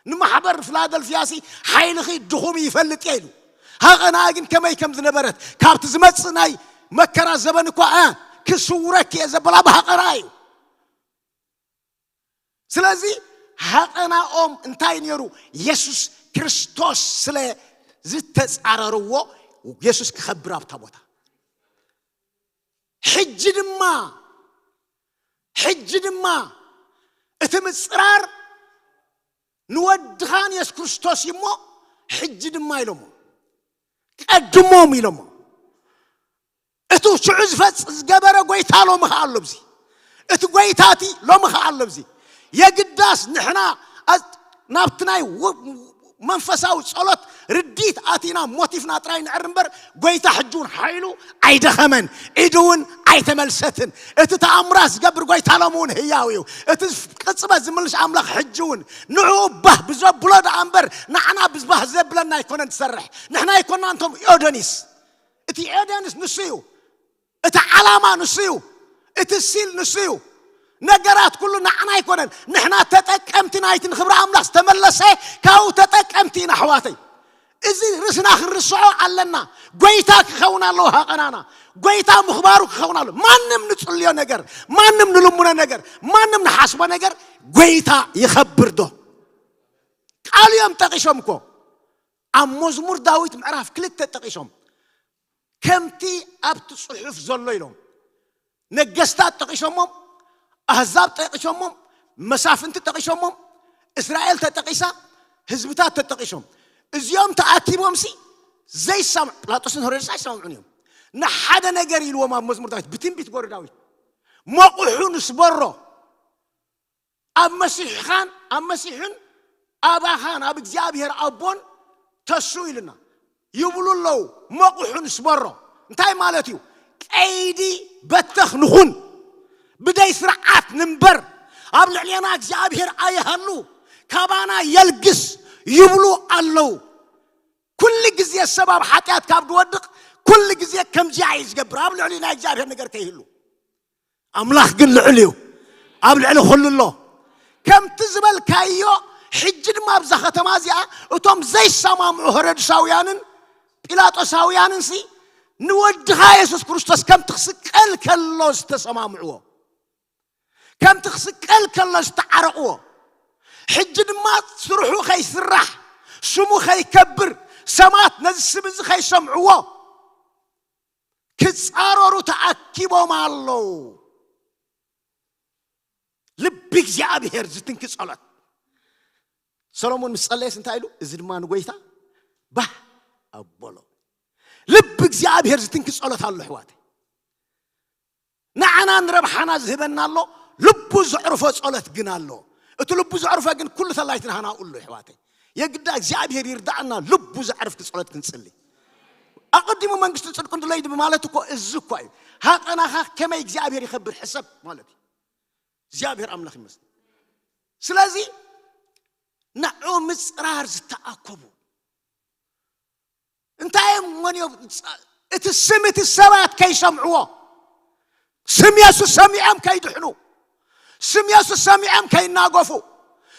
ንማሕበር ፊላደልፊያ ሲ ሓይልኺ ድኹም ይፈልጥ እየ ኢሉ። ሃቐና ግን ከመይ ከም ዝነበረት፣ ካብቲ ዝመጽእ ናይ መከራ ዘበን እኳ፣ እ፣ ክስውረኪ እየ ዘበላ ብሃቐና እዩ። ስለዚ ሃቐናኦም እንታይ ነይሩ? የሱስ ክርስቶስ ስለ ዝተጻረርዎ፣ የሱስ ክኸብር ኣብታ ቦታ። ሕጂ ድማ፣ ሕጂ ድማ እቲ ምጽራር ንወድኻን የሱስ ክርስቶስ እዩ እሞ፣ ሕጂ ድማ ኢሎሞ፣ ቀድሞም ኢሎሞ። እቲ ሽዑ ዝፈጽ ዝገበረ ጎይታ ሎሚ ኸዓ ኣሎ ኣብዚ። እቲ ጎይታ እቲ ሎሚ ኸዓ ኣሎ ኣብዚ። የግዳስ ንሕና ኣዝ-፣ ናብቲ ናይ ው-፣ መንፈሳዊ ጸሎት ርዲት ኣቲና ሞቲፍና ጥራይ ንዕር እምበር፣ ጎይታ ሕጂ እውን ሓይሉ ኣይደኸመን፣ ኢዱ እውን ኣይተመልሰትን። እቲ ተኣምራት ዝገብር ጎይታ ሎሚ እውን ህያው እዩ። እቲ ቅጽበት ዝምልሽ ኣምላኽ ሕጂ እውን ንዕኡ ባህ ብዘብሎ ደኣ እምበር፣ ንዓና ብዝባህ ዘብለና ኣይኮነን ትሰርሕ። ንሕና ኣይኮና እንቶም ኦደኒስ። እቲ ኦደኒስ ንሱ እዩ። እቲ ዓላማ ንሱ እዩ። እቲ ሲል ንሱ እዩ። ነገራት ኩሉ ንዓና ኣይኮነን። ንሕና ተጠቀምቲ ናይቲ ንኽብሪ ኣምላኽ ዝተመለሰ ካብኡ ተጠቀምቲ ኢና ኣሕዋተይ። እዚ ርስና ክንርስዖ ኣለና። ጎይታ ክኸውን ኣለዎ ሃቐናና። ጎይታ ምኽባሩ ክኸውን ኣለዎ። ማንም ንጽልዮ ነገር፣ ማንም ንልሙኖ ነገር፣ ማንም ንሓስቦ ነገር ጎይታ ይኸብር ዶ? ቃሉ እዮም ጠቒሶም እኮ። ኣብ መዝሙር ዳዊት ምዕራፍ ክልተ ጠቒሶም። ከምቲ ኣብቲ ጽሑፍ ዘሎ ኢሎም። ነገስታት ጠቒሶሞም፣ ኣህዛብ ጠቒሶሞም፣ መሳፍንቲ ጠቒሶሞም፣ እስራኤል ተጠቒሳ፣ ህዝብታት ተጠቒሶም። እዚኦም ተኣኪቦምሲ ዘይሰምዕ፣ ጲላጦስን ሄሮድስ ኣይሰምዑን እዮም። ንሓደ ነገር ኢልዎም ኣብ መዝሙር ዳዊት፣ ብትንቢት ጎሪ ዳዊት፣ "መቑሑ ንስበሮ፣ ኣብ መሲሕኻን ኣብ መሲሕን ኣባኻን ኣብ እግዚኣብሔር ኣቦን ተሱ" ኢልና ይብሉ ኣለዉ። መቑሑ ንስበሮ እንታይ ማለት እዩ? ቀይዲ በተኽ ንኹን፣ ብደይ ስርዓት ንንበር፣ ኣብ ልዕሌና እግዚኣብሔር ኣይሃሉ፣ ካባና የልግስ ይብሉ ኣለዉ። ኩሉ ግዜ ሰብ ኣብ ሓጢኣት ካብ ዝወድቕ፣ ኩሉ ግዜ ከምዚኣ እዩ ዝገብር፣ ኣብ ልዕሊ ናይ እግዚኣብሔር ነገር ከይህሉ። ኣምላኽ ግን ልዑል እዩ፣ ኣብ ልዕሊ ኩሉ ኣሎ። ከምቲ ዝበልካዮ፣ ሕጂ ድማ ኣብዛ ከተማ እዚኣ እቶም ዘይሰማምዑ ሄሮድሳውያንን ጲላጦሳውያንን ሲ ንወድኻ የሱስ ክርስቶስ ከምቲ ክስቀል ከሎ ዝተሰማምዕዎ፣ ከምቲ ክስቀል ከሎ ዝተዓረቕዎ፣ ሕጂ ድማ ስርሑ ከይስራሕ፣ ስሙ ከይከብር፣ ሰማት ነዚ ስም እዚ ከይሰምዕዎ ክጻረሩ ተኣኪቦም ኣለዉ። ልቢ እግዚኣብሔር ዝትንኪ ጸሎት። ሰሎሞን ምስ ጸለየስ እንታይ ኢሉ? እዚ ድማ ንጎይታ ባህ ኣበሎ። ልቢ እግዚኣብሔር ዝትንኪ ጸሎት ኣሎ ኣሕዋተይ። ንዓና ንረብሓና ዝህበና ኣሎ፣ ልቡ ዘዕርፎ ጸሎት ግን ኣሎ። እቲ ልቡ ዘዕርፎ ግን ኩሉ ተላይትና ሃናኡ ኣሎ ኣሕዋተይ። የግዳ እግዚኣብሔር ይርዳእና፣ ልቡ ዘዕርፍ ጸሎት ክንጽሊ። ኣቐዲሙ መንግስቲ ጽድቁን ድለዩ ብማለት እኮ እዚ እኳ እዩ። ሃቐናኻ ከመይ እግዚኣብሔር ይኸብር ሕሰብ ማለት እዩ። እግዚኣብሔር ኣምላኽ ይመስል። ስለዚ ንዑ ምጽራር ዝተኣከቡ እንታይ እዮም? መን እዮም? እቲ ስም እቲ ሰባት ከይሰምዕዎ፣ ስም የሱስ ሰሚዖም ከይድሕኑ፣ ስም የሱስ ሰሚዖም ከይናገፉ፣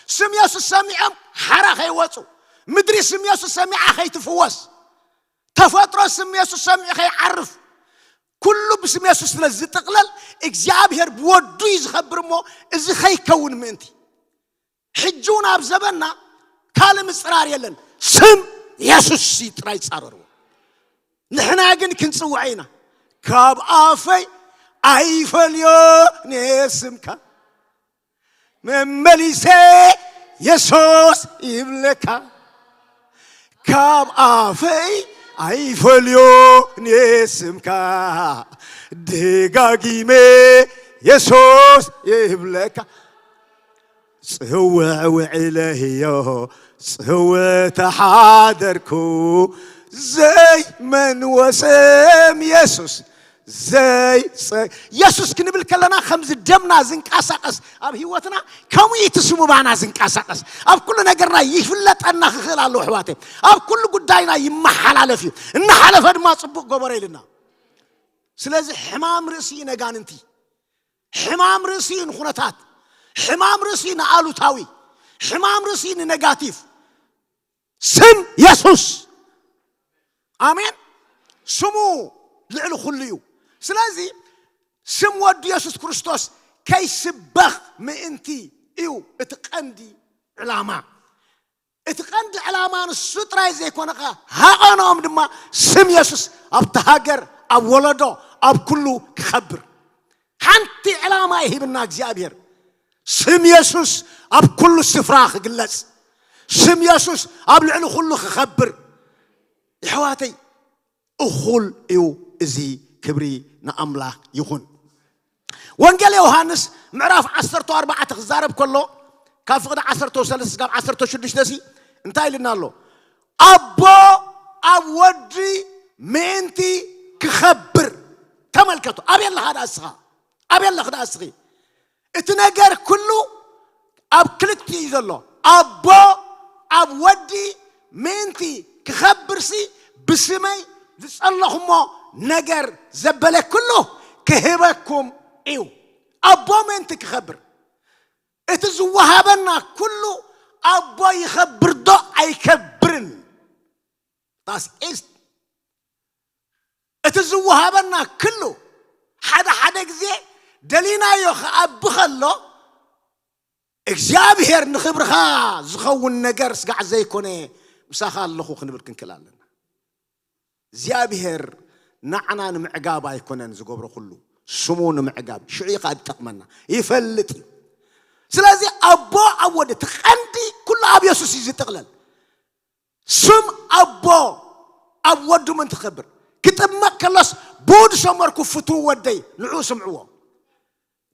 ስም የሱስ ሰሚዖም ሓራ ከይወጹ፣ ምድሪ ስም የሱስ ሰሚዓ ከይትፍወስ፣ ተፈጥሮ ስም የሱስ ሰሚዑ ከይዓርፍ፣ ኩሉ ብስም የሱስ ስለ ዝጥቕለል እግዚኣብሔር ብወዱ እዩ ዝኸብር እሞ እዚ ከይከውን ምእንቲ። ሕጂ እውን ኣብ ዘበንና ካልእ ምጽራር የለን። ስም የሱስ እዩ ጥራይ ጻረርዎ። ንሕና ግን ክንጽውዖ ኢና። ካብ ኣፈይ ኣይፈልዮን እየ ስምካ፣ መመሊሰ የሱስ ይብለካ። ካብ ኣፈይ ኣይፈልዮን እየ ስምካ፣ ደጋጊመ የሱስ ይብለካ። ጽውዕ ውዒለ ህዮ ጽውዕ ተሓደርኩ ዘይመንወስም የሱስ ዘይ የሱስ ክንብል ከለና ከምዚ ደምና ዝንቀሳቀስ ኣብ ህይወትና ከምኡ እቲ ስሙ ባና ዝንቀሳቀስ ኣብ ኩሉ ነገርና ይፍለጠና ክኽእል ኣለዎ ኣሕዋተይ። ኣብ ኩሉ ጉዳይና ይመሓላለፍ እዩ። እናሓለፈ ድማ ጽቡቅ ገበሮ ኢልና። ስለዚ ሕማም ርእሲ እዩ ነጋንንቲ፣ ሕማም ርእሲ እዩ ንኹነታት፣ ሕማም ርእሲ እዩ ንኣሉታዊ፣ ሕማም ርእሲ እዩ ንነጋቲቭ። ስም የሱስ፣ ኣሜን፣ ስሙ ልዕሊ ኩሉ እዩ። ስለዚ ስም ወዱ የሱስ ክርስቶስ ከይስበኽ ምእንቲ እዩ እቲ ቀንዲ ዕላማ። እቲ ቀንዲ ዕላማ ንሱ ጥራይ ዘይኮነ ከ ሃቐኖም ድማ ስም የሱስ ኣብቲ ሃገር፣ ኣብ ወለዶ፣ ኣብ ኩሉ ክኸብር። ሓንቲ ዕላማ ይሂብና እግዚኣብሔር። ስም የሱስ ኣብ ኩሉ ስፍራ ክግለጽ፣ ስም የሱስ ኣብ ልዕሊ ኩሉ ክኸብር። የሕዋተይ፣ እኹል እዩ እዚ። ክብሪ ንኣምላኽ ይኹን። ወንጌል ዮሃንስ ምዕራፍ ዓሰርተ ኣርባዕተ ክዛረብ ከሎ፣ ካብ ፍቕዲ ዓሰርተ ሰለስተ ስጋብ ዓሰርተ ሽዱሽተ ሲ እንታይ ኢልና ኣሎ? ኣቦ ኣብ ወዲ ምእንቲ ክኸብር። ተመልከቱ። ኣበይ ኣለኻ ደኣ እስኻ? ኣበይ ኣለኽ ደኣ እስኺ? እቲ ነገር ኩሉ ኣብ ክልቲኡ እዩ ዘሎ። ኣቦ ኣብ ወዲ ምእንቲ ክኸብርሲ፣ ብስመይ ዝጸለኹሞ ነገር ዘበለ ኩሉ ክህበኩም እዩ። ኣቦ ምእንቲ ክኸብር፣ እቲ ዝወሃበና ኩሉ ኣቦ ይኸብር ዶ ኣይከብርን? ዳስ ኢስት እቲ ዝወሃበና ክሉ ሓደ ሓደ ግዜ ደሊናዮ ክኣቢ ከሎ፣ እግዚኣብሔር ንኽብርኻ ዝኸውን ነገር ስጋዕ ዘይኮነ፣ ምሳኻ ኣለኹ ክንብል ክንክእል ኣለና። እግዚኣብሔር ንዓና ንምዕጋብ ኣይኮነን ዝገብሮ ኩሉ፣ ስሙ ንምዕጋብ። ሽዑ እዩ ከኣ ዝጠቕመና፣ ይፈልጥ እዩ። ስለዚ ኣቦ ኣብ ወዲ፣ እቲ ቀንዲ ኩሉ ኣብ የሱስ እዩ ዝጥቕለል። ስም ኣቦ ኣብ ወዱ ምእንቲ ክኸብር፣ ክጥመቅ ከሎስ፣ ብኡ ዝሰመርኩ ፍትው ወደይ ንዑ ስምዕዎ።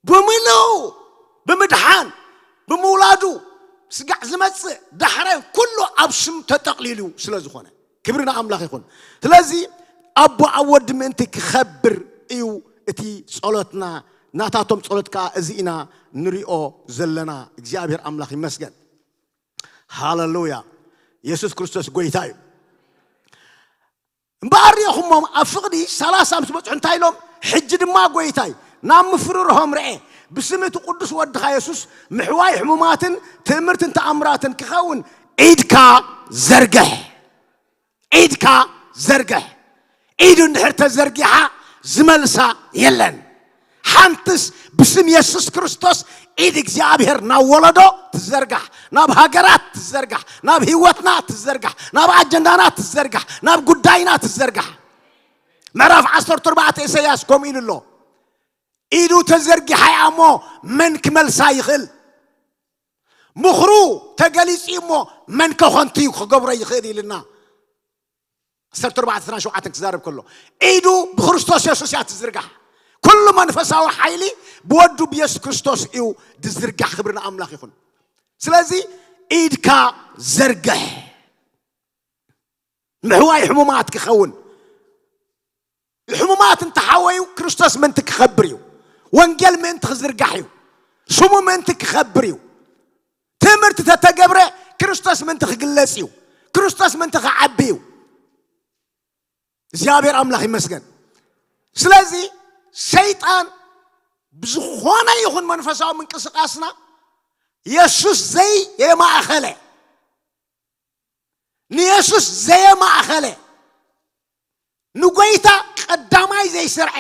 ብምልኡ፣ ብምድሓን፣ ብምውላዱ፣ ስጋዕ ዝመጽእ ዳሕራይ ኩሉ ኣብ ስም ተጠቕሊሉ ስለ ዝኾነ፣ ክብሪ ንኣምላኽ ይኹን። ስለዚ ኣቦ ኣብ ወዲ ምእንቲ ክኸብር እዩ እቲ ጸሎትና። ናታቶም ጸሎት ከኣ እዚ ኢና ንሪኦ ዘለና። እግዚኣብሔር ኣምላኽ ይመስገን። ሃለሉያ። የሱስ ክርስቶስ ጎይታ እዩ። እምበኣር ርኢኹሞም ኣብ ፍቕዲ ሰላሳ ምስ በጽሑ እንታይ ኢሎም? ሕጂ ድማ ጎይታይ ናብ ምፍርርሆም ርኤ፣ ብስም እቲ ቅዱስ ወድኻ የሱስ ምሕዋይ ሕሙማትን ትእምርትን ተኣምራትን ክኸውን ኢድካ ዘርግሕ። ኢድካ ዘርግሕ። ኢዱ እንድሕር ተዘርጊሓ ዝመልሳ የለን። ሓንትስ ብስም የሱስ ክርስቶስ ኢድ እግዚኣብሔር ናብ ወለዶ ትዘርጋሕ፣ ናብ ሃገራት ትዘርጋሕ፣ ናብ ህይወትና ትዘርጋሕ፣ ናብ ኣጀንዳና ትዘርጋሕ፣ ናብ ጉዳይና ትዘርጋሕ። ምዕራፍ ዓሰርተ ኣርባዕተ ኢሳያስ ከምኡ ኢሉ ኣሎ። ኢዱ ተዘርጊሓ እያ እሞ መን ክመልሳ ይኽእል? ምኽሩ ተገሊጹ እዩ እሞ መን ከ ኾንቱ ክገብሮ ይኽእል ኢልና። ዓሰርተ ኣርባዕተ ዕስራን ሸውዓተን ክዛረብ ከሎ፣ ኢዱ ብክርስቶስ የሱስ እያ ትዝርጋሕ። ኩሉ መንፈሳዊ ሓይሊ ብወዱ ብየሱስ ክርስቶስ እዩ ዝዝርጋሕ። ክብሪ ንኣምላኽ ይኹን። ስለዚ ኢድካ ዘርግሕ፣ ምሕዋይ ሕሙማት ክኸውን። ሕሙማት እንተሓወዩ ክርስቶስ ምእንቲ ክኸብር እዩ። ወንጌል ምእንቲ ክዝርጋሕ እዩ። ስሙ ምእንቲ ክኸብር እዩ። ትምህርቲ ተተገብረ ክርስቶስ ምእንቲ ክግለጽ እዩ። ክርስቶስ ምእንቲ ክዓቢ እዩ። እግዚኣብሔር ኣምላኽ ይመስገን። ስለዚ ሰይጣን ብዝኾነ ይኹን መንፈሳዊ ምንቅስቃስና የሱስ ዘየማእኸለ፣ ንየሱስ ዘየማእኸለ፣ ንጎይታ ቀዳማይ ዘይሰርዐ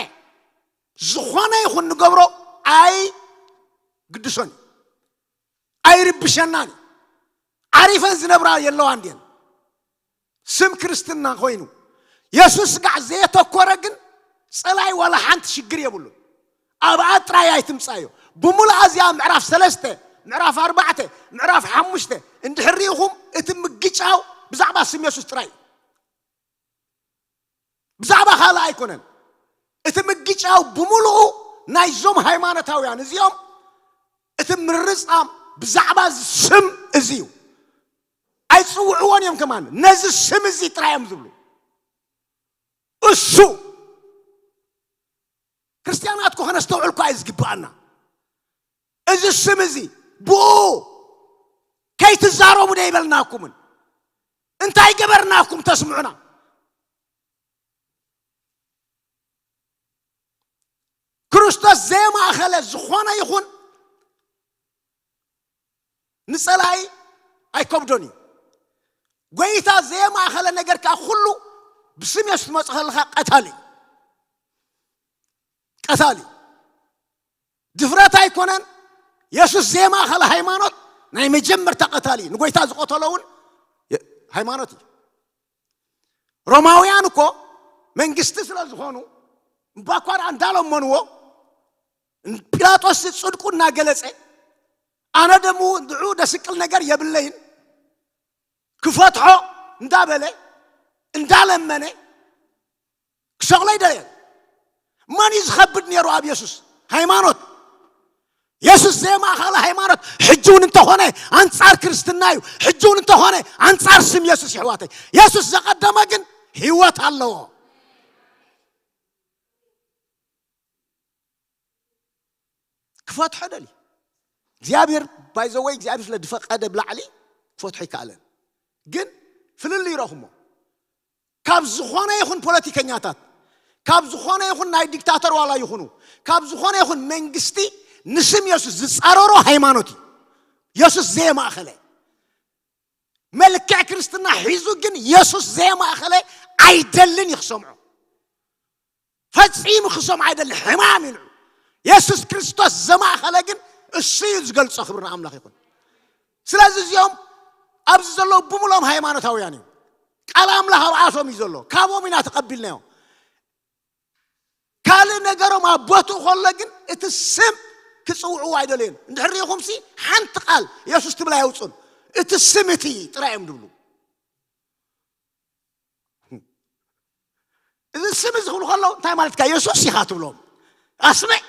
ዝኾነ ይኹን ንገብሮ ኣይግድሶን እዩ። ኣይርብሸናን እዩ። ዓሪፈን ዝነብራ የለዋን ድየን? ስም ክርስትና ኮይኑ የሱስ ጋዕ ዘየተኮረ ግን ጸላይ ዋላ ሓንቲ ሽግር የብሉን። ኣብኣ ጥራይ ኣይትምጻዮ። ብምሉኣ እዚኣ ምዕራፍ ሰለስተ፣ ምዕራፍ ኣርባዕተ፣ ምዕራፍ ሓሙሽተ እንድሕር ርኢኹም እቲ ምግጫው ብዛዕባ ስም የሱስ ጥራይ እዩ። ብዛዕባ ካልእ ኣይኮነን። እቲ ምግጫው ብምሉኡ ናይዞም ሃይማኖታውያን እዚኦም እቲ ምርጻም ብዛዕባ እዚ ስም እዚ እዩ። ኣይጽውዕዎን እዮም ከማን፣ ነዚ ስም እዚ ጥራይ እዮም ዝብሉ። እሱ ክርስትያናት እኮ ከነስተውዕል እኮ እዩ ዝግብኣና። እዚ ስም እዚ ብኡ ከይትዛረቡ ዶ ይበልናኩምን? እንታይ ገበርናኩም ተስምዑና? ክርስቶስ ዘየማእኸለ ዝኾነ ይኹን ንጸላኢ ኣይከብዶን እዩ። ጎይታ ዘየማእኸለ ነገር ከኣ ኩሉ ብስም የሱስ ትመጽእ ከለኻ ቀታሊ እዩ። ቀታሊ እዩ። ድፍረት ኣይኮነን። የሱስ ዘየማእኸለ ሃይማኖት ናይ መጀመርታ ቀታሊ እዩ። ንጎይታ ዝቐተሎ እውን የ-፣ ሃይማኖት እዩ። ሮማውያን እኮ መንግስቲ ስለ ዝኾኑ እምባኳ ደኣ እንዳለመንዎ ን-፣ ጲላጦስ ጽድቁ እናገለጸ ኣነ ደሞ ንዑ ደስቅል ነገር የብለይን ክፈትሖ እንዳበለ እንዳለመነ ክሰቕሎ ይደልየ። መን እዩ ዝኸብድ ነይሩ ኣብ የሱስ? ሃይማኖት። የሱስ ዘየማእኸለ ሃይማኖት ሕጂ እውን እንተኾነ ኣንጻር ክርስትና እዩ። ሕጂ እውን እንተኾነ ኣንጻር ስም የሱስ። ይሕዋተይ፣ የሱስ ዘቐደመ ግን ህይወት ኣለዎ። ክፈትሖ ደልዩ እግዚኣብሔር። ባይዘወይ እግዚኣብሔር ስለ ዝፈቀደ ብላዕሊ ክፈትሖ ይከኣለን። ግን ፍልልይ ይረኹሞ። ካብ ዝኾነ ይኹን ፖለቲከኛታት፣ ካብ ዝኾነ ይኹን ናይ ዲክታተር ዋላ ይኹኑ፣ ካብ ዝኾነ ይኹን መንግስቲ ንስም የሱስ ዝጻረሮ ሃይማኖት እዩ። የሱስ ዘየማእኸለ መልክዕ ክርስትና ሒዙ ግን የሱስ ዘየማእኸለ ኣይደልን እዩ ክሰምዖ። ፈጺሙ ክሰምዖ ኣይደልን። ሕማም እዩ ንዑ። የሱስ ክርስቶስ ዘማእኸለ ግን እሱ እዩ ዝገልጾ። ክብሪ ንኣምላኽ ይኹን። ስለዚ እዚኦም ኣብዚ ዘለዉ ብምሎም ሃይማኖታውያን እዮም። ቃል ኣምላኽ ኣብኣቶም እዩ ዘሎ። ካብኦም ኢና ተቐቢልናዮ። ካልእ ነገሮም ኣብ ቦትኡ ከሎ ግን እቲ ስም ክጽውዕዎ ኣይደለዩን። እንድሕር ርኢኹምሲ ሓንቲ ቃል የሱስ ትብል ኣየውጹን። እቲ ስም እቲ ጥራይ እዮም ዝብሉ። እዚ ስም እዚ ክብሉ ከለዉ እንታይ ማለትካ? የሱስ ኢኻ ትብሎም። ኣስምዕ፣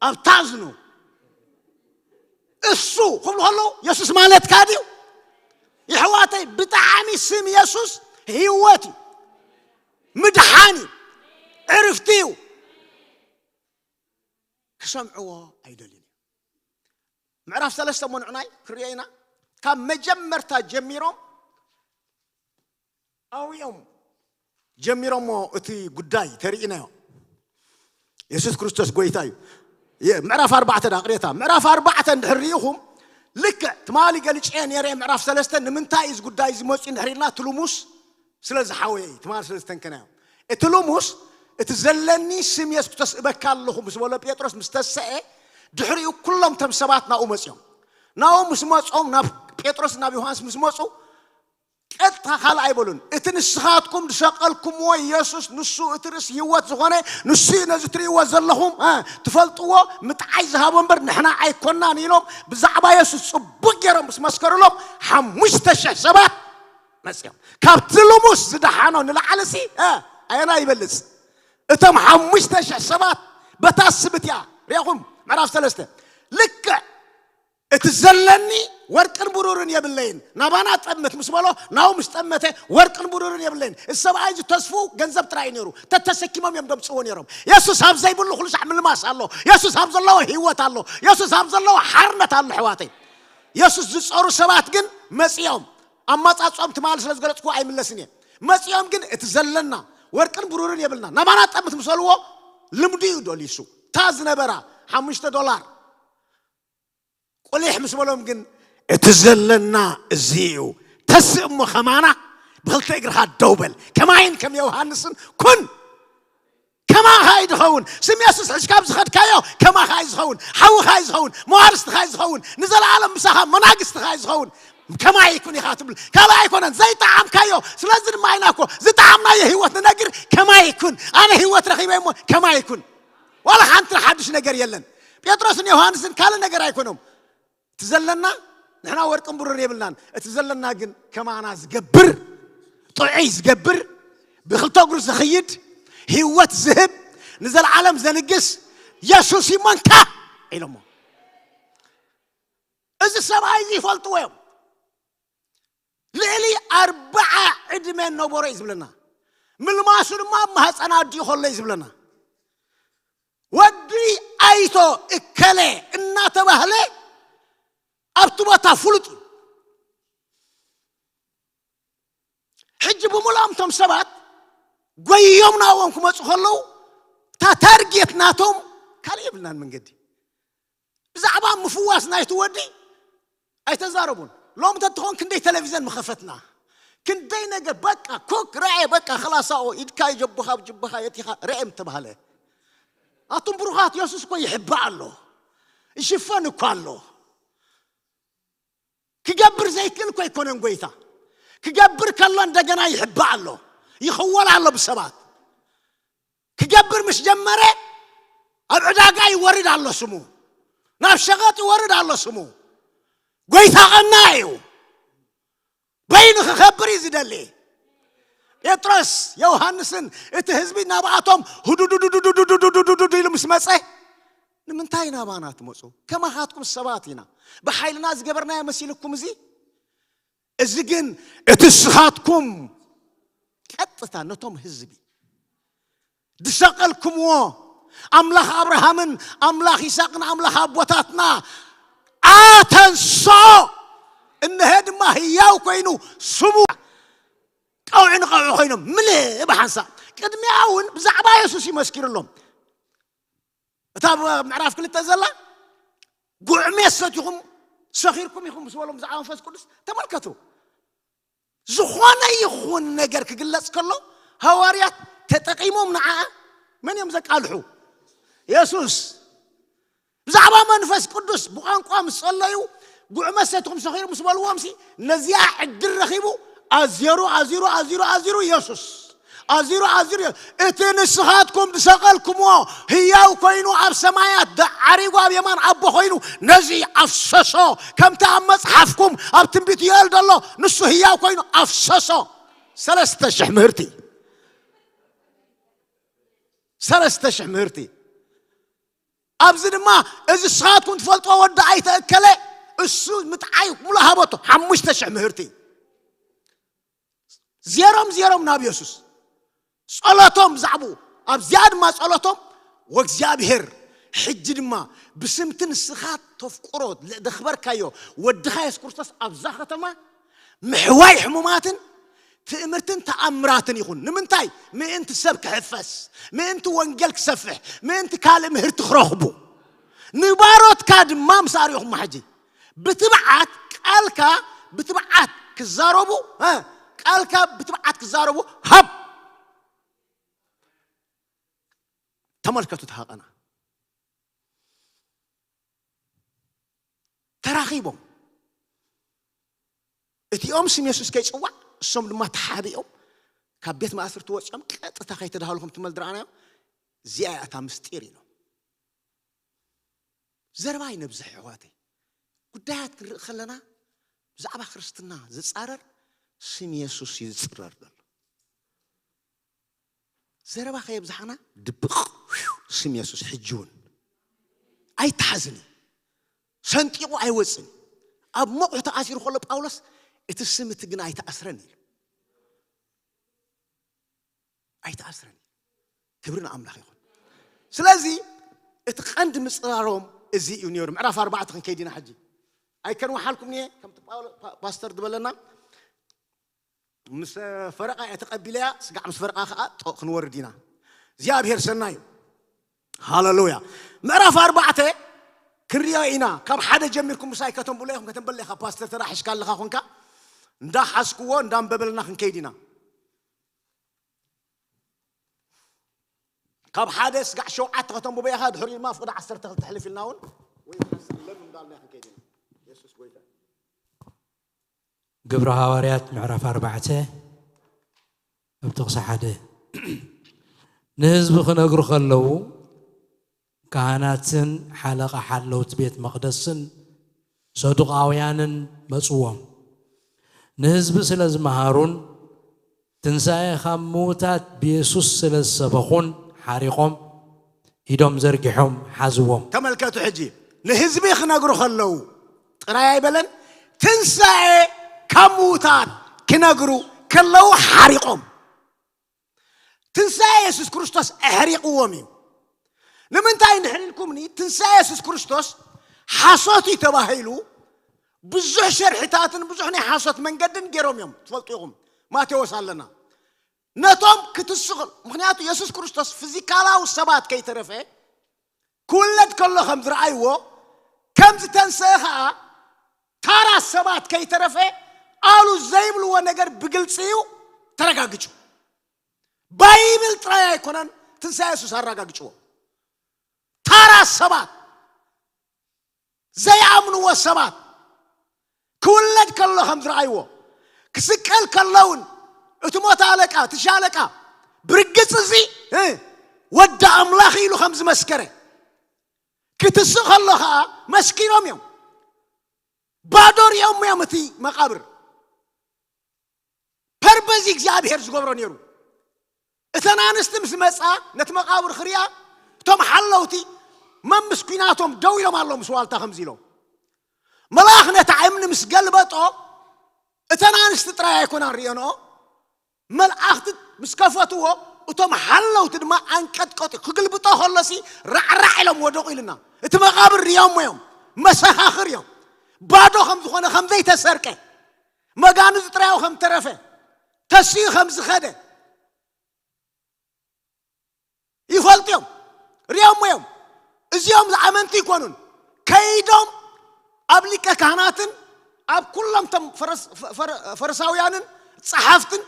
ኣብታ እዝኑ እሱ ክብሉ ከለዉ የሱስ ማለትካ ድዩ? የሕዋተይ፣ ብጣዕሚ ስም የሱስ ህይወት እዩ፣ ምድሓን እዩ፣ ዕርፍቲ እዩ። ክሰምዕዎ ኣይደልን እዩ። ምዕራፍ ሰለስተ እሞ ንዕናይ ክርእዮ ኢና። ካብ መጀመርታ ጀሚሮም ኣውዮም ጀሚሮሞ እቲ ጉዳይ ተርእናዮ። የሱስ ክርስቶስ ጎይታ እዩ። የ-፣ ምዕራፍ ኣርባዕተ ዳ ቅሬታ። ምዕራፍ ኣርባዕተ እንድሕር ርኢኹም፣ ልክዕ ትማሊ ገልጨ ነይረ። ምዕራፍ ሰለስተ ንምንታይ እዩ እዚ ጉዳይ እዚ መፅኡ እንድሕር ኢልና፣ እቲ ልሙስ ስለ ዝሓወየ እዩ፣ ትማሊ ስለ ዝተንከናዮ። እቲ ልሙስ፣ እቲ ዘለኒ ስም የሱስ ክርስቶስ እበካ ኣለኹ ምስ በሎ ጴጥሮስ ምስ ተሰኤ፣ ድሕሪኡ ኩሎም እቶም ሰባት ናብኡ መፅኦም። ናብኡ ምስ መፅኦም፣ ናብ ጴጥሮስ ናብ ዮሃንስ ምስ መፁ፣ ቀጥታ ካልእ ኣይበሉን። እቲ ንስኻትኩም ዝሰቀልኩምዎ የሱስ፣ ንሱ እቲ ርእሲ ህይወት ዝኾነ፣ ንሱ እዩ ነዚ ትርእይዎ ዘለኹም፣ እ፣ ትፈልጥዎ፣ ምጥዓይ ዝሃቦ እምበር ንሕና ኣይኮናን ኢሎም ብዛዕባ የሱስ ጽቡቕ ገይሮም ምስ መስከሩሎም፣ ሓሙሽተ ሽሕ ሰባት መጽዮም። ካብቲ ልሙስ ዝደሓኖ ንላዕሊ ሲ፣ እ፣ ኣየና ይበልጽ? እቶም ሓሙሽተ ሽሕ ሰባት በታ ስም እቲኣ፣ ርኢኹም፣ ምዕራፍ ሰለስተ፣ ልክዕ እቲ ዘለኒ ወርቅን ብሩርን የብለይን፣ ናባና ጠምት ምስ በሎ፣ ናብኡ ምስ ጠመተ፣ ወርቅን ብሩርን የብለይን። እዚ ሰብኣይ እዚ ተስፉ ገንዘብ ጥራይ እዩ ነይሩ። ተተሰኪሞም እዮም ደምጽዎ ነይሮም። የሱስ ኣብ ዘይብሉ ኩሉ ሳዕ ምልማስ ኣሎ። የሱስ ኣብ ዘለዎ ህይወት ኣሎ። የሱስ ኣብ ዘለዎ ሓርነት ኣሎ፣ ኣሕዋተይ። የሱስ ዝጸሩ ሰባት ግን መጺኦም፣ ኣማጻጽኦም ትማሊ ስለ ዝገለጽኩ ኣይምለስን እየ። መጺኦም ግን እቲ ዘለና ወርቅን ብሩርን የብልና፣ ናባና ጠምት ምስ በልዎ፣ ልምዱ እዩ ደልዩ እሱ። እታ ዝነበራ ሓሙሽተ ዶላር ቁሊሕ ምስ በሎም ግን፣ እቲ ዘለና እዚ እዩ። ተስእ እሞ ከማና ብኽልተ እግርኻ ደው በል። ከማይን ከም ዮሃንስን ኩን። ከማኻ እዩ ዝኸውን። ስም የሱስ ሒዝካ ኣብ ዝኸድካዮ ከማኻ እዩ ዝኸውን። ሓውኻ እዩ ዝኸውን። መዋርስትኻ እዩ ዝኸውን። ንዘለኣለም ምሳኻ መናግስትኻ እዩ ዝኸውን። ከማይ ይኩን ኢኻ ትብል። ካልእ ኣይኮነን። ዘይጠዓምካዮ። ስለዚ ድማ ኢና እኮ ዝጠዓምናዮ ህይወት ንነግር። ከማይ ይኩን። ኣነ ህይወት ረኺበ እሞ ከማይ ይኩን። ዋላ ሓንቲ ሓድሽ ነገር የለን። ጴጥሮስን ዮሃንስን ካልእ ነገር ኣይኮኖም። እቲ ዘለና ንሕና ወርቅን ብሩር የብልናን። እቲ ዘለና ግን ከማና ዝገብር፣ ጥዑይ ዝገብር፣ ብኽልተ እግሩ ዝኽይድ፣ ህይወት ዝህብ፣ ንዘለዓለም ዘንግስ የሱስ ይሞንካ ኢሎሞ። እዚ ሰብኣይ እዚ ይፈልጥዎ እዮም። ልዕሊ ኣርብዓ ዕድመ ነበሮ እዩ ዝብለና። ምልማሱ ድማ ኣብ ማህፀን ኣዲኡ ከሎ እዩ ዝብለና። ወዲ ኣይቶ እከለ እናተባህለ ኣብቲ ቦታ ፍሉጥ እዩ። ሕጂ ብምልኦም እቶም ሰባት ጎዮም ናብኦም ክመፁ ከለዉ፣ እታ ታርጌት ናቶም ካልእ የብልናን መንገዲ። ብዛዕባ ምፍዋስ ናይቲ ወዲ ኣይተዛረቡን። ሎም እንተትኾን ክንደይ ቴሌቪዘን ምኸፈትና፣ ክንደይ ነገር በቃ ኮክ ረዐ በቃ ኸላሳኦ ኢድካ ይጀብኻ ብጅብኻ የቲኻ ረዐ ምተባህለ። ኣቱም ብሩኻት፣ የሱስ እኮ ይሕባእ ኣሎ፣ ይሽፈን እኮ ኣሎ። ክገብር ዘይክእል እኮ ኣይኮነን ጎይታ። ክገብር ከሎ እንደገና ይሕባእ ኣሎ፣ ይኽወል ኣሎ ብሰባት። ክገብር ምስ ጀመረ ኣብ ዕዳጋ ይወርድ ኣሎ ስሙ፣ ናብ ሸቐጥ ይወርድ ኣሎ ስሙ። ጎይታ ቐና እዩ። በይኑ ክኸብር እዩ ዝደሊ። ጴጥሮስ ዮሃንስን እቲ ህዝቢ ናብኣቶም ሁዱዱዱዱዱዱዱዱዱ ኢሉ ምስ መጸ፣ ንምንታይ ናባና ትመጹ? ከማኻትኩም ሰባት ኢና። ብሓይልና ዝገበርናዮ መሲልኩም እዚ? እዚ ግን እቲ ንስኻትኩም ቀጥታ ነቶም ህዝቢ ዝሰቐልኩምዎ ኣምላኽ ኣብርሃምን ኣምላኽ ይስሐቅን ኣምላኽ ኣቦታትና ኣተንስኦ፣ እነሀ ድማ ህያው ኮይኑ ስሙ ቀውዒ ንቐውዒ ኮይኖም ምልእ ብሓንሳእ። ቅድሚኣ እውን ብዛዕባ የሱስ ይመስኪርሎም። እታ ኣብ ምዕራፍ ክልተ ዘላ ጉዕሜት ሰቲኹም ሰኺርኩም ኢኹም ምስ በሎም ብዛዕባ መንፈስ ቅዱስ ተመልከቱ። ዝኾነ ይኹን ነገር ክግለጽ ከሎ ሃዋርያት ተጠቂሞም ንዓኣ መን እዮም ዘቃልሑ? የሱስ። ብዛዕባ መንፈስ ቅዱስ ብቋንቋ ምስ ጸለዩ፣ ጉዕመት ሰቲኹም ሰኺሩ ምስ በልዎም ሲ ነዚኣ ዕድል ረኺቡ ኣዚሩ ኣዚሩ ኣዚሩ ኣዚሩ የሱስ ኣዚሩ ኣዚሩ የ-፣ እቲ ንስኻትኩም ዝሰቐልኩምዎ ህያው ኮይኑ ኣብ ሰማያት ደዓሪጉ ኣብ የማን ኣቦ ኮይኑ ነዚ ኣፍሰሶ፣ ከምቲ ኣብ መጽሓፍኩም ኣብ ትንቢት ዮኤል ዘሎ ንሱ ህያው ኮይኑ ኣፍሰሶ። ሰለስተ ሽሕ ምህርቲ፣ ሰለስተ ሽሕ ምህርቲ። ኣብዚ ድማ እዚ ንስኻትኩም ትፈልጥዎ ወዲ ኣይተእከለ እሱ ምጥዓይ ሙሉ ሃበቶ ሓሙሽተ ሽሕ ምህርቲ። ዜሮም ዜሮም ናብ የሱስ ጸሎቶም ብዛዕባኡ ኣብዚኣ ድማ ጸሎቶም ወእግዚኣብሔር ሕጂ ድማ ብስምቲ ንስኻ ተፍቅሮ ዘኽበርካዮ ወድኻ የሱስ ክርስቶስ ኣብዛ ከተማ ምሕዋይ ሕሙማትን ትእምርትን ተኣምራትን ይኹን። ንምንታይ? ምእንቲ ሰብ ክሕፈስ፣ ምእንቲ ወንጌል ክሰፍሕ፣ ምእንቲ ካልእ ምህርቲ ክረኽቡ። ንባሮትካ ድማ ምስ ኣርኢኹም ሕጂ ብትብዓት ቃልካ ብትብዓት ክዛረቡ፣ እ፣ ቃልካ ብትብዓት ክዛረቡ ሃብ። ተመልከቱ፣ ተሃቐና ተራኺቦም እቲኦም ስም የሱስ ከይጽዋዕ እሶም ድማ ተሓቢኦም ካብ ቤት ማእስርቲ ወጺኦም ቀጥታ ከይተዳሃሉ ከም ትመል ድረኣናዮ። እዚኣ እያ እታ ምስጢር ኢሎም። ዘረባ ይነብዝሕ ኣሕዋተይ። ጉዳያት ክንርኢ ከለና ብዛዕባ ክርስትና ዝጻረር ስም የሱስ እዩ ዝጽረር ዘሎ። ዘረባ ከየብዝሓና ድብቕ ስም የሱስ ሕጂ እውን ኣይተሓዝን እዩ። ሰንጢቑ ኣይወፅን። ኣብ መቑሕ ተኣሲሩ ከሎ ጳውሎስ እቲ ስም እቲ ግን ኣይተኣስረን ኢሉ። ኣይተኣስረን እዩ። ክብሪ ንኣምላኽ ይኹን። ስለዚ እቲ ቀንዲ ምፅራሮም እዚ እዩ ነይሩ። ምዕራፍ ኣርባዕተ ክንከይድ ኢና ሕጂ። ኣይከንወሓልኩም እየ ከምቲ ፓስተር ዝበለና ምስ ፈረቓ እየ ተቐቢለያ፣ ስጋዕ ምስ ፈረቓ ከዓ ጦ ክንወርድ ኢና። እግዚኣብሔር ሰናይ እዩ። ሃለሉያ። ምዕራፍ ኣርባዕተ ክንሪኦ ኢና። ካብ ሓደ ጀሚርኩም ምሳይ ከተንብሎ ኢኹም። ከተንበለ ኢኻ ፓስተር ተራሒሽካ ኣለኻ ኮንካ። እንዳሓዝክዎ እንዳንበበልና ክንከይድ ኢና። ካብ ሓደ ስጋዕ ሸውዓተ ከተንብቦ ኢኻ። ድሕሪኡ ድማ ፍቕዲ ዓሰርተ ክልተ ሕልፍ ኢልና እውን ወይ ሓንሳብ ለም እንዳልና ክንከይድ ኢና። የሱስ ጎይታ። ግብሪ ሃዋርያት ምዕራፍ ኣርባዕተ ኣብ ጥቕሲ ሓደ። ንህዝቢ ክነግሩ ከለዉ ካህናትን ሓለቓ ሓለውቲ ቤት መቕደስን ሰዱቃውያንን መጽዎም። ንህዝቢ ስለ ዝመሃሩን ትንሳኤ ካብ ምዉታት ብየሱስ ስለ ዝሰበኹን ሓሪቖም ኢዶም ዘርጊሖም ሓዝዎም። ተመልከቱ ሕጂ ንህዝቢ ክነግሩ ከለዉ ጥራይ ኣይበለን፣ ትንሳኤ ካብ ምዉታት ክነግሩ ከለዉ ሓሪቖም። ትንሳኤ የሱስ ክርስቶስ ኣሕሪቕዎም እዩ። ንምንታይ እንድሕር ኢልኩምኒ፣ ትንሳኤ የሱስ ክርስቶስ ሓሶት እዩ ተባሂሉ ብዙሕ ሸርሕታትን ብዙሕ ናይ ሓሶት መንገድን ገይሮም እዮም። ትፈልጡ ኢኹም፣ ማቴዎስ ኣለና። ነቶም ክትስቕ፣ ምኽንያቱ የሱስ ክርስቶስ ፊዚካላዊ ሰባት ከይተረፈ ክውለድ ከሎ ከም ዝረኣይዎ፣ ከም ዝተንሰአ ኸኣ ታራ ሰባት ከይተረፈ ኣሉ ዘይብልዎ ነገር ብግልጺ እዩ ተረጋግጹ። ባይብል ጥራይ ኣይኮነን ትንሳኤ የሱስ ኣረጋግጽዎ። ታራ ሰባት፣ ዘይኣምንዎ ሰባት ክውለድ ከሎ ከም ዝረኣይዎ፣ ክስቀል ከሎ እውን እቲ ሞት ኣለቃ፣ እቲ ሻለቃ ብርግጽ እዚ፣ እ፣ ወዲ ኣምላኽ ኢሉ ከም ዝመስከረ ክትስእ ከሎ ኸኣ መስኪሮም እዮም። ባዶ ሪኦም እዮም እቲ መቓብር። ፐርፐዝ እግዚኣብሔር ዝገብሮ ነይሩ። እተን ኣንስቲ ምስ መጻ ነቲ መቓብር ክሪኣ፣ እቶም ሓለውቲ መምስ ኲናቶም ደው ኢሎም ኣለዉ፣ ምስ ዋልታ ከምዚ ኢሎም። መልኣኽ ነቲ እምኒ ምስ ገልበጦ፣ እተን ኣንስቲ ጥራይ ኣይኮናን ርእየንኦ፣ መላእኽቲ ምስ ከፈትዎ፣ እቶም ሓለውቲ ድማ ኣንቀጥቀጡ። ክግልብጦ ከሎሲ ራዕራዕ ኢሎም ወደቑ ኢልና። እቲ መቓብር ርእዮሞ እዮም፣ መሰኻኽር እዮም። ባዶ ከም ዝኾነ፣ ከም ዘይተሰርቀ፣ መጋንዙ ጥራዩ ከም ተረፈ፣ ተሲኡ ከም ዝኸደ ይፈልጡ እዮም፣ ርእዮሞ እዮም። እዚኦም ኣመንቲ ይኮኑን። ከይዶም ኣብ ሊቀ ካህናትን ኣብ ኩሎም ቶም ፈረስ-፣ ፈረ-፣ ፈሪሳውያንን ጸሓፍትን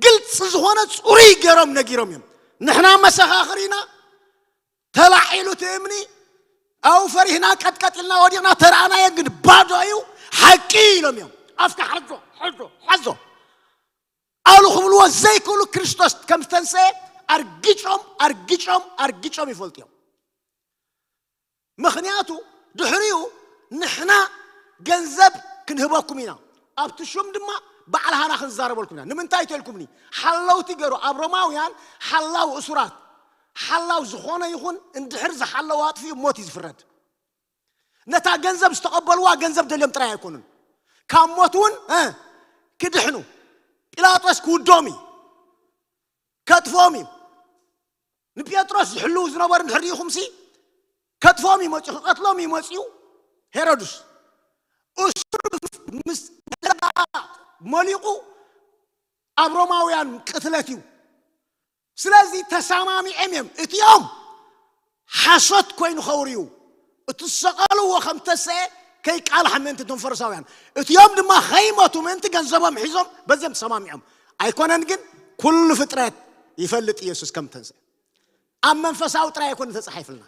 ግልጺ ዝኾነ ጽሩይ ገይሮም ነጊሮም እዮም። ንሕና መሰኻኽር ኢና፣ ተላዒሉ እቲ እምኒ፣ ኣብኡ ፈሪህና ቀጥቀጥ ኢልና ወዲቕና፣ ተረኣናዮ ግን ባዶ እዩ፣ ሓቂ ኢሎም እዮም። ኣፍካ ሓዞ፣ ሓዞ፣ ሓዞ ኣሉ ክብልዎ ዘይክእሉ፣ ክርስቶስ ከም ዝተንሰአ ኣርጊጾም፣ ኣርጊጾም፣ ኣርጊጾም ይፈልጡ እዮም። ምኽንያቱ ድሕሪኡ ንሕና ገንዘብ ክንህበኩም ኢና፣ ኣብቲ ሹም ድማ ባዕልሃና ክንዛረበልኩም ኢና። ንምንታይ ተልኩምኒ? ሓለውቲ ገይሩ ኣብ ሮማውያን ሓላው እሱራት፣ ሓላው ዝኾነ ይኹን እንድሕር ዝሓለወ ኣጥፊኡ ሞት እዩ ዝፍረድ። ነታ ገንዘብ ዝተቐበልዋ ገንዘብ ደልዮም ጥራይ ኣይኮኑን፣ ካብ ሞት እውን፣ እ፣ ክድሕኑ። ጲላጦስ ክውዶም እዩ፣ ከጥፍኦም እዩ። ንጴጥሮስ ዝሕልው ዝነበሩ እንድሕር ርኢኹምሲ፣ ከጥፍኦም እዩ መጺኡ፣ ክቐትሎም እዩ መጺኡ ሄሮድስ። እሱ ምስ መሊቑ ኣብ ሮማውያን ቅትለት እዩ። ስለዚ ተሰማሚዖም እዮም። እቲኦም ሓሶት ኮይኑ ከውርዩ፣ እቲ ዝሰቐልዎ ከም ተሰአ ከይቃልሕ ምእንቲ እቶም ፈሪሳውያን፣ እቲኦም ድማ ከይሞቱ ምእንቲ ገንዘቦም ሒዞም በዚኦም ተሰማሚዖም። ኣይኮነን ግን፣ ኩሉ ፍጥረት ይፈልጥ ኢየሱስ ከም ተንሰአ። ኣብ መንፈሳዊ ጥራይ ኣይኮነ ተጻሒፍልና።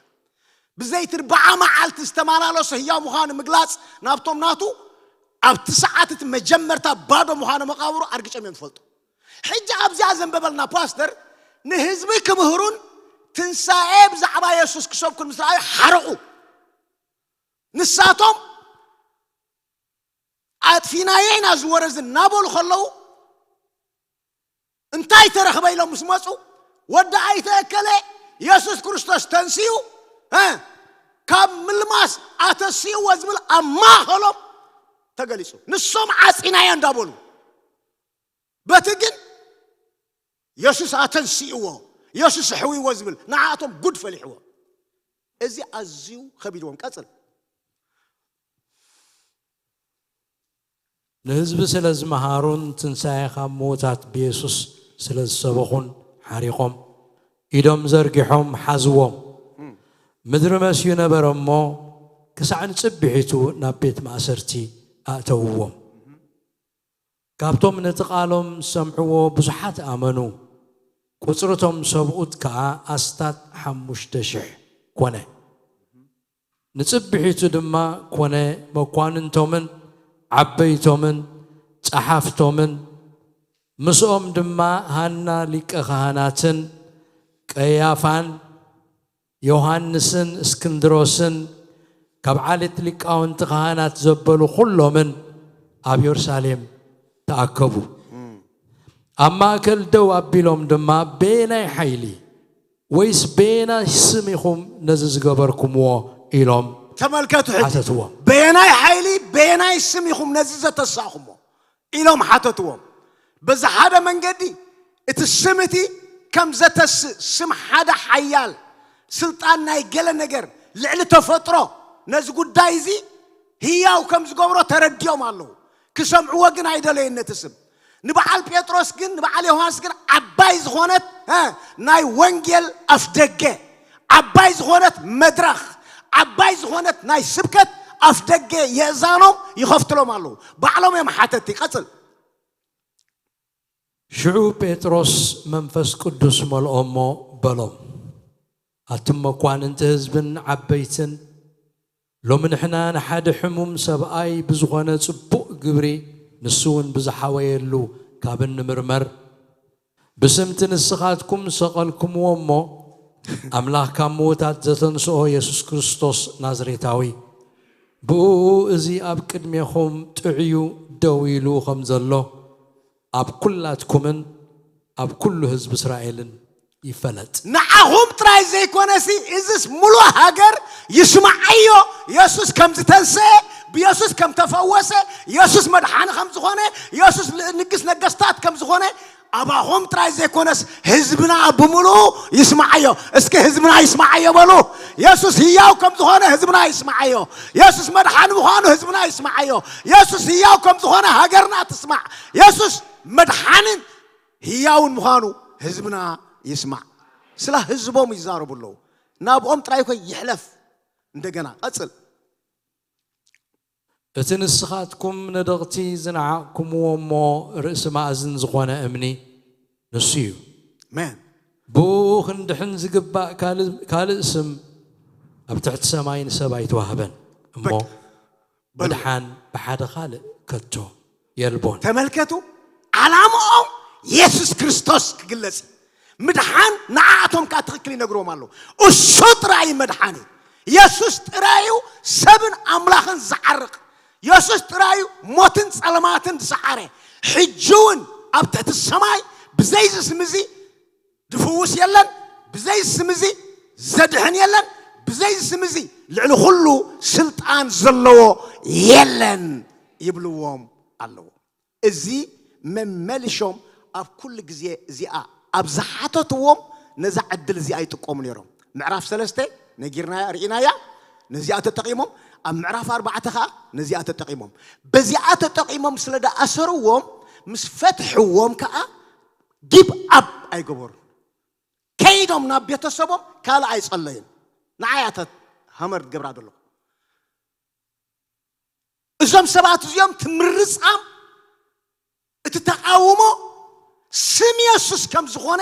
ብዘይቲ ኣርብዓ መዓልቲ ዝተመላለሶ ህያው ምዃኑ ምግላጽ ናብቶም ናቱ፣ ኣብቲ ሰዓት እቲ መጀመርታ ባዶ ምዃኑ መቓብሩ ኣርጊጾም እዮም ዝፈልጡ። ሕጂ ኣብዚኣ ዘንበበልና ፓስተር ንህዝቢ ክምህሩን ትንሳኤ ብዛዕባ የሱስ ክሰብኩን ምስ ረኣዩ ሓረቑ። ንሳቶም ኣጥፊናዮ ኢና እዚ ወረ እዚ እናበሉ ከለዉ፣ እንታይ ተረኽበ ኢሎም ምስ መጹ፣ ወዲ ኣይተ እከለ የሱስ ክርስቶስ ተንሲኡ፣ እ፣ ካብ ምልማስ ኣተሲእዎ ዝብል ኣብ ማእከሎም ተገሊጹ። ንሶም ዓጺናዮ እንዳበሉ፣ በቲ ግን የሱስ ኣተንሲእዎ፣ የሱስ ኣሕዊዎ ዝብል ንዓኣቶም ጉድ ፈሊሕዎ። እዚ ኣዝዩ ከቢድዎም። ቀጽል። ንህዝቢ ስለ ዝመሃሩን ትንሳኤ ካብ ምዉታት ብየሱስ ስለ ዝሰበኹን ሓሪቖም፣ ኢዶም ዘርጊሖም ሓዝዎም። ምድሪ መስዩ ነበረ እሞ፣ ክሳዕ ንጽብሒቱ ናብ ቤት ማእሰርቲ ኣእተውዎም። ካብቶም ነቲ ቃሎም ዝሰምዕዎ ብዙሓት ኣመኑ። ቁጽሪ እቶም ሰብኡት ከኣ ኣስታት ሓሙሽተ ሽሕ ኮነ። ንጽብሒቱ ድማ ኮነ፣ መኳንንቶምን ዓበይቶምን ጸሓፍቶምን፣ ምስኦም ድማ ሃና ሊቀ ካህናትን ቀያፋን ዮሃንስን እስክንድሮስን ካብ ዓሌት ሊቃውንቲ ካህናት ዘበሉ ኩሎምን ኣብ የሩሳሌም ተኣከቡ። ኣብ ማእከል ደው ኣቢሎም ድማ፣ በየናይ ሓይሊ ወይስ በየናይ ስም ኢኹም ነዚ ዝገበርኩምዎ? ኢሎም ተመልከቱ ሕጂ። ሓተትዎም። በየናይ ሓይሊ፣ በየናይ ስም ኢኹም ነዚ ዘተሳእኹሞ? ኢሎም ሓተትዎም። በዚ ሓደ መንገዲ እቲ ስም እቲ ከም ዘተስእ፣ ስም ሓደ ሓያል፣ ስልጣን ናይ ገለ ነገር፣ ልዕሊ ተፈጥሮ፣ ነዚ ጉዳይ እዚ ህያው ከም ዝገብሮ ተረዲኦም ኣለዉ። ክሰምዕዎ ግን ኣይደለዩን ነቲ ስም። ንበዓል ጴጥሮስ ግን፣ ንበዓል ዮሃንስ ግን ዓባይ ዝኾነት፣ እ፣ ናይ ወንጌል ኣፍደገ፣ ዓባይ ዝኾነት መድረኽ፣ ዓባይ ዝኾነት ናይ ስብከት ኣፍደገ የእዛኖም ይኸፍትሎም ኣለዉ። ባዕሎም እዮም ሓተቲ። ቀጽል። ሽዑ ጴጥሮስ መንፈስ ቅዱስ መልኦ እሞ በሎም፣ ኣቱም መኳንንቲ ህዝብን ዓበይትን፣ ሎሚ ንሕና ንሓደ ሕሙም ሰብኣይ ብዝኾነ ጽቡቕ ግብሪ፣ ንሱ እውን ብዝሓወየሉ ካብ እንምርመር፣ ብስምቲ ንስኻትኩም ሰቐልኩምዎ እሞ፣ ኣምላኽ ካብ ምዉታት ዘተንስኦ የሱስ ክርስቶስ ናዝሬታዊ፣ ብእኡ እዚ ኣብ ቅድሜኹም ጥዕዩ ደው ኢሉ ከም ዘሎ፣ ኣብ ኩላትኩምን ኣብ ኩሉ ህዝቢ እስራኤልን ይፈለጥ። ንዓኹም ጥራይ ዘይኮነሲ፣ እዝስ ሙሉእ ሃገር ይስማዓዮ። የሱስ ከም ዝተንስአ፣ ብየሱስ ከም ተፈወሰ፣ የሱስ መድሓኒ ከም ዝኾነ፣ የሱስ ል-፣ ንግስ ነገስታት ከም ዝኾነ፣ ኣባኹም ጥራይ ዘይኮነስ ህዝብና ብምሉኡ ይስማዓዮ። እስኪ ህዝብና ይስማዓዮ በሉ። የሱስ ህያው ከም ዝኾነ ህዝብና ይስማዓዮ። የሱስ መድሓኒ ምዃኑ ህዝብና ይስማዓዮ። የሱስ ህያው ከም ዝኾነ ሃገርና ትስማዕ። የሱስ መድሓንን ህያውን ምዃኑ ህዝብና ይስማዕ። ስለ ህዝቦም ይዛረቡ ኣለዉ። ናብኦም ጥራይ ኮይ ይሕለፍ። እንደገና ቀጽል። እቲ ንስኻትኩም ነደቕቲ ዝነዓቕኩምዎ እሞ ርእሲ ማእዝን ዝኾነ እምኒ ንሱ እዩ። ኣሜን። ብኡ ክንድሕን ዝግባእ ካልእ፣ ካልእ ስም ኣብ ትሕቲ ሰማይ ንሰብ ኣይተዋህበን እሞ በቃ። በሉ። ምድሓን ብሓደ ካልእ ከቶ የልቦን። ተመልከቱ፣ ዓላምኦም የሱስ ክርስቶስ ክግለጽ፣ ምድሓን ንዓኣቶም ከኣ ትኽክል ይነግርዎም ኣለዉ። እሱ ጥራይ እዩ መድሓኒ። የሱስ ጥራይ እዩ ሰብን ኣምላኽን ዝዓርቕ። የሱስ ጥራይ እዩ ሞትን ጸልማትን ዝሰዓረ። ሕጂ እውን ኣብ ትሕቲ ሰማይ ብዘይ እዚ ስም እዚ ድፍውስ የለን፣ ብዘይ እዚ ስም እዚ ዘድሕን የለን፣ ብዘይ እዚ ስም እዚ ልዕሊ ኩሉ ስልጣን ዘለዎ የለን ይብልዎም ኣለዉ። እዚ መመልሾም ኣብ ኩሉ ግዜ እዚኣ ኣብ ዝሓተትዎም ነዛ ዕድል እዚኣ ይጥቀሙ ነይሮም። ምዕራፍ ሰለስተ ነጊርናያ፣ ርኢናያ፣ ነዚኣ ተጠቒሞም። ኣብ ምዕራፍ ኣርባዕተ ኸኣ ነዚኣ ተጠቒሞም። በዚኣ ተጠቒሞም ስለ ደኣሰርዎም፣ ምስ ፈትሕዎም ከኣ ጊቭ ኣፕ ኣይገበሩን። ከይዶም ናብ ቤተሰቦም ካልእ ኣይጸለዩን። ንዓይ ኣተ ሃመር ትገብራ ዘለኹ። እዞም ሰባት እዚኦም ትምርጻም እቲ ተቓውሞ ስም የሱስ ከም ዝኾነ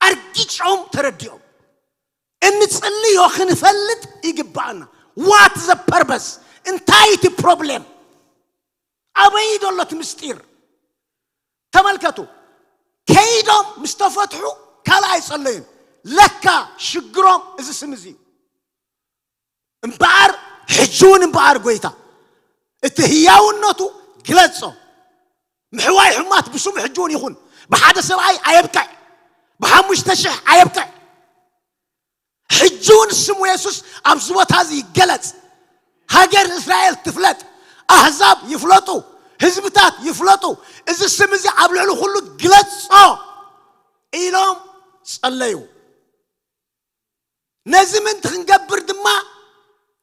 ኣርጊጾም ተረዲኦም። እንጽልዮ ክንፈልጥ ይግባኣና። What the purpose? እንታይ እቲ ፕሮብሌም? ኣበይ ደሎ እቲ ምስጢር? ተመልከቱ፣ ከይዶም ምስ ተፈትሑ ካልእ ኣይጸለዩን። ለካ ሽግሮም እዚ ስም እዚ እዩ። እምበኣር ሕጂ እውን እምበኣር ጐይታ እቲ ህያውነቱ ግለጾ። ምሕዋይ ሕማት ብስሙ ሕጂ እውን ይኹን። ብሓደ ሰብኣይ ኣየብቅዕ፣ ብሓሙሽተ ሽሕ ኣየብቅዕ። ሕጂ እውን ስሙ የሱስ ኣብዚ ቦታ እዚ ይገለጽ። ሃገር እስራኤል ትፍለጥ፣ ኣህዛብ ይፍለጡ፣ ህዝብታት ይፍለጡ። እዚ ስም እዚ ኣብ ልዕሊ ኩሉ ግለጾ ኢሎም ጸለዩ። ነዚ ምእንቲ ክንገብር ድማ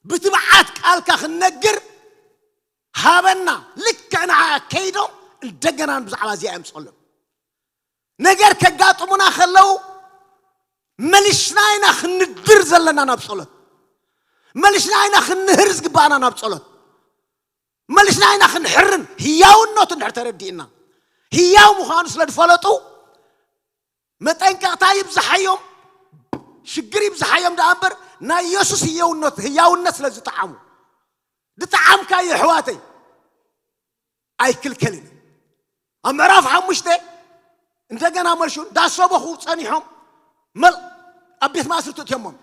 ብትብዓት ቃልካ ክንነግር ሃበና። ልክዕ ንዓ ከይዶም እንደገና ብዛዕባ እዚኣ እዮም ዝጸልዩ። ነገር ከጋጥሙና ከለዉ መሊስና ኢና ክንድር ዘለና ናብ ጸሎት። መሊስና ኢና ክንህር ዝግባኣና ናብ ጸሎት። መሊስና ኢና ክንሕርን ህያውነቱ እንድሕር ተረዲእና። ህያው ምዃኑ ስለ ዝፈለጡ መጠንቀቕታ ይብዝሓዮም፣ ሽግር ይብዝሓዮም ደኣ እምበር ናይ ኢየሱስ ህያውነት፣ ህያውነት ስለ ዝጠዓሙ። ዝጠዓምካዮ ኣሕዋተይ ኣይክልከልን እዩ። ኣብ ምዕራፍ ሓሙሽተ እንደገና መልሹ እንዳሰበኹ ጸኒሖም መል-፣ ኣብ ቤት ማእስርቲ እትዮሞም።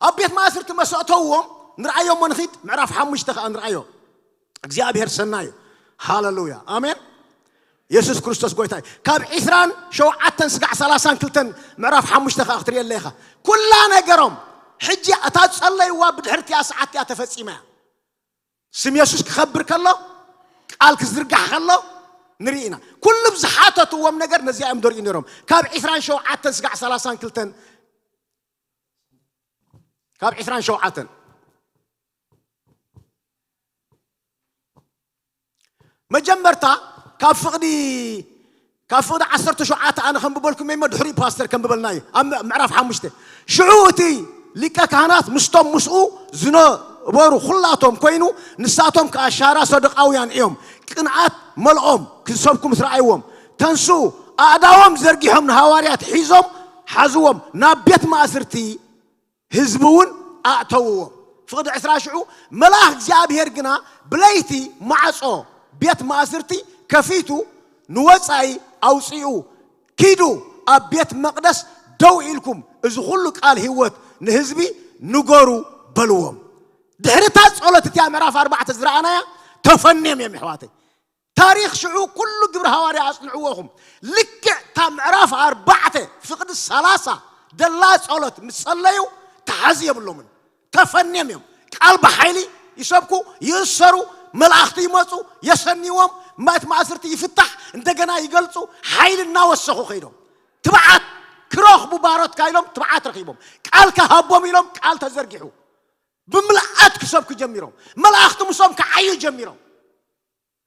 ኣብ ቤት ማእስርቲ መሰእተውዎም ንርኣዮ እሞ ንኺድ ምዕራፍ ሓሙሽተ ኸኣ ንርኣዮ። እግዚኣብሔር ሰናይ እዩ። ሃለሉያ። ኣሜን። የሱስ ክርስቶስ ጐይታ እዩ። ካብ ዒስራን ሸውዓተን ስጋዕ ሰላሳን ክልተን ምዕራፍ ሓሙሽተ ኸኣ ክትርእየለ ኢኻ። ኩላ ነገሮም ሕጂ እታ ዝጸለይዋ ብድሕርቲያ ሰዓት እያ ተፈጺማ እያ። ስም የሱስ ክኸብር ከሎ፣ ቃል ክዝርጋሕ ከሎ ንርኢ ኢና። ኩሉ ዝሓተትዎም ነገር ነዚኣ እዮም ዘርእዩ ነይሮም። ካብ ዕስራን ሸውዓተን ስጋዕ ሰላሳን ክልተን፣ ካብ ዕስራን ሸውዓተን መጀመርታ ካብ ፍቕዲ ካብ ፍቕዲ ዓሰርተ ሸውዓተ ኣነ ከንብበልኩም እሞ ድሕሪኡ ፓስተር ከንብበልና እዩ። ኣብ ምዕራፍ ሓሙሽተ ሽዑ እቲ ሊቀ ካህናት ምስቶም ምስኡ ዝነበሩ ኩላቶም ኮይኑ፣ ንሳቶም ከኣ ሻራ ሰዱቃውያን እዮም። ቅንኣት መልኦም ክሰብኩ ምስ ረኣይዎም፣ ተንስኡ፣ ኣእዳዎም ዘርጊሖም ንሃዋርያት ሒዞም ሓዝዎም ናብ ቤት ማእስርቲ ህዝቢ እውን ኣእተውዎ። ፍቕዲ ዕስራ ሽዑ መልኣኽ እግዚኣብሔር ግና ብለይቲ ማዕጾ ቤት ማእስርቲ ከፊቱ ንወጻኢ ኣውጺኡ፣ "ኪዱ ኣብ ቤት መቕደስ ደው ኢልኩም እዚ ኹሉ ቃል ህይወት ንህዝቢ ንገሩ" በልዎም። ድሕሪ እታ ጸሎት እቲኣ ምዕራፍ ኣርባዕተ ዝረኣናያ ተፈንዮም እዮም የሕዋተይ። ታሪኽ ሽዑ ኩሉ ግብሪ ሃዋርያ ኣጽንዕዎ ኢኹም። ልክዕ እታ ምዕራፍ ኣርባዕተ ፍቕዲ ሰላሳ ደላ ጸሎት ምስ ጸለዩ ተሓዚ የብሎምን። ተፈንዮም እዮም። ቃል ብሓይሊ ይሰብኩ፣ ይእሰሩ፣ መላእኽቲ ይመጹ፣ የሰንይዎም፣ ማእት ማእስርቲ ይፍታሕ፣ እንደገና ይገልጹ፣ ሓይሊ እናወሰኹ ከይዶም። ትብዓት ክረኽቡ ባሮትካ ኢሎም ትብዓት ረኺቦም። ቃል ከሃቦም ኢሎም ቃል ተዘርጊሑ። ብምልኣት ክሰብኩ ጀሚሮም። መላእኽቲ ምስኦም ክዓዩ ጀሚሮም።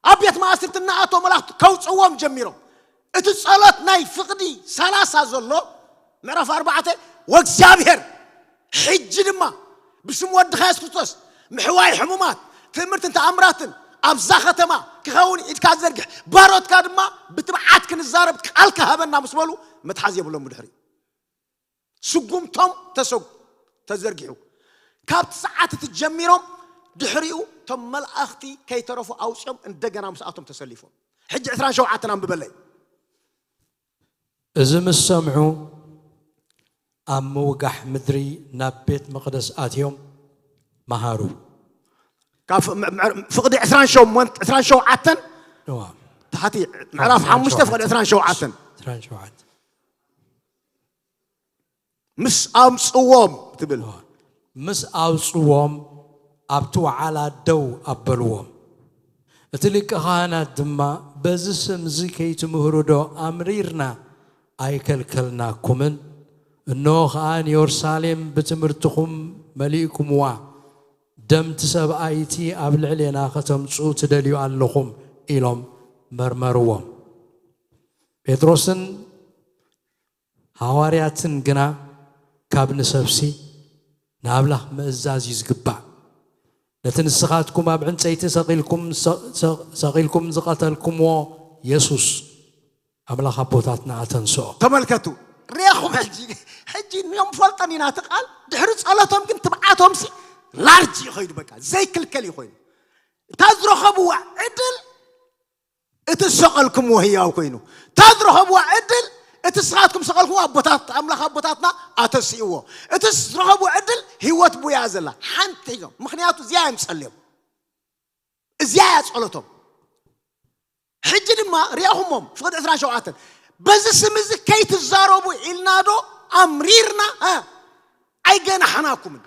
ኣብ ቤት ማእስርቲ እናኣተው መላእኽቲ ከውፅዎም ጀሚሮም። እቲ ጸሎት ናይ ፍቕዲ ሰላሳ ዘሎ ምዕራፍ ኣርባዕተ፣ "ወእግዚኣብሔር ሕጂ ድማ ብስም ወድኻ የሱስ ክርስቶስ ምሕዋይ ሕሙማት ትእምርትን ተኣምራትን ኣብዛ ከተማ ክኸውን ኢድካ ዘርግሕ፣ ባሮትካ ድማ ብትብዓት ክንዛረብ ቃልካ ሃበና" ምስ በሉ መትሓዚ የብሎም ብድሕሪኡ። ስጉምቶም ተሰጉ-፣ ተዘርጊሑ። ካብቲ ሰዓት እቲ ጀሚሮም ድሕሪኡ እቶም መላእኽቲ ከይተረፉ ኣውፅኦም እንደገና ምስኣቶም ተሰሊፎም። ሕጂ ዕስራን ሸውዓተን ኣንብበለይ። እዚ ምስ ሰምዑ ኣብ ምውጋሕ ምድሪ ናብ ቤት መቕደስ ኣትዮም መሃሩ። ካብ ፍ-፣ ም-፣ ም-፣ ፍቕዲ ዕስራን ሸሞንተ፣ ዕስራን ሸውዓተን እዋ። ታሕቲ ምዕራፍ ሓሙሽተ ፍቕዲ ዕስራን ሸውዓተን። ዕስራን ሸውዓተን። ምስ ኣምጽዎም ትብል። ምስ ኣውጽዎም ኣብቲ ወዓላ ደው ኣበልዎም። እቲ ሊቀ ካህናት ድማ፣ "በዚ ስም እዚ ከይትምህሩ ዶ ኣምሪርና ኣይከልከልናኩምን? እንሆ ኸኣ ንየሩሳሌም ብትምህርትኹም መሊእኩምዋ። ደምቲ ሰብኣይቲ ኣብ ልዕሌና ከተምጽኡ ትደልዩ ኣለኹም" ኢሎም መርመርዎም። ጴጥሮስን ሃዋርያትን ግና፣ "ካብ ንሰብሲ ንኣምላኽ ምእዛዝ እዩ ዝግባእ። ነቲ ንስኻትኩም ኣብ ዕንጸይቲ ሰቒልኩም፣ ሰ-፣ ሰ-፣ ሰቒልኩም ዝቐተልኩምዎ የሱስ፣ ኣምላኽ ኣቦታትና ኣተንስኦ።" ተመልከቱ፣ ርኢኹም ሕጂ፣ ሕጂ ንዮም ፈልጠን ኢና እቲ ቃል። ድሕሪ ጸሎቶም ግን ትብዓቶምሲ ላርጅ እዩ ኸይዱ፣ በቃ ዘይክልከል እዩ ኾይኑ። እታ ዝረኸብዋ ዕድል እቲ ዝሰቐልኩምዎ ህያው ኮይኑ፣ እታ ዝረኸብዋ ዕድል እቲ ንስኻትኩም ዝሰቐልኩምዎ ኣቦታት፣ ኣምላኽ ኣቦታትና ኣተስእዎ። እቲ ዝረኸብዎ ዕድል ህይወት ቡያ ዘላ ሓንቲ እዮም። ምኽንያቱ እዚኣ እዮም ጸልዮም። እዚኣ እያ ጸሎቶም። ሕጂ ድማ ርኣኹሞም፣ ፍቕዲ ዕስራን ሸውዓተን፣ "በዚ ስም እዚ ከይትዛረቡ ኢልና ዶ ኣምሪርና፣ እ፣ ኣይገናሕናኩምን?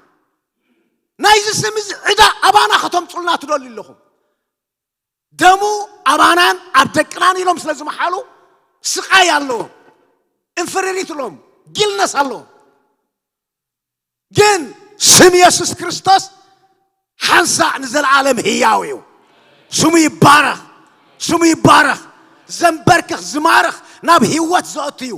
ናይዚ ስም እዚ ዕዳ ኣባና ከተምጹልና ትደልዩ ኣለኹም?" ደሙ ኣባናን ኣብ ደቅናን ኢሎም ስለ ዝመሓሉ ስቓይ ኣለዎም፣ እንፍርሪት ኣለዎም፣ ጊልነስ ኣለዎም። ግን ስም የሱስ ክርስቶስ ሓንሳእ ንዘለኣለም ህያው እዩ። ስሙ ይባረኽ፣ ስሙ ይባረኽ። ዘንበርክኽ ዝማርኽ ናብ ህይወት ዘእቱ እዩ።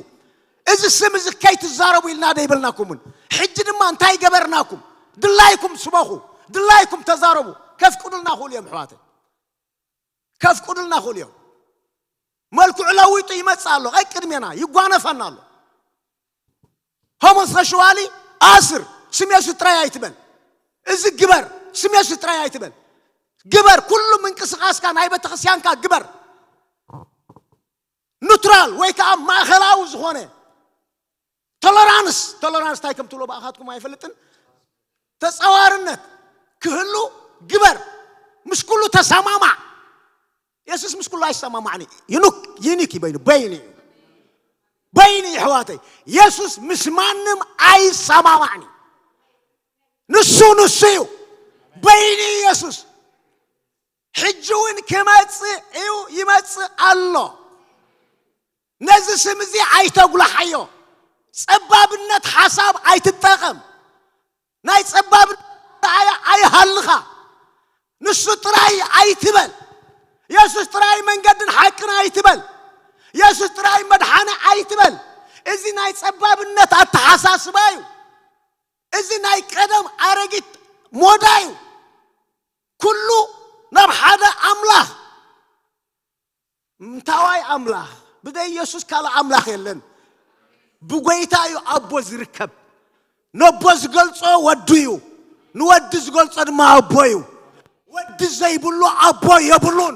እዚ ስም እዚ ከይትዛረቡ ኢልና ደይበልናኩምን። ሕጂ ድማ እንታይ ገበርናኩም? ድላይኩም ስበኹ፣ ድላይኩም ተዛረቡ። ከፍቅዱልና ክእሉ እዮም ኣሕዋተይ። ከፍቅዱልና ክእሉ እዮም። መልክዑ ለዊጡ ይመጽእ ኣሎ፣ ቀይ ቅድሜና ይጓነፈና ኣሎ። ሆሞሰክሹዋሊ ኣስር፣ ስም የሱስ ጥራይ ኣይትበል። እዚ ግበር፣ ስም የሱስ ጥራይ ኣይትበል። ግበር፣ ኩሉ ምንቅስቓስካ ናይ ቤተክርስትያንካ ግበር። ኑትራል ወይ ከዓ ማእኸላዊ ዝኾነ ቶለራንስ፣ ቶለራንስ እንታይ ከም ትብሎ ብኣኻትኩም ኣይፈልጥን። ተጻዋርነት ክህሉ ግበር። ምስ ኩሉ ተሰማማዕ። የሱስ ምስ ኩሉ ኣይሰማማዕን እዩ። ዩኑክ፣ ዩኒክ እዩ በይኑ፣ በይኑ እዩ። በይኑ እዩ ኣሕዋተይ። የሱስ ምስ ማንም ኣይሰማማዕን እዩ። ንሱ ንሱ እዩ። በይኑ ኢየሱስ ሕጂ እውን ክመጽእ እዩ፣ ይመጽእ ኣሎ። ነዚ ስም እዚ ኣይተጉላሓዮ። ጸባብነት ሓሳብ ኣይትጠቐም። ናይ ጸባብነት ኣረኣእያ ኣይሃልኻ። ንሱ ጥራይ ኣይትበል። የሱስ ጥራይ መንገድን ሓቅን ኣይትበል። የሱስ ጥራይ መድሓኒ ኣይትበል። እዚ ናይ ጸባብነት ኣተሓሳስባ እዩ። እዚ ናይ ቀደም ኣረጊት ሞዳ እዩ። ኩሉ ናብ ሓደ ኣምላኽ። ምንታዋይ ኣምላኽ? ብደይ የሱስ ካልእ ኣምላኽ የለን። ብጎይታ እዩ ኣቦ ዝርከብ። ነቦ ዝገልጾ ወዱ እዩ። ንወዲ ዝገልጾ ድማ ኣቦ እዩ። ወዲ ዘይብሉ ኣቦ የብሉን።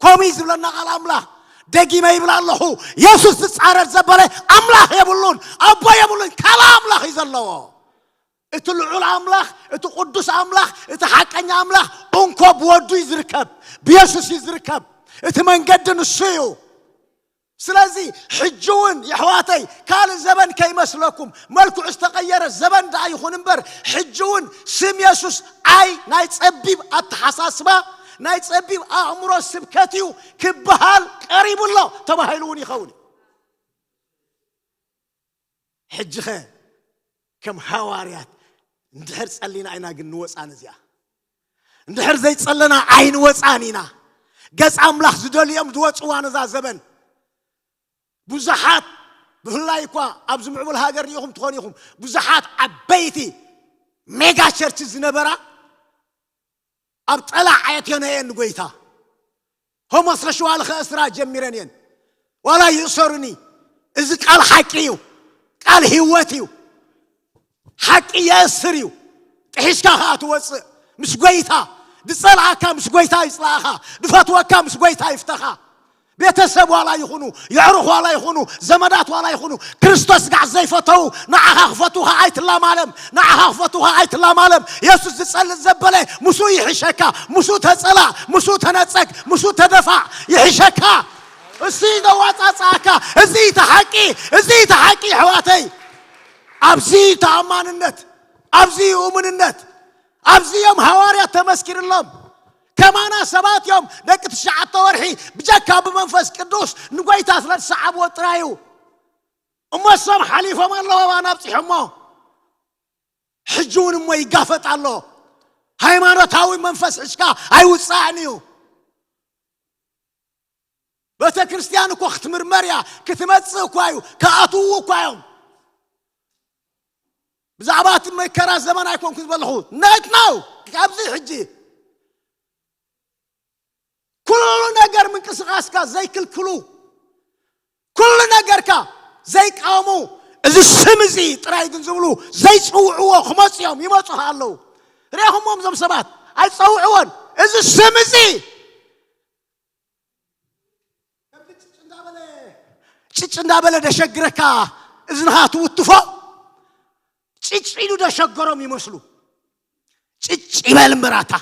ከምኡ እዩ ዝብለና ቃል ኣምላኽ። ደጊመ ይብል ኣለኹ፣ የሱስ ዝጻረር ዘበለ ኣምላኽ የብሉን፣ ኣቦ የብሉን፣ ካልእ ኣምላኽ እዩ ዘለዎ። እቲ ልዑል ኣምላኽ፣ እቲ ቅዱስ ኣምላኽ፣ እቲ ሓቀኛ ኣምላኽ እንኮ ብወዱ እዩ ዝርከብ፣ ብየሱስ እዩ ዝርከብ። እቲ መንገዲ ንሱ እዩ። ስለዚ ሕጂ እውን የሕዋተይ ካልእ ዘበን ከይመስለኩም፣ መልክዑ ዝተቐየረ ዘበን ደኣ ይኹን እምበር፣ ሕጂ እውን ስም የሱስ ኣይ ናይ ጸቢብ ኣተሓሳስባ፣ ናይ ጸቢብ ኣእምሮ ስብከት እዩ ክበሃል ቀሪቡ ኣሎ ተባሂሉ እውን ይኸውን እዩ። ሕጂኸ ከም ሃዋርያት እንድሕር ጸሊና ኢና ግን ንወጻን እዚኣ፣ እንድሕር ዘይጸለና ኣይንወጻን ኢና። ገጽ ኣምላኽ ዝደልዮም ዝወጽዋ ነዛ ዘበን ብዙሓት፣ ብፍላይ እኳ ኣብዚ ምዕቡል ሃገር ርኢኹም ትኾኑ ኢኹም፣ ብዙሓት ዓበይቲ ሜጋ ቸርች ዝነበራ ኣብ ጠላዕ ኣየትዮን እየን ንጎይታ። ሆሞሰክሹዋል ከእስራ ጀሚረን እየን። ዋላ ይእሰሩኒ፣ እዚ ቃል ሓቂ እዩ፣ ቃል ህይወት እዩ። ሓቂ የእስር እዩ። ጥሒስካ ኸኣ ትወፅእ ምስ ጎይታ። ዝፀልኣካ ምስ ጎይታ ይፅላእኻ፣ ዝፈትወካ ምስ ጎይታ ይፍተኻ። ቤተሰብ ዋላ ይኹኑ፣ የዕሩኽ ዋላ ይኹኑ፣ ዘመዳት ዋላ ይኹኑ፣ ክርስቶስ ጋዕ ዘይፈተው ንዓኻ ክፈትውኻ ኣይትላማለም፣ ንዓኻ ክፈትውኻ ኣይትላማለም። የሱስ ዝጸልእ ዘበለ ምስኡ ይሕሸካ፣ ምስኡ ተጸላእ፣ ምስኡ ተነጸግ፣ ምስኡ ተደፋዕ ይሕሸካ። እሱ እዩ ዘዋጻጽኣካ። እዚ እቲ ሓቂ፣ እዚ እቲ ሓቂ ኣሕዋተይ። ኣብዚ ተኣማንነት፣ ኣብዚ እሙንነት፣ ኣብዚ እዮም ሃዋርያት ተመስኪርሎም። ከማና ሰባት እዮም ደቂ ትሽዓተ ወርሒ ብጀካ ብመንፈስ ቅዱስ ንጎይታ ስለ ዝሰዓብዎ ጥራይ እዩ። እሞ እሶም ሓሊፎም ኣለዎ ኣባና ኣብፂሖሞ። ሕጂ እውን እሞ ይጋፈጥ ኣሎ። ሃይማኖታዊ መንፈስ ሒዝካ ኣይውፃእን እዩ። ቤተ ክርስቲያን እኮ ክትምርመር እያ፣ ክትመፅእ እኳ እዩ፣ ክኣትዉ እኳ እዮም። ብዛዕባ እቲ መከራ ዘመን ኣይኮንኩ ዝበልኹ፣ ናይት ናው፣ ካብዚ ሕጂ ኩሉ ነገር ምንቅስቃስካ ዘይክልክሉ፣ ኩሉ ነገርካ ዘይቃወሙ፣ እዚ ስም እዚ ጥራይ ግን ዝብሉ ዘይፅውዕዎ ክመፁ እዮም፣ ይመፁ ኣለዉ። ርኢኹሞም እዞም ሰባት ኣይፀውዕዎን። እዚ ስም እዚ ጭጭ እንዳበለ ደሸግረካ፣ እዝንኻ ትውትፎ። ጭጭ ኢሉ ደሸገሮም ይመስሉ። ጭጭ ይበል እምበራታ።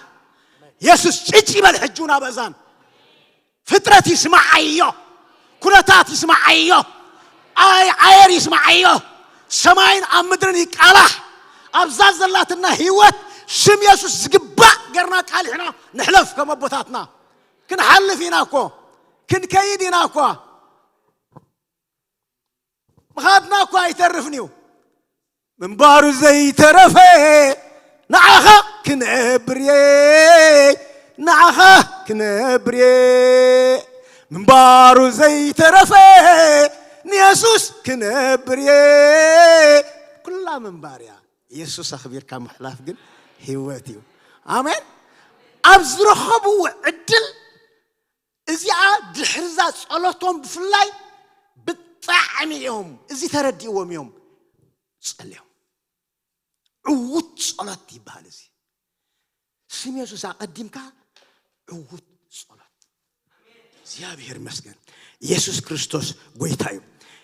የሱስ ጭጭ ይበል ሕጂ እውን ኣብ እዛን። ፍጥረት ይስማዓዮ፣ ኩነታት ይስማዓዮ፣ ኣይ-፣ ኣየር ይስማዓዮ። ሰማይን ኣብ ምድርን ይቃላሕ። ኣብዛ ዘላትና ህይወት ስም የሱስ ዝግባእ ገርና ቃሊሕና ንሕለፍ ከም ኣቦታትና። ክንሓልፍ ኢና እኮ፣ ክንከይድ ኢና እኳ። ምኻድና እኳ ኣይተርፍን እዩ። ምንባሩ ዘይተረፈ ንዓኻ ክነብር እየ፣ ንዓኻ ክነብር እየ። ምንባሩ ዘይተረፈ ንየሱስ ክነብር እየ። ኩላ ምንባር እያ። የሱስ ኣኽቢርካ ምሕላፍ ግን ህይወት እዩ። ኣሜን። ኣብ ዝረኸብዎ ዕድል እዚኣ ድሕርዛ ጸሎቶም ብፍላይ ብጣዕሚ እዮም፣ እዚ ተረዲእዎም እዮም ጸልዮም። ዕዉት ጸሎት ይበሃል እዚ። ስም የሱስ ኣቐዲምካ ዕዉት ጸሎት። እግዚኣብሔር ይመስገን። የሱስ ክርስቶስ ጎይታ እዩ።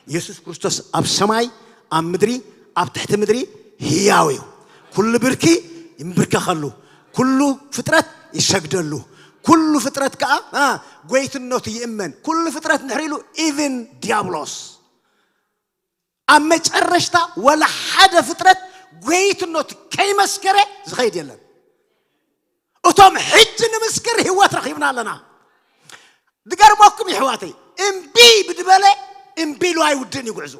የሱስ ክርስቶስ ኣብ ሰማይ፣ ኣብ ምድሪ፣ ኣብ ትሕቲ ምድሪ ህያው እዩ። ኩሉ ብርኪ ይንብርከኸሉ፣ ኩሉ ፍጥረት ይሰግደሉ፣ ኩሉ ፍጥረት ከኣ፣ አ፣ ጎይትነቱ ይእመን። ኩሉ ፍጥረት እንድሕር ኢሉ፣ ኢቭን ዲያብሎስ። ኣብ መጨረሽታ ወላ ሓደ ፍጥረት ጎይትነቱ ከይመስከረ ዝኸይድ የለን። እቶም ሕጂ ንምስክር ህይወት ረኺብና ኣለና። ዝገርመኩም ይሕዋተይ፣ እምቢ ብድበለ እምቢ ኢሉ ኣይውድእን እዩ ጉዕዞ።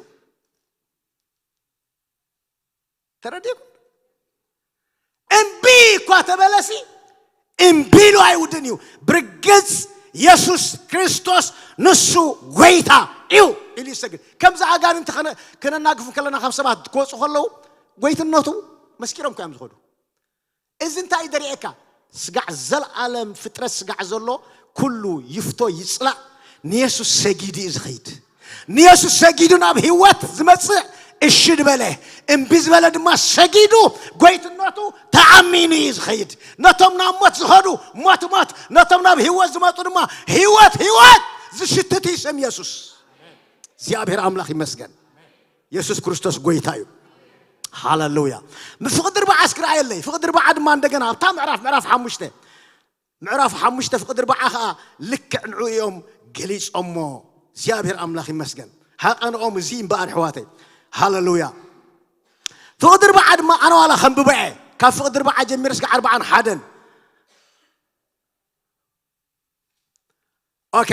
ተረዲእኩም? እምቢ እኳ ተበለሲ እምቢ ኢሉ ኣይውድእን እዩ። ብርግጽ የሱስ ክርስቶስ ንሱ ጎይታ እዩ ኢሉ ይሰግድ። ከምዚ ኣጋንንቲ ከነ- ከነናግፉ ከለና ካብ ሰባት ክወፁ ከለዉ ጎይትነቱ መስኪሮም እኮ እዮም ዝኸዱ። እዚ እንታይ እዩ ደሪኤካ? ስጋዕ፣ ዘለኣለም ፍጥረት ስጋዕ ዘሎ ኩሉ ይፍቶ ይፅላእ፣ ንየሱስ ሰጊዱ እዩ ዝኸይድ። ንየሱስ ሰጊዱ ናብ ህይወት ዝመፅእ እሺ ዝበለ፣ እምቢ ዝበለ ድማ ሰጊዱ ጎይትነቱ ተኣሚኑ እዩ ዝኸይድ። ነቶም ናብ ሞት ዝኸዱ ሞት ሞት፣ ነቶም ናብ ህይወት ዝመፁ ድማ ህይወት ህይወት ዝሽትት እዩ ስም የሱስ። እግዚኣብሔር ኣምላኽ ይመስገን። የሱስ ክርስቶስ ጎይታ እዩ። ሃለሉያ። ፍቕዲ ርብዓ እስኪ ረኣየለይ። ፍቕዲ ርብዓ ድማ እንደገና ኣብታ ምዕራፍ ምዕራፍ ሓሙሽተ ምዕራፍ ሓሙሽተ ፍቕዲ ርብዓ ኸዓ ልክዕ ንዑ እዮም ገሊጾሞ። እግዚኣብሔር ኣምላኽ ይመስገን። ሃቐንኦም እዚ እምበኣር ኣሕዋተይ። ሃለሉያ። ፍቕዲ ርብዓ ድማ ኣነ ዋላ ከንብቦ እየ። ካብ ፍቕዲ ርብዓ ጀሚረ እስከ ኣርብዓን ሓደን። ኦኬ።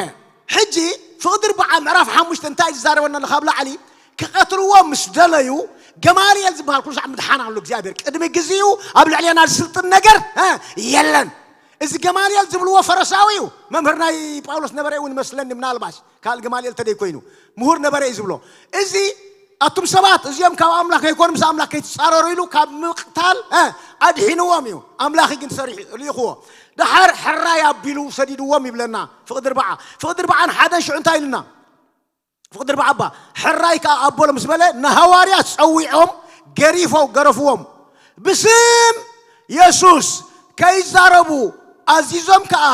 ሕጂ ፍቕዲ ርብዓ ምዕራፍ ሓሙሽተ እንታይ ዝዛረበና ኣሎ? ካብ ላዕሊ ክቐትልዎ ምስ ደለዩ፣ ገማልኤል ዝበሃል ኩሉ ሳዕ ምድሓን ኣሎ እግዚኣብሔር። ቅድሚ ግዜኡ ኣብ ልዕሌና ዝስልጥን ነገር እ፣ የለን። እዚ ገማልኤል ዝብልዎ ፈረሳዊ እዩ። መምህር ናይ ጳውሎስ ነበረ እውን መስለኒ፣ ምናልባሽ ካልእ ገማልኤል ተደይ ኮይኑ ምሁር ነበረ እዩ ዝብሎ። እዚ ኣቱም ሰባት እዚኦም ካብ ኣምላኽ ከይኮኑ ምስ ኣምላኽ ከይትጻረሩ ኢሉ ካብ ምቕታል እ፣ ኣድሒንዎም እዩ። ኣምላኽ ግን ሰሪሑ ልኢኽዎ። ደሓር ሕራይ ኣቢሉ ሰዲድዎም ይብለና። ፍቕዲ ርብዓ ፍቕዲ ርብዓን ሓደን ሽዑ እንታይ ኢልና? ፍቕዲ ርብዓ እባ ሕራይ ከኣ ኣቦሎ ምስ በለ ንሃዋርያት ጸዊዖም ገሪፎም ገረፍዎም። ብስም የሱስ ከይዛረቡ ኣዚዞም ከኣ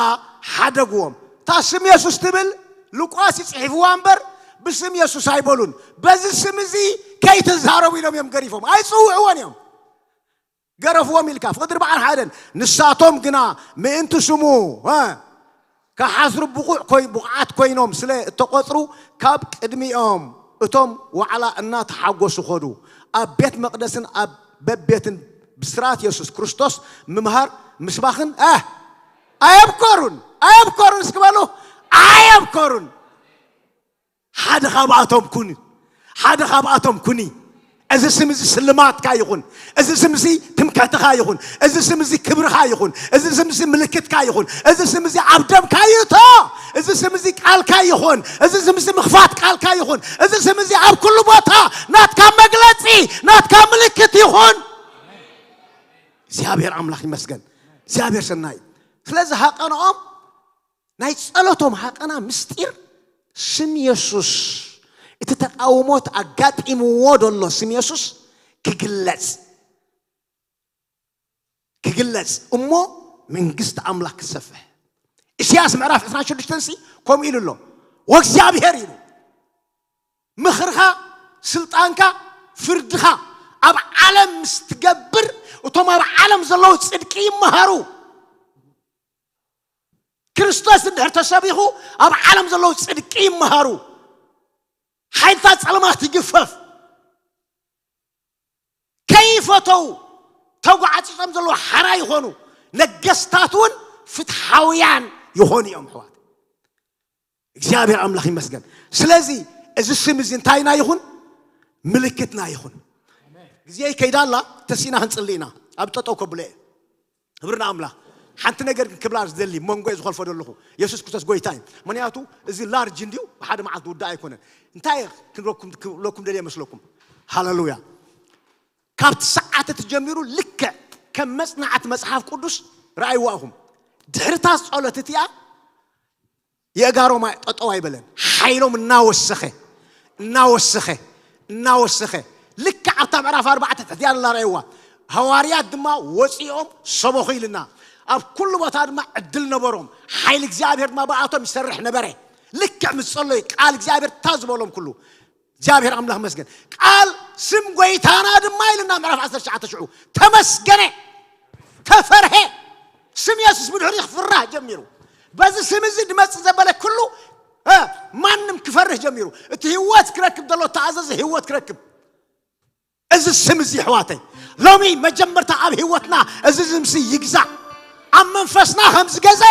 ሓደግዎም። እታ ስም የሱስ ትብል ሉቃስ እዩ ጽሒፍዋ እምበር ብስም የሱስ ኣይበሉን። በዚ ስም እዚ ከይትዛረቡ ኢሎም እዮም ገሪፎም። ኣይጽውዕዎን እዮም። ገረፍዎም ኢልካ ፍቕዲ ርብዓን ሓደን። ንሳቶም ግና ምእንቲ ስሙ እ፣ ክሓስሩ ብቑዕ ኮይ- ብቑዓት ኮይኖም ስለ እተቖጽሩ ካብ ቅድሚኦም እቶም ዋዕላ እናተሓጎሱ ኸዱ። ኣብ ቤት መቕደስን ኣብ በቤትን ብስራት የሱስ ክርስቶስ ምምሃር ምስባኽን እ፣ ኣየብኮሩን ኣየብኮሩን እስኪ በሉ ኣየብኮሩን። ሓደ ካብኣቶም ኩን ሓደ ካብኣቶም ኩኒ። እዚ ስም እዚ ስልማትካ ይኹን። እዚ ስም እዚ ትምክሕትኻ ይኹን። እዚ ስም እዚ ክብርኻ ይኹን። እዚ ስም እዚ ምልክትካ ይኹን። እዚ ስም እዚ ኣብ ደምካ ይእቶ። እዚ ስም እዚ ቃልካ ይኹን። እዚ ስም እዚ ምኽፋት ቃልካ ይኹን። እዚ ስም እዚ ኣብ ኩሉ ቦታ ናትካ መግለጺ፣ ናትካ ምልክት ይኹን። እግዚኣብሔር ኣምላኽ ይመስገን። እግዚኣብሔር ሰናይ። ስለዚ ሃቀንኦም ናይ ጸሎቶም ሃቀና ምስጢር ስም የሱስ፣ እቲ ተቃውሞት ኣጋጢምዎ ዘሎ ስም የሱስ ክግለጽ ክግለጽ እሞ መንግስቲ ኣምላኽ ክሰፍሕ። ኢሳያስ ምዕራፍ ዕስራን ሽዱሽተን ሲ ከምኡ ኢሉ ኣሎ። ወእግዚኣብሔር ኢሉ ምኽርኻ፣ ስልጣንካ፣ ፍርድኻ ኣብ ዓለም ምስ ትገብር እቶም ኣብ ዓለም ዘለዉ ጽድቂ ይመሃሩ። ክርስቶስ እንድሕር ተሰቢኹ ኣብ ዓለም ዘለዉ ጽድቂ ይመሃሩ። ሓይልታት ጸልማት ይግፈፍ። ከይፈተው ተጓዕጺጾም ዘለዉ ሓራ ይኾኑ። ነገስታት እውን ፍትሓውያን ይኾኑ እዮም ኣሕዋት። እግዚኣብሔር ኣምላኽ ይመስገን። ስለዚ እዚ ስም እዚ እንታይና ይኹን? ምልክትና ይኹን። ግዜ ከይዳ ኣላ፣ ተሲእና ክንጽሊ ኢና። ኣብ ጠጠው ከብሎ እየ። ክብሪ ንኣምላኽ። ሓንቲ ነገር ግን ክብላ ዝደሊ፣ መንጎ እየ ዝኸልፎ ዘለኹ። የሱስ ክርስቶስ ጎይታ እዩ። ምኽንያቱ እዚ ላርጅ እንድዩ፣ ብሓደ መዓልቲ ውዳእ ኣይኮነን። እንታይ ክንብለኩም ደልየ መስለኩም? ሃለሉያ። ካብቲ ሰዓት እቲ ጀሚሩ ልክዕ ከም መጽናዕቲ መጽሓፍ ቅዱስ ረኣይዋ ኢኹም። ድሕሪ እታ ጸሎት እቲኣ የእጋሮም ኣይ- ጠጠው ኣይበለን። ሓይሎም እናወሰኸ እናወሰኸ እናወሰኸ ልክዕ ኣብታ ምዕራፍ ኣርባዕተ ትሕቲ ያላ ረእይዋ። ሃዋርያት ድማ ወፂኦም ሰበኹ ኢልና። ኣብ ኩሉ ቦታ ድማ ዕድል ነበሮም። ሓይሊ እግዚኣብሔር ድማ ብኣቶም ይሰርሕ ነበረ። ልክዕ ምስ ጸለዩ ቃል እግዚኣብሔር እታ ዝበሎም ኩሉ እግዚኣብሔር ኣምላኽ መስገን። ቃል ስም ጎይታና ድማ ኢልና ምዕራፍ ዓሰርተ ትሽዓተ ሽዑ ተመስገነ፣ ተፈርሀ። ስም የሱስ ብድሕሪ ክፍራህ ጀሚሩ። በዚ ስም እዚ ድመጽእ ዘበለ ኩሉ እ፣ ማንም ክፈርህ ጀሚሩ። እቲ ህይወት ክረክብ ዘሎ ተኣዘዘ ህይወት ክረክብ። እዚ ስም እዚ ኣሕዋተይ ሎሚ መጀመርታ ኣብ ህይወትና እዚ ስምሲ ይግዛእ። ኣብ መንፈስና ከም ዝገዘ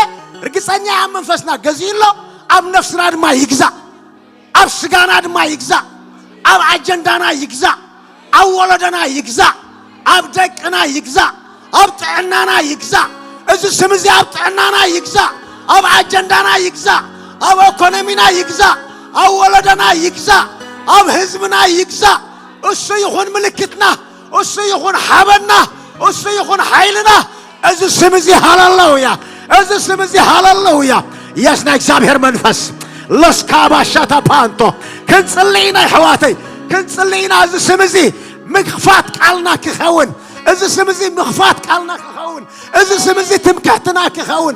ርግጸኛ እየ። ኣብ መንፈስና ገዚኡ ኣሎ፣ ኣብ ነፍስና ድማ ይግዛእ። ኣብ ስጋና ድማ ይግዛእ። ኣብ ኣጀንዳና ይግዛእ። ኣብ ወለዶና ይግዛእ። ኣብ ደቅና ይግዛእ። ኣብ ጥዕናና ይግዛእ። እዚ ስም እዚ ኣብ ጥዕናና ይግዛእ። ኣብ ኣጀንዳና ይግዛእ። ኣብ ኢኮኖሚና ይግዛእ። ኣብ ወለዶና ይግዛእ። ኣብ ህዝብና ይግዛእ። እሱ ይኹን ምልክትና፣ እሱ ይኹን ሓበንና፣ እሱ ይኹን ሓይልና። እዚ ስም እዚ ሃለሉያ፣ እዚ ስም እዚ ሃለሉያ። የስ ናይ እግዚኣብሔር መንፈስ ለስካባሻታ ፓንቶ ክንጽሊ ኢና ኣሕዋተይ፣ ክንጽሊ ኢና። እዚ ስም እዚ ምኽፋት ቃልና ክኸውን፣ እዚ ስም እዚ ምኽፋት ቃልና ክኸውን፣ እዚ ስም እዚ ትምክሕትና ክኸውን።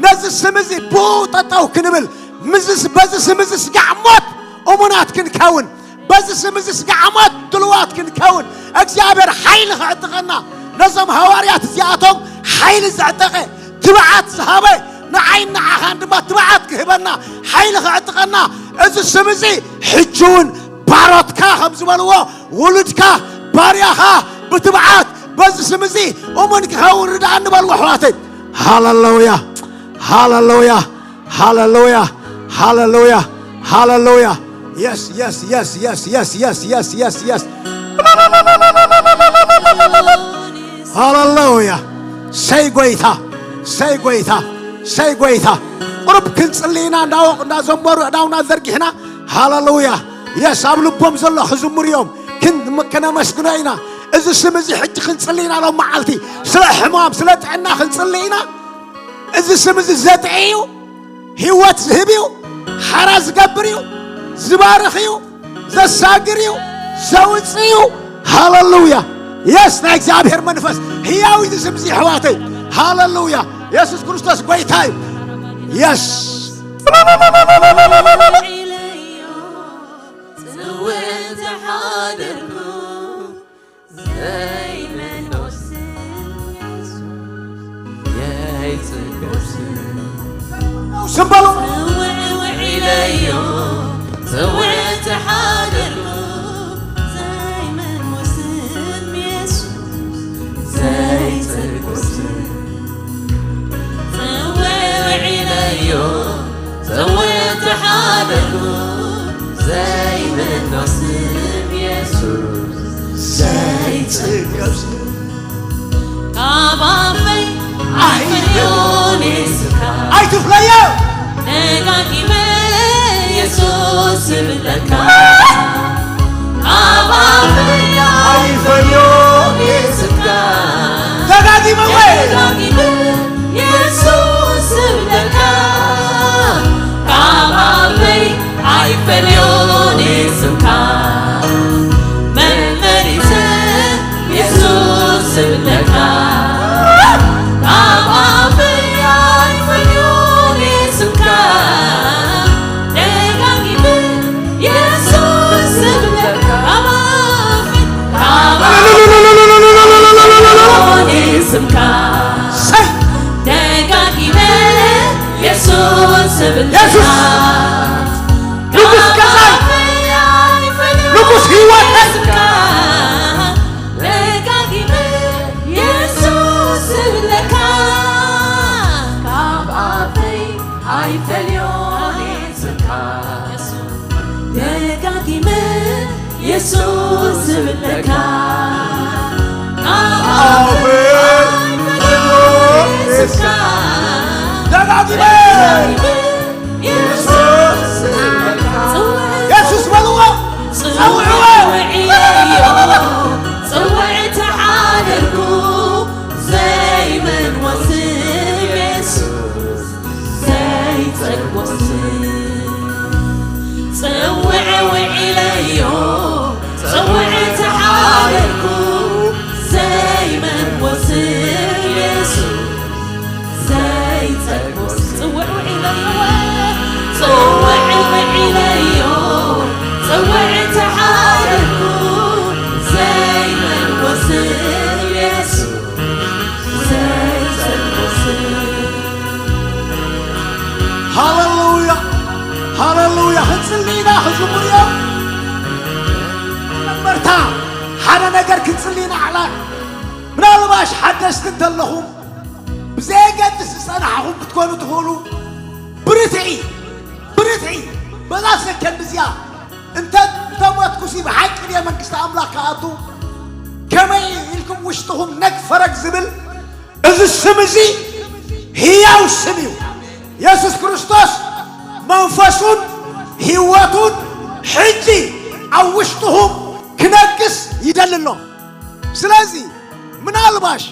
ነዚ ስም እዚ ብኡ ጠጠው ክንብል፣ ምስዚ በዚ ስም እዚ ስጋዕ ሞት እሙናት ክንከውን፣ በዚ ስም እዚ ስጋዕ ሞት ድልዋት ክንከውን እግዚኣብሔር ሓይሊ ክዕጥቐና፣ ነዞም ሃዋርያት እዚኣቶም ሓይሊ ዘዕጠቐ፣ ትብዓት ዝሃበ፣ ንዓይን ንዓኻን ድማ ትብዓት ክህበና፣ ሓይሊ ክዕጥቐና፣ እዚ ስም እዚ ሕጂ እውን ባሮትካ ከም ዝበልዎ፣ ውሉድካ፣ ባርያኻ ብትብዓት በዚ ስም እዚ እሙን ክኸውን ርድኣኒ በልዎ ኣሕዋተይ። ሃለሉያ፣ ሃለሉያ፣ ሃለሉያ፣ ሃለሉያ፣ ሃለሉያ። የስ፣ የስ፣ የስ፣ የስ፣ የስ፣ የስ፣ የስ፣ የስ፣ የስ። ሃለሉያ። ሰይ ጎይታ፣ ሰይ ጎይታ፣ ሰይ ጎይታ። ቁሩብ ክንጽሊ ኢና፣ እንዳወቕ እንዳዘመሩ ኣእዳውና ዘርጊሕና። ሃለሉያ። የስ፣ ኣብ ልቦም ዘሎ ክዝምሩ እዮም። ክን-፣ ከነመስግኖ ኢና። እዚ ስም እዚ ሕጂ ክንጽሊ ኢና፣ ሎም መዓልቲ ስለ ሕማም፣ ስለ ጥዕና ክንጽሊ ኢና። እዚ ስም እዚ ዘጥዒ እዩ፣ ህይወት ዝህብ እዩ፣ ሓራ ዝገብር እዩ፣ ዝባርኽ እዩ፣ ዘሳግር እዩ፣ ዘውጽእ እዩ። ሃለሉያ። የስ፣ ናይ እግዚኣብሔር መንፈስ ህያው እዩ እዚ ስም እዚ ኣሕዋተይ። ሃለሉያ። የሱስ ክርስቶስ ጎይታ እዩ። የስ። ጽውዕ ተሓደርኩ ዘይመኖስ የይጽገስ ስም በሉ። ጽውዕ ውዒለዮ፣ ጽውዕ ተሓደርኩ ዘይመኖስ የሱስ ዘይጽገስ ጽውዕ ውዒለዮ፣ ጽውዕ ተሓደርኩ ዘይመኖስ ስም የሱስ ዘይጽገስ ካብ ኣፈይ ኣይፈለዮን ስምካ ኣይትፍለዮ ደጋጊመ የሱስ ዝብለካ ካብ ኣፈይ ኣይፈለዮን ስምካ ደጋጊመ ወይ ደጋጊመ የሱስ ዝብለካ ካብ ኣፈይ ኣይፈልዮን ስምካ መመሊሰ የሱስ ዝብለካ ካብ ኣፈይ ኣይፈልዮን ስምካ ደጋጊመ የሱስ ዝብለካ ካብ ኣፈይ ካብ ኣፈይ ስምካ ሰይ ደጋጊመ የሱስ ዝብለካ የሱስ ንጉስ ገዛይ፣ ንጉስ ህይወተይ። ደጋጊመ የሱስ ዝብለካ ካብ ኣፈይ ኣይፈልዮን ስምካ። ደጋጊመ የሱስ ዝብለካ ካብ ኣፈይ ኣይፈልዮን ስምካ። ደጋጊመ የሱስ በልዎ፣ ጸውዕዎ። ጽውዕ ተሓደርኩ ዘይመንወስ የሱስ ዘይጸግቦስ ጽውዕ ውዒለዮ ጽውዕ ተሓደርኩ ዘይመንወስ የሱስ ዘይጸግቦስ ጽውዕ ውዒለዮ ጽውዕ ውዒለዮ ጽውዕ ተሓደርኩ ዘይመንወስ የሱስ ዘይጸግቦስ ሃለሉያ ሃለሉያ ክንጽሊ ኢና ክዝሙር እዮም መመርታ ሓደ ነገር ክንጽሊ ንዓላ። ምናልባሽ ሓደስቲ እንተለኹም፣ ብዘየገድስ ዝጸናሕኹም ክትኮኑ ትኽእሉ። ብርትዒ፣ ብርትዒ፣ በዛ ሰከንድ እዚኣ እንተ-፣ እንተሞትኩሲ ብሓቂ ድየ መንግስቲ ኣምላኽ ክኣቱ? ከመይ ኢልኩም ውሽጥኹም ነግ ፈረግ ዝብል? እዚ ስም እዚ ህያው ስም እዩ። የሱስ ክርስቶስ መንፈሱን ህይወቱን ሕጂ ኣብ ውሽጥኹም ክነግስ ይደሊ ኣሎ። ስለዚ ምናልባሽ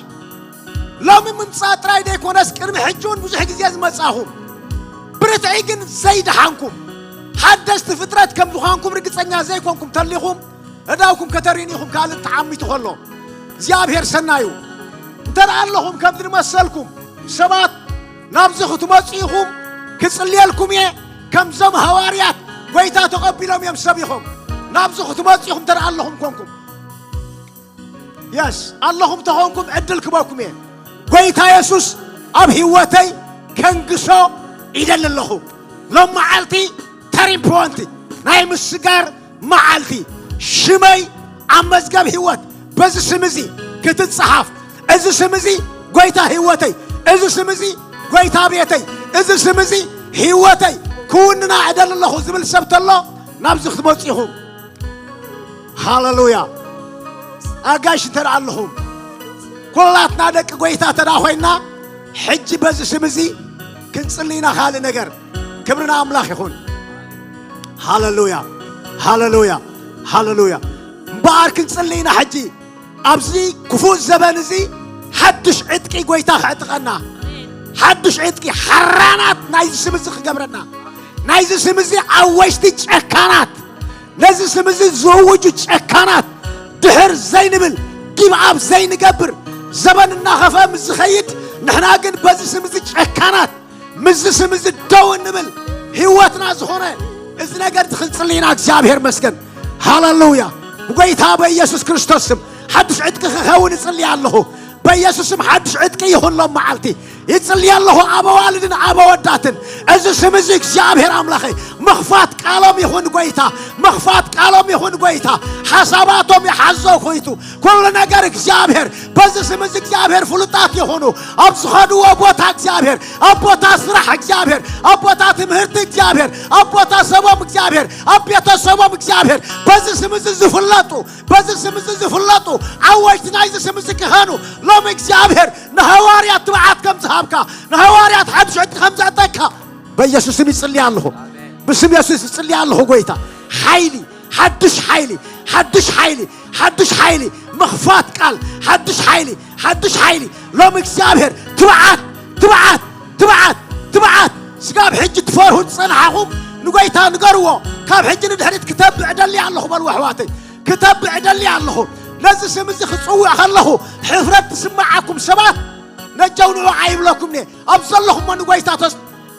ሎሚ ምምጻእ ጥራይ ዘይኮነስ ቅድሚ ሕጂ እውን ብዙሕ ግዜ ዝመጻኹም፣ ብርትዒ ግን ዘይደሓንኩም፣ ሓደስቲ ፍጥረት ከም ዝኾንኩም ርግጸኛ ዘይኮንኩም ተሊኹም፣ እዳውኩም ከተሪን ኢኹም ካልእ ተዓሚቱ ከሎ። እግዚኣብሔር ሰናዩ። እንተ ደኣ ኣለኹም ከምዚ ዝመሰልኩም ሰባት ናብዚ ክትመጹ ኢኹም፣ ክጽልየልኩም እየ። ከምዞም ሃዋርያት ጐይታ ተቐቢሎም እዮም ሰቢኾም። ናብዚ ክትመጹ ኢኹም እንተ ደኣ ኣለኹም ኮንኩም። የስ፣ ኣለኹም ተኾንኩም ዕድል ክበኩም እየ። ጐይታ የሱስ ኣብ ህይወተይ ከንግሶ ይደሊ ኣለኹ። ሎም መዓልቲ ተሪም ፖንቲ ናይ ምስጋር መዓልቲ፣ ሽመይ ኣብ መዝገብ ህይወት በዚ ስም እዚ ክትጸሓፍ። እዚ ስም እዚ ጐይታ ህይወተይ፣ እዚ ስም እዚ ጐይታ ቤተይ፣ እዚ ስም እዚ ህይወተይ ክውንና እደሊ ኣለኹ ዝብል ሰብ ተሎ ናብዚ ክትመጹ ኢኹም። ሃሌሉያ። ኣጋይሽ እንተ ደኣ ኣለኹም፣ ኩላትና ደቂ ጐይታ እንተ ደኣ ኾይንና፣ ሕጂ በዚ ስም እዚ ክንጽሊ ኢና። ካልእ ነገር፣ ክብሪ ንኣምላኽ ይኹን። ሃሌሉያ፣ ሃሌሉያ፣ ሃሌሉያ። እምበኣር ክንጽሊ ኢና ሕጂ። ኣብዚ ክፉእ ዘበን እዚ ሓድሽ ዕጥቂ ጐይታ ከዕጥቐና፣ ሓድሽ ዕጥቂ ሓራናት ናይዚ ስም እዚ ክገብረና፣ ናይዚ ስም እዚ ኣወጅቲ ጨካናት፣ ነዚ ስም እዚ ዝእውጁ ጨካናት ድሕር ዘይንብል፣ ጊቭ ኣፕ ዘይንገብር፣ ዘበን እናኸፍአ ምስ ዝኸይድ፣ ንሕና ግን በዚ ስም እዚ ጨካናት፣ ምስዚ ስም እዚ ደው እንብል፣ ህይወትና ዝኾነ እዚ ነገር እዚ ክንጽሊ ኢና። እግዚኣብሔር መስገን። ሃሌሉያ። ብጐይታ በኢየሱስ ክርስቶስ ስም ሓድሽ ዕጥቂ ክኸውን እጽሊ ኣለኹ። በኢየሱስ ስም ሓድሽ ዕጥቂ ይኹን ሎም መዓልቲ። ይጽሊ ኣለኹ ኣብ ኣዋልድን ኣብ ኣወዳትን። እዚ ስም እዚ እግዚኣብሔር ኣምላኸይ ምኽፋት ቃሎም ይኹን ጐይታ፣ ምኽፋት ቃሎም ይኹን ጐይታ። ሓሳባቶም ይሓዞ ጐይቱ። ኩሉ ነገር እግዚኣብሔር፣ በዚ ስም እዚ እግዚኣብሔር ፍሉጣት ይኹኑ። ኣብ ዝኸድዎ ቦታ እግዚኣብሔር፣ ኣብ ቦታ ስራሕ እግዚኣብሔር፣ ኣብ ቦታ ትምህርቲ እግዚኣብሔር፣ ኣብ ቦታ ሰቦም እግዚኣብሔር፣ ኣብ ቤተሰቦም እግዚኣብሔር፣ በዚ ስም እዚ ዝፍለጡ፣ በዚ ስም እዚ ዝፍለጡ ዓወጅቲ ናይዚ ስም እዚ ክኸኑ። ሎሚ እግዚኣብሔር ንሃዋርያት ትብዓት ከም ዝሃብካ፣ ንሃዋርያት ሓድሽ ዕጥቂ ከም ዘዕጠቅካ በኢየሱስ ስም ይጽሊ ኣለኹ። ብስም የሱስ ይጽሊ ኣለኹ ጐይታ። ሓይሊ፣ ሓድሽ ሓይሊ፣ ሓድሽ ሓይሊ፣ ሓድሽ ሓይሊ፣ ምኽፋት ቃል፣ ሓድሽ ሓይሊ፣ ሓድሽ ሓይሊ። ሎም እግዚኣብሔር ትብዓት፣ ትብዓት፣ ትብዓት፣ ትብዓት። ስጋብ ሕጂ ትፈርሁ ዝጸንሓኹም ንጐይታ ንገርዎ። ካብ ሕጂ ንድሕሪት ክተብዕ ደሊ ኣለኹ በልዎ ኣሕዋተይ። ክተብዕ ደሊ ኣለኹ። ነዚ ስም እዚ ክጽውዕ ከለኹ ሕፍረት ትስምዓኩም ሰባት ነጀው ንዑ ኣይብለኩምኒ። ኣብ ዘለኹሞ ንጐይታ ተስ-፣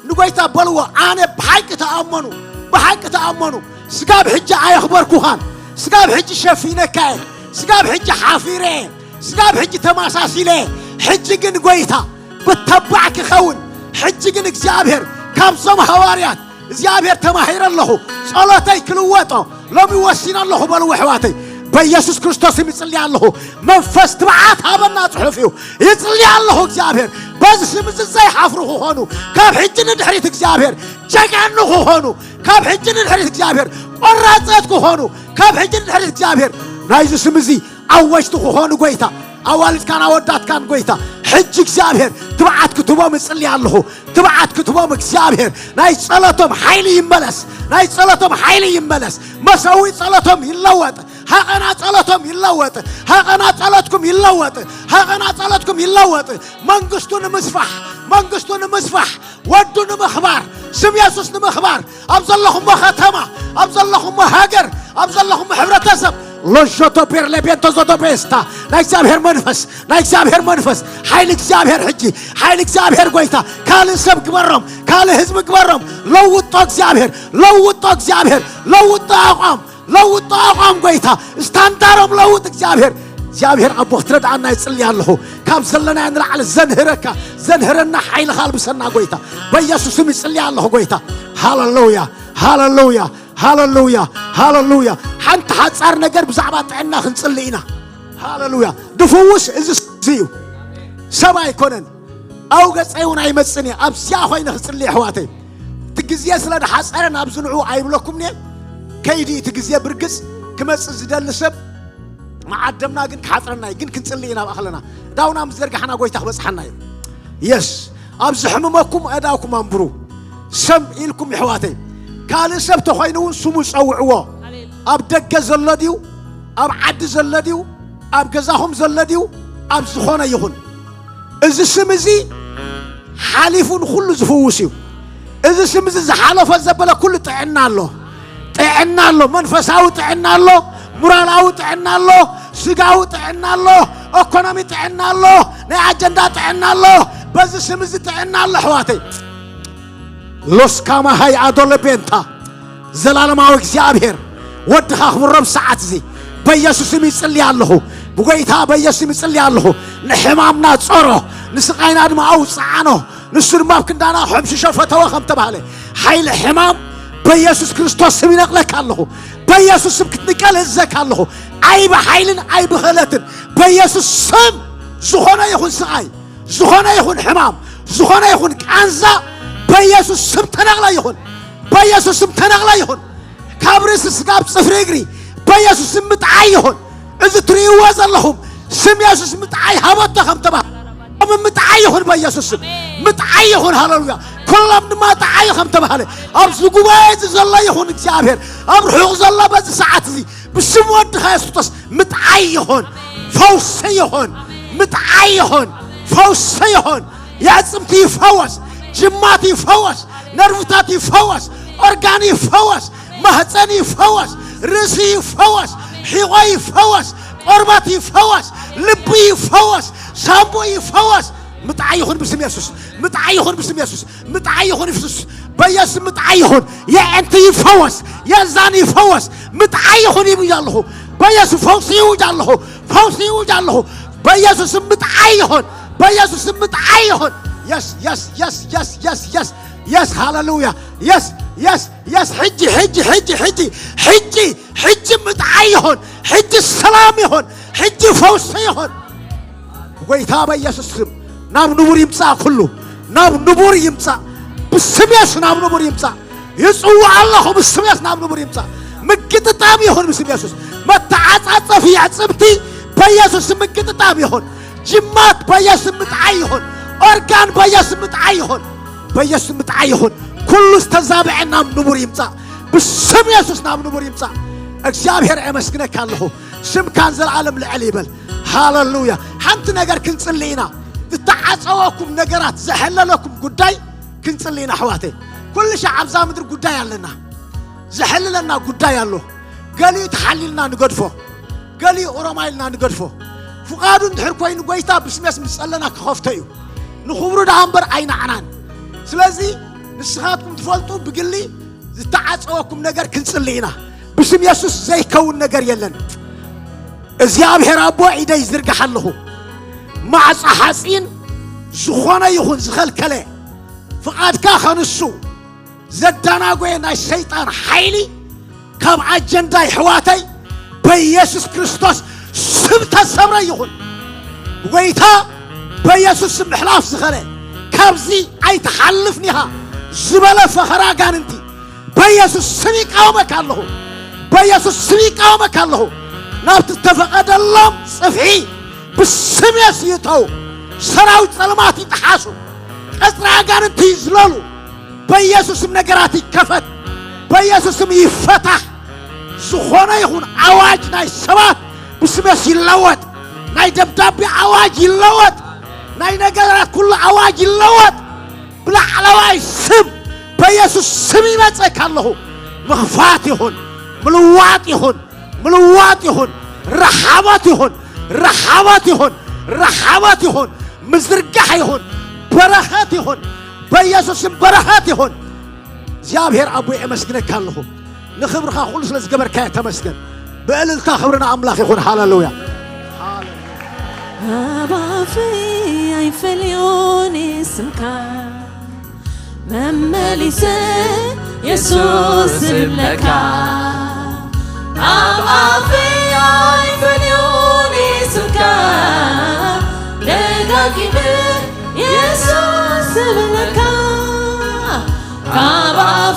ንጐይታ በልዎ። ኣነ ብሓቂ ተኣመኑ፣ ብሓቂ ተኣመኑ። ስጋብ ሕጂ ኣየኽበርኩኻን፣ ስጋብ ሕጂ ሸፊነካ እየ፣ ስጋብ ሕጂ ሓፊረ እየ፣ ስጋብ ሕጂ ተማሳሲለ እየ። ሕጂ ግን ጐይታ ብተባዕ ክኸውን፣ ሕጂ ግን እግዚኣብሔር ካብዞም ሃዋርያት እግዚኣብሔር ተማሂረ ኣለኹ፣ ጸሎተይ ክልወጦ ሎሚ ወሲነ ኣለኹ በልዎ ኣሕዋተይ። በኢየሱስ ክርስቶስ ይጽሊ ኣለኹ። መንፈስ ትብዓት ሃበና ጽሑፍ እዩ። ይጽሊ ኣለኹ እግዚኣብሔር በዚ ስም እዚ ዘይሓፍሩ ክኾኑ፣ ካብ ሕጂ ንድሕሪት እግዚኣብሔር ጀጋኑ ክኾኑ፣ ካብ ሕጂ ንድሕሪት እግዚኣብሔር ቆራጸት ክኾኑ፣ ካብ ሕጂ ንድሕሪት እግዚኣብሔር ናይዚ ስም እዚ ኣወጅቲ ክኾኑ ጐይታ፣ ኣዋልድካን ኣወዳትካን ጐይታ፣ ሕጂ እግዚኣብሔር ትብዓት ክትቦም እጽሊ ኣለኹ። ትብዓት ክትቦም እግዚኣብሔር ናይ ጸሎቶም ሓይሊ ይመለስ፣ ናይ ጸሎቶም ሓይሊ ይመለስ። መሰዊ ጸሎቶም ይለወጥ፣ ሃቐና ጸሎቶም ይለወጥ፣ ሃቐና ጸሎትኩም ይለወጥ፣ ሃቐና ጸሎትኩም ይለወጥ። መንግስቱ ንምስፋሕ፣ መንግስቱ ንምስፋሕ፣ ወዱ ንምኽባር፣ ስም የሱስ ንምኽባር፣ ኣብ ዘለኹሞ ከተማ፣ ኣብ ዘለኹሞ ሃገር፣ ኣብ ዘለኹሞ ሕብረተሰብ፣ ሎሾቶ ፔርሌ ቤንቶ ዞቶ ቤስታ፣ ናይ እግዚኣብሔር መንፈስ፣ ናይ እግዚኣብሔር መንፈስ፣ ሓይሊ እግዚኣብሔር ሕጂ፣ ሓይሊ እግዚኣብሔር ጐይታ፣ ካልእ ሰብ ግበሮም፣ ካልእ ህዝቢ ግበሮም። ለውጦ እግዚኣብሔር፣ ለውጦ እግዚኣብሔር፣ ለውጦ ኣቋም፣ ለውጦ ኣቋም ጐይታ፣ ስታንዳሮም ለውጥ እግዚኣብሔር። እግዚኣብሔር ኣቦ ክትረድኣና ይጽሊ ኣለኹ። ካብ ዘለናዮ ንላዕሊ ዘንህረካ፣ ዘንህረና ሓይልኻ ኣልብሰና ጐይታ። በኢየሱስም ይጽሊ ኣለኹ ጐይታ። ሃሌሉያ፣ ሃሌሉያ፣ ሃሌሉያ፣ ሃሌሉያ። ሓንቲ ሓጻር ነገር ብዛዕባ ጥዕና ክንጽሊ ኢና። ሃለሉያ። ድፍውስ እዚ ሰብ እዩ፣ ሰብ ኣይኮነን። ኣብ ገጸይ እውን ኣይመጽን እየ። ኣብዚኣ ኮይነ ክጽሊ ኣሕዋተይ። እቲ ግዜ ስለ ዝሓጸረ ናብዚ ንዑ ኣይብለኩም እየ። ከይዲ እቲ ግዜ ብርግጽ ክመጽእ ዝደሊ ሰብ መዓደምና ግን ክሓጽረና እዩ። ግን ክንጽሊ ኢና ኣብ ኣኽለና። ዳውና ምስ ዘርጋሕና ጎይታ ክበጽሓና እዩ። የስ፣ ኣብ ዝሕምመኩም ኣእዳውኩም ኣንብሩ። ሰም ኢልኩም ይሕዋተይ፣ ካልእ ሰብ ተኾይኑ እውን ስሙ ጸውዕዎ። ኣብ ደገ ዘሎ ድዩ፣ ኣብ ዓዲ ዘሎ ድዩ፣ ኣብ ገዛኹም ዘሎ ድዩ፣ ኣብ ዝኾነ ይኹን፣ እዚ ስም እዚ ሓሊፉ ንኹሉ ዝፍውስ እዩ። እዚ ስም እዚ ዝሓለፎ ዘበለ ኩሉ ጥዕና ኣሎ። ጥዕና ኣሎ፣ መንፈሳዊ ጥዕና ኣሎ፣ ሙራላዊ ጥዕና ኣሎ፣ ስጋዊ ጥዕና ኣሎ፣ ኢኮኖሚ ጥዕና ኣሎ፣ ናይ ኣጀንዳ ጥዕና ኣሎ። በዚ ስም እዚ ጥዕና ኣሎ ኣሕዋተይ። ሎስካማ ሃይ ኣዶለ ቤንታ፣ ዘላለማዊ እግዚኣብሔር ወድኻ ክብሮም ሰዓት እዚ በኢየሱስ ስም ይጽሊ ኣለኹ። ብጎይታ በኢየሱስ ስም ይጽሊ ኣለኹ። ንሕማምና ጾሮ፣ ንስቓይና ድማ ኣውጽዓኖ። ንሱ ድማ ኣብ ክንዳና ክሕምሽሾ ፈተወ ከም ተባህለ፣ ሓይሊ ሕማም በኢየሱስ ክርስቶስ ስም ይነቕለካ ኣለኹ። በኢየሱስ ስም ክትንቀል እዘካ ኣለኹ። ኣይ ብሓይልን ኣይ ብኽእለትን፣ በኢየሱስ ስም ዝኾነ ይኹን ስቓይ፣ ዝኾነ ይኹን ሕማም፣ ዝኾነ ይኹን ቃንዛ በኢየሱስ ስም ተነቕለ ይኹን። በኢየሱስ ስም ተነቕለ ይኹን። ካብ ርእሲ ስጋብ ጽፍሪ እግሪ በኢየሱስ ስም ምጥዓይ ይኹን። እዚ ትርእይዎ ዘለኹም ስም የሱስ ምጥዓይ ሃበቶ ከም ተባህለ፣ ምጥዓይ ይኹን በኢየሱስ ስም። ምጥዓይ ይኹን። ሃሌሉያ። ኩሎም ድማ ጥዓይ ከም ተባህለ ኣብዚ ጉባኤ እዚ ዘሎ ይኹን እግዚኣብሔር ኣብ ርሑቕ ዘሎ በዚ ሰዓት እዚ ብስም ወድኻ የሱስ ክርስቶስ ምጥዓይ ይኹን። ፈውሲ ይኹን። ምጥዓይ ይኹን። ፈውሲ ይኹን። የዕጽምቲ ይፈወስ። ጅማት ይፈወስ። ነርቭታት ይፈወስ። ኦርጋን ይፈወስ። ማህፀን ይፈወስ። ርእሲ ይፈወስ። ሒቆ ይፈወስ። ቆርበት ይፈወስ። ልቢ ይፈወስ። ሳምቡ ይፈወስ። ምጥዓይ ይኹን ብስም የሱስ። ምጥዓይ ይኹን ብስም የሱስ። ምጥዓይ ይኹን ብስም በኢየሱስ ምጥዓይ ይኹን። የዕንቲ ይፈወስ። የዛን ይፈወስ። ምጥዓይ ይኹን ይብያ ኣለኹ። በኢየሱስ ፈውሲ ይውጅ ኣለኹ። ፈውሲ ይውጅ ኣለኹ። በኢየሱስ ምጥዓይ ይኹን። በኢየሱስ ምጥዓይ ይኹን። የስ የስ የስ የስ የስ የስ የስ ሃሌሉያ። የስ የስ የስ ሕጂ ሕጂ ሕጂ ሕጂ ሕጂ ሕጂ ምጥዓይ ይኹን። ሕጂ ሰላም ይኹን። ሕጂ ፈውሲ ይኹን። ጎይታ በኢየሱስ ስም ናብ ንቡር ይምጻእ። ኩሉ ናብ ንቡር ይምጻእ። ብስም የሱስ ናብ ንቡር ይምጻእ። ይጽውዕ ኣለኹ። ብስም የሱስ ናብ ንቡር ይምጻእ። ምግጥጣም ይኹን ብስም የሱስ። መተዓጻጸፊ ኣዕጽምቲ በኢየሱስ ስም ምግጥጣም ይኹን። ጅማት በኢየሱስ ምጥዓይ ይኹን። ኦርጋን በኢየሱስ ምጥዓይ ይኹን። በኢየሱስ ምጥዓይ ይኹን። ኩሉ ዝተዛብዐ ናብ ንቡር ይምጻእ። ብስም የሱስ ናብ ንቡር ይምጻእ። እግዚኣብሔር ኣመስግነካ ኣለኹ። ስምካን ዘለዓለም ልዕል ይበል። ሃሌሉያ። ሓንቲ ነገር ክንጽሊ ኢና። ዝተዓጸወኩም ነገራት ዘሐለለኩም ጉዳይ ክንጽሊ ኢና ኣሕዋተይ። ኩሉ ሻዕ ኣብዛ ምድሪ ጉዳይ ኣለና። ዘሐልለና ጉዳይ ኣሎ። ገሊኡ ተሓሊልና ንገድፎ። ገሊኡ ኦሮማ ኢልና ንገድፎ። ፍቓዱ እንድሕር ኮይኑ ጎይታ ብስሜስ ምስ ጸለና ክኸፍቶ እዩ። ንኽብሩ ደኣ እምበር ኣይናዕናን። ስለዚ ንስኻትኩም ትፈልጡ ብግሊ ዝተዓጸወኩም ነገር ክንጽሊ ኢና። ብስም የሱስ ዘይከውን ነገር የለን። እግዚኣብሔር ኣቦ ኢደይ ዝርግሕ ኣለኹ። ማዕጻ ሓጺን ዝኾነ ይኹን ዝኸልከለ ፍቓድካ ከንሱ ዘዳናጎየ ናይ ሰይጣን ሓይሊ ካብ ኣጀንዳ ይሕዋተይ በኢየሱስ ክርስቶስ ስም ተሰብረ ይኹን። ጎይታ በኢየሱስ ስም ምሕላፍ ዝኸለ ካብዚ ኣይትሓልፍን ኢኻ ዝበለ ፈኸራ ኣጋንንቲ በኢየሱስ ስም ይቃወመካ ኣለኹ። በኢየሱስ ስም ይቃወመካ ኣለኹ። ናብቲ ዝተፈቐደሎም ጽፍሒ ብስም የሱስ ይእተው። ሰራዊት ጸልማት ይጠሓሱ። ቀጽሪ ኣጋንንቲ ይዝለሉ። በኢየሱስ ስም ነገራት ይከፈት። በኢየሱስ ስም ይፈታሕ። ዝኾነ ይኹን ኣዋጅ ናይ ሰባት ብስም የሱስ ይለወጥ። ናይ ደብዳቤ ኣዋጅ ይለወጥ። ናይ ነገራት ኩሉ ኣዋጅ ይለወጥ። ብላዕለዋይ ስም በኢየሱስ ስም ይመጸካ ኣለኹ። ምኽፋት ይኹን፣ ምልዋጥ ይኹን፣ ምልዋጥ ይኹን፣ ረሓባት ይኹን፣ ረሓባት ይኹን፣ ረሓባት ይኹን፣ ምዝርጋሕ ይኹን፣ በረኸት ይኹን፣ በኢየሱስ ስም በረኸት ይኹን። እግዚኣብሔር ኣቦይ ኣመስግነካ ኣለኹ። ንኽብርኻ ኩሉ ስለ ዝገበርካዮ ተመስገን። ብእልልታ ክብሪ ንኣምላኽ ይኹን። ሃሌሉያ። ኣባፈይ ኣይፈልዮን ስምካ መመሊሰ የሱስ እብለካ ኣብ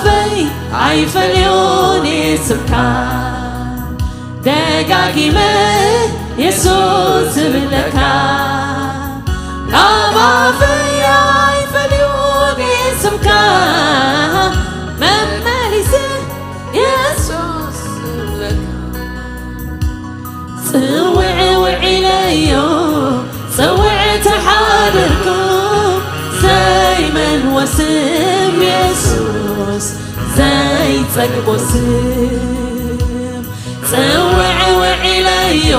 ኣፈይ ኣይፈልዮን ስምካ ደጋጊመ የሱስ ዝብለካ ካብ ኣፈይ ኣይፈልዮን ስምካ መመሊሰ የሱስ ዝብለካ ጽውዕ ውዒለዮ ጽውዕ ተሓደርኩ ዘይመልዎ ስም የሱስ ዘይጸግቦ ስም ጽውዕ ውዒለዮ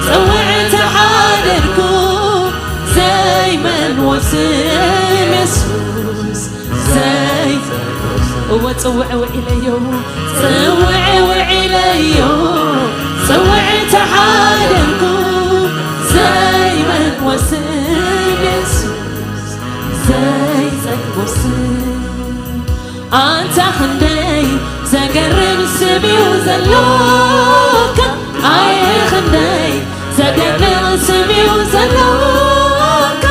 ጽውዕ ተሓደርኩ ዘይመልዎ ስም የሱስ ዘይጸግቦ ስም እወ ጽውዕ ውዒለዮ ጽውዕ ውዒለዮ ጽውዕ ተሓደርኩ ዘይመልዎ ስም የሱስ ዘይጸግቦ ስም ኣንታ ክንደይ ዘገርም ስም እዩ ዘሎካ ኣየ ክንደይ ዘደንቕ ስም እዩ ዘሎካ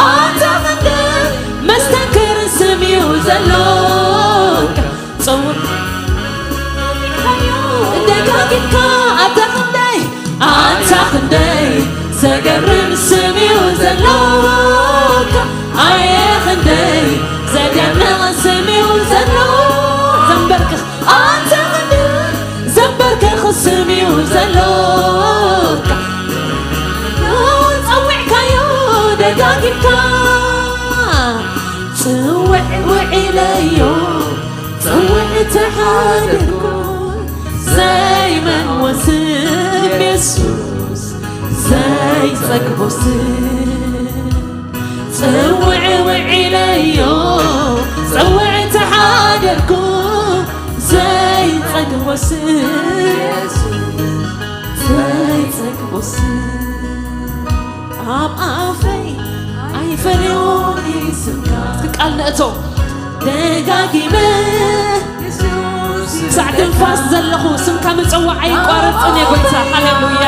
ኣንታ ክንደይ መስተንክር ስም እዩ ዘሎካ ጽውዕ ደጋጊምካ ኣታ ክንደይ ኣታ ክንደይ ዘገርም ስም እዩ ዘሎካ ኣየ ክንደይ ዘደንቕ ስም እዩ ዘሎ ዘንበርክኽ ኣንተ ክንዲ ዘንበርከኽ ስም እዩ ዘሎካ ጸዊዕካዮ ደጋጊምካ ጽውዕ ውዒለዮ ጽውዕ ተሓደርኩ ዘይመልዎ ስም የሱስ ዘይጸግቦ ስም ጽውዕ ውዒለዮ ጽውዕ ተሓደርኩ ዘይጸግቦ ስም የሱስ ዘይጸግቦ ስም ኣብ ኣፈይ ኣይፈልዮን ስምካ እስኪ ቃል ነእቶ ደጋጊመ ክሳዕ ትንፋስ ዘለኹ ስምካ ምጽዋዕ ኣይቋረጽን እየ ጎይታ ሃሌሉያ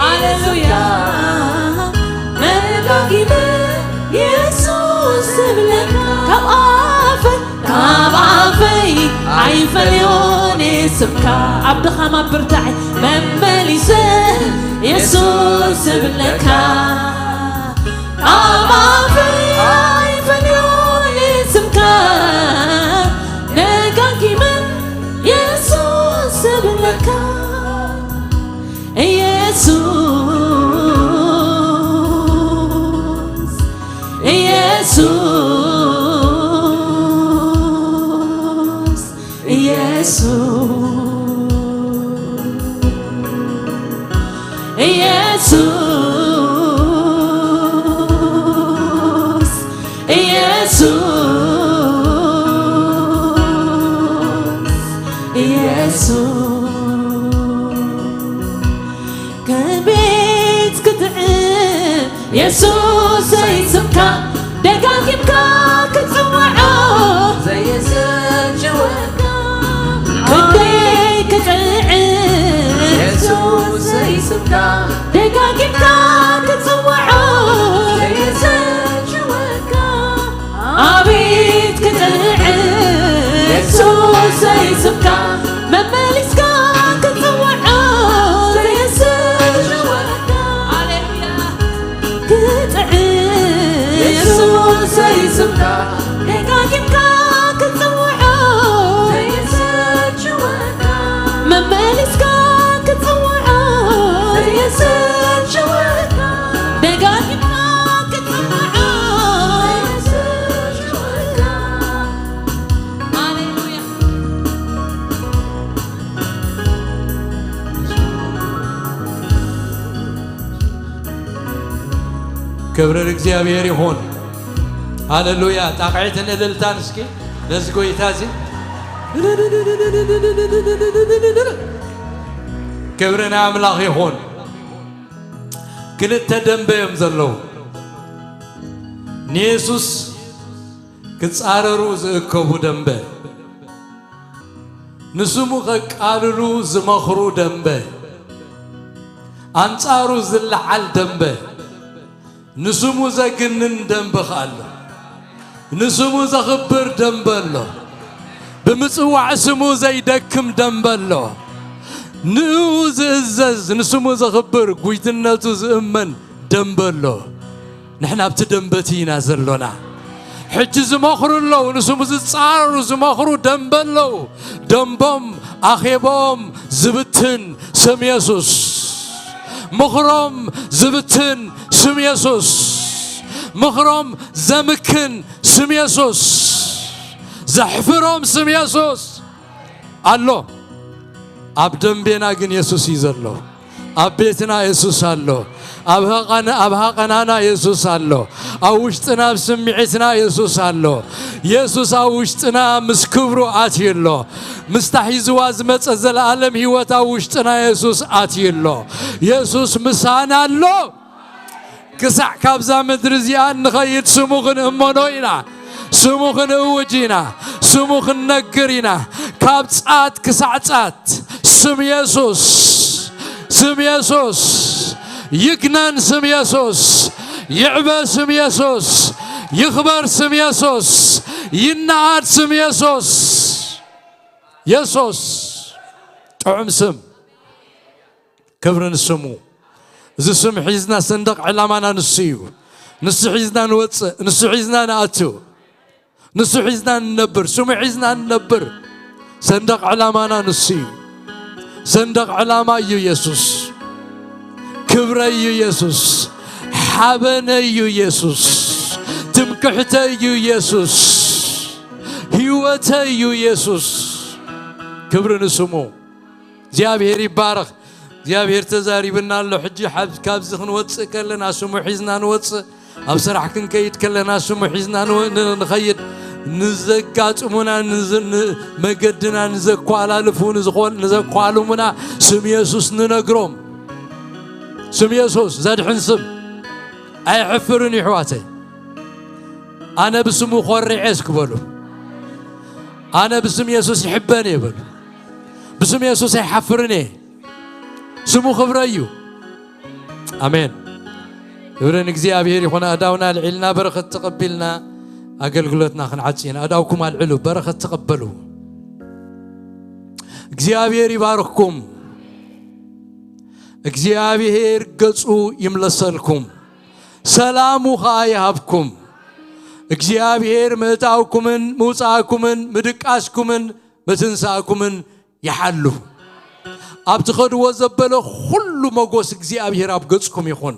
ሃሌሉያ መጋጊነ የሱስ ስብለካ ካብ ኣፈይ ካብ ኣፈይ ኣይፈልዮን ስምካ ኣብ ድኻም ኣብ ብርታዕ መመሊሰ የሱስ ስብለካ ኣብ ኣፈይ ኣይፈልዮን ስምካ ደጋጊመ የሱስ ስብለካ ኢየሱስ ኢየሱስ ኢየሱስ ኢየሱስ ኢየሱስ ኢየሱስ ከመይ ክትጥዕም የሱሰይ ስምካ ደጋጊምካ ክትጽውዖ ዘየሰልችወካ ክንደይ ክጥዕም የሱሰይ ስምካ ደጋጊምካ ክትጽውዖ ዘየሰልችወካ ኣቤት ክጥዕም የሱሰይ ስምካ መመሊስካ ክትጽውዖ ዘየስርወካ ሃሌሉያ ክጥዕም የሱሰይ ስምካ ደጋጊምካ ክትጽውዖ ዘየሰልችወካ መመሊስካ ክትጽውዖ ዘየሰልችወካ ደጋጊምካ ክትጽውዖ ሃሌሉያ ክብሪ እግዚኣብሔር ይኹን። ሃሌሉያ። ጣቕዒትን እልልታን እስኪ ነዚ ጎይታ እዚ። ክብሪ ናይ ኣምላኽ ይኹን። ክልተ ደንበ እዮም ዘለዉ። ንየሱስ ክጻረሩ ዝእከቡ ደንበ፣ ንስሙ ከቃልሉ ዝመኽሩ ደንበ፣ ኣንጻሩ ዝለዓል ደንበ፣ ንስሙ ዘግንን ደንበ ኸኣ ኣሎ። ንስሙ ዘኽብር ደንበ ኣሎ። ብምጽዋዕ ስሙ ዘይደክም ደንበ ኣሎ። ንኡ ዝእዘዝ፣ ንስሙ ዘኽብር፣ ጉይትነቱ ዝእመን ደንበ ኣሎ። ንሕና ኣብቲ ደንበቲ ኢና ዘሎና። ሕጂ ዝመኽሩ ኣለዉ፣ ንስሙ ዝጻረሩ ዝመኽሩ ደንበ ኣለዉ። ደንቦም ኣኼቦም ዝብትን ስም የሱስ፣ ምኽሮም ዝብትን ስም የሱስ፣ ምኽሮም ዘምክን ስም የሱስ፣ ዘሕፍሮም ስም የሱስ ኣሎ። ኣብ ደንቤና ግን የሱስ እዩ ዘሎ። ኣብ ቤትና የሱስ ኣሎ። ኣብ ሃቐን-፣ ኣብ ሃቐናና የሱስ ኣሎ። ኣብ ውሽጥና፣ ኣብ ስምዒትና የሱስ ኣሎ። የሱስ ኣብ ውሽጥና ምስ ክብሩ ኣትዩ ኣሎ። ምስታ ሒዝዋ ዝመጸ ዘለኣለም ህይወት ኣብ ውሽጥና የሱስ ኣትዩ ኣሎ። የሱስ ምሳና ኣሎ። ክሳዕ ካብዛ ምድሪ እዚኣ ንኸይድ ስሙ ክንእመኖ ኢና። ስሙ ክንእውጅ ኢና። ስሙ ክንነግር ኢና። ካብ ጻት ክሳዕ ጻት ስም የሱስ፣ ስም የሱስ ይግነን፣ ስም የሱስ ይዕበ፣ ስም የሱስ ይኽበር፣ ስም የሱስ ይነኣድ፣ ስም የሱስ። የሱስ ጥዑም ስም። ክብሪ ንስሙ። እዚ ስም ሒዝና ሰንደቕ ዕላማና ንሱ እዩ። ንሱ ሒዝና ንወፅእ፣ ንሱ ሒዝና ንኣቱ፣ ንሱ ሒዝና ንነብር፣ ስሙ ሒዝና ንነብር። ሰንደቕ ዕላማና ንሱ እዩ። ሰንደቕ ዕላማ እዩ የሱስ። ክብረይ እዩ የሱስ። ሓበነይ እዩ የሱስ። ትምክሕተይ እዩ የሱስ። ህይወተይ እዩ የሱስ። ክብሪ ንስሙ። እግዚኣብሔር ይባረኽ። እግዚኣብሔር ተዛሪብና ኣሎ። ሕጂ ሓብ-፣ ካብዚ ክንወፅእ ከለና ስሙ ሒዝና ንወፅእ። ኣብ ስራሕ ክንከይድ ከለና ስሙ ሒዝና ንወ-፣ ን-፣ ንኸይድ። ንዘጋጥሙና፣ ንዝ-፣ ን-፣ መገድና ንዘኳላልፉ፣ ንዝኾን-፣ ንዘኳልሙና ስም የሱስ ንነግሮም። ስም የሱስ ዘድሕን ስም። ኣየሕፍርን እዩ ኣሕዋተይ። ኣነ ብስሙ ኮሪዐ እስኪ በሉ። ኣነ ብስም የሱስ ይሕበን እየ በሉ። ብስም የሱስ ኣይሓፍርን እየ። ስሙ ክብረ እዩ። ኣሜን። ክብሪ ንእግዚኣብሔር ይኹን። ኣእዳውና ኣልዒልና በረኸት ተቐቢልና ኣገልግሎትና ክንዓጽ ኢና። ኣእዳውኩም ኣልዕሉ፣ በረኸት ተቐበሉ። እግዚኣብሔር ይባርኽኩም። እግዚኣብሔር ገጹ ይምለሰልኩም፣ ሰላሙ ኸኣ ይሃብኩም። እግዚኣብሔር ምእታውኩምን ምውጻእኩምን ምድቃስኩምን ምትንሳእኩምን ይሓሉ። ኣብ ትኸድዎ ዘበለ ኹሉ መጎስ እግዚኣብሔር ኣብ ገጽኩም ይኹን።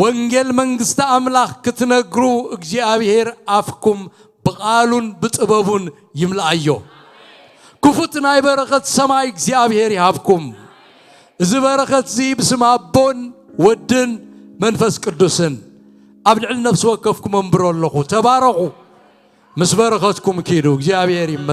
ወንጌል መንግስቲ ኣምላኽ ክትነግሩ እግዚኣብሔር ኣፍኩም ብቓሉን ብጥበቡን ይምልኣዮ። ክፉት ናይ በረኸት ሰማይ እግዚኣብሔር ይሃብኩም። እዚ በረኸት እዚ ብስም ኣቦን ወድን መንፈስ ቅዱስን ኣብ ልዕሊ ነፍሲ ወከፍኩም ኣንብሮ ኣለኹ። ተባረኹ። ምስ በረኸትኩም ኪዱ። እግዚኣብሔር ይመስገን።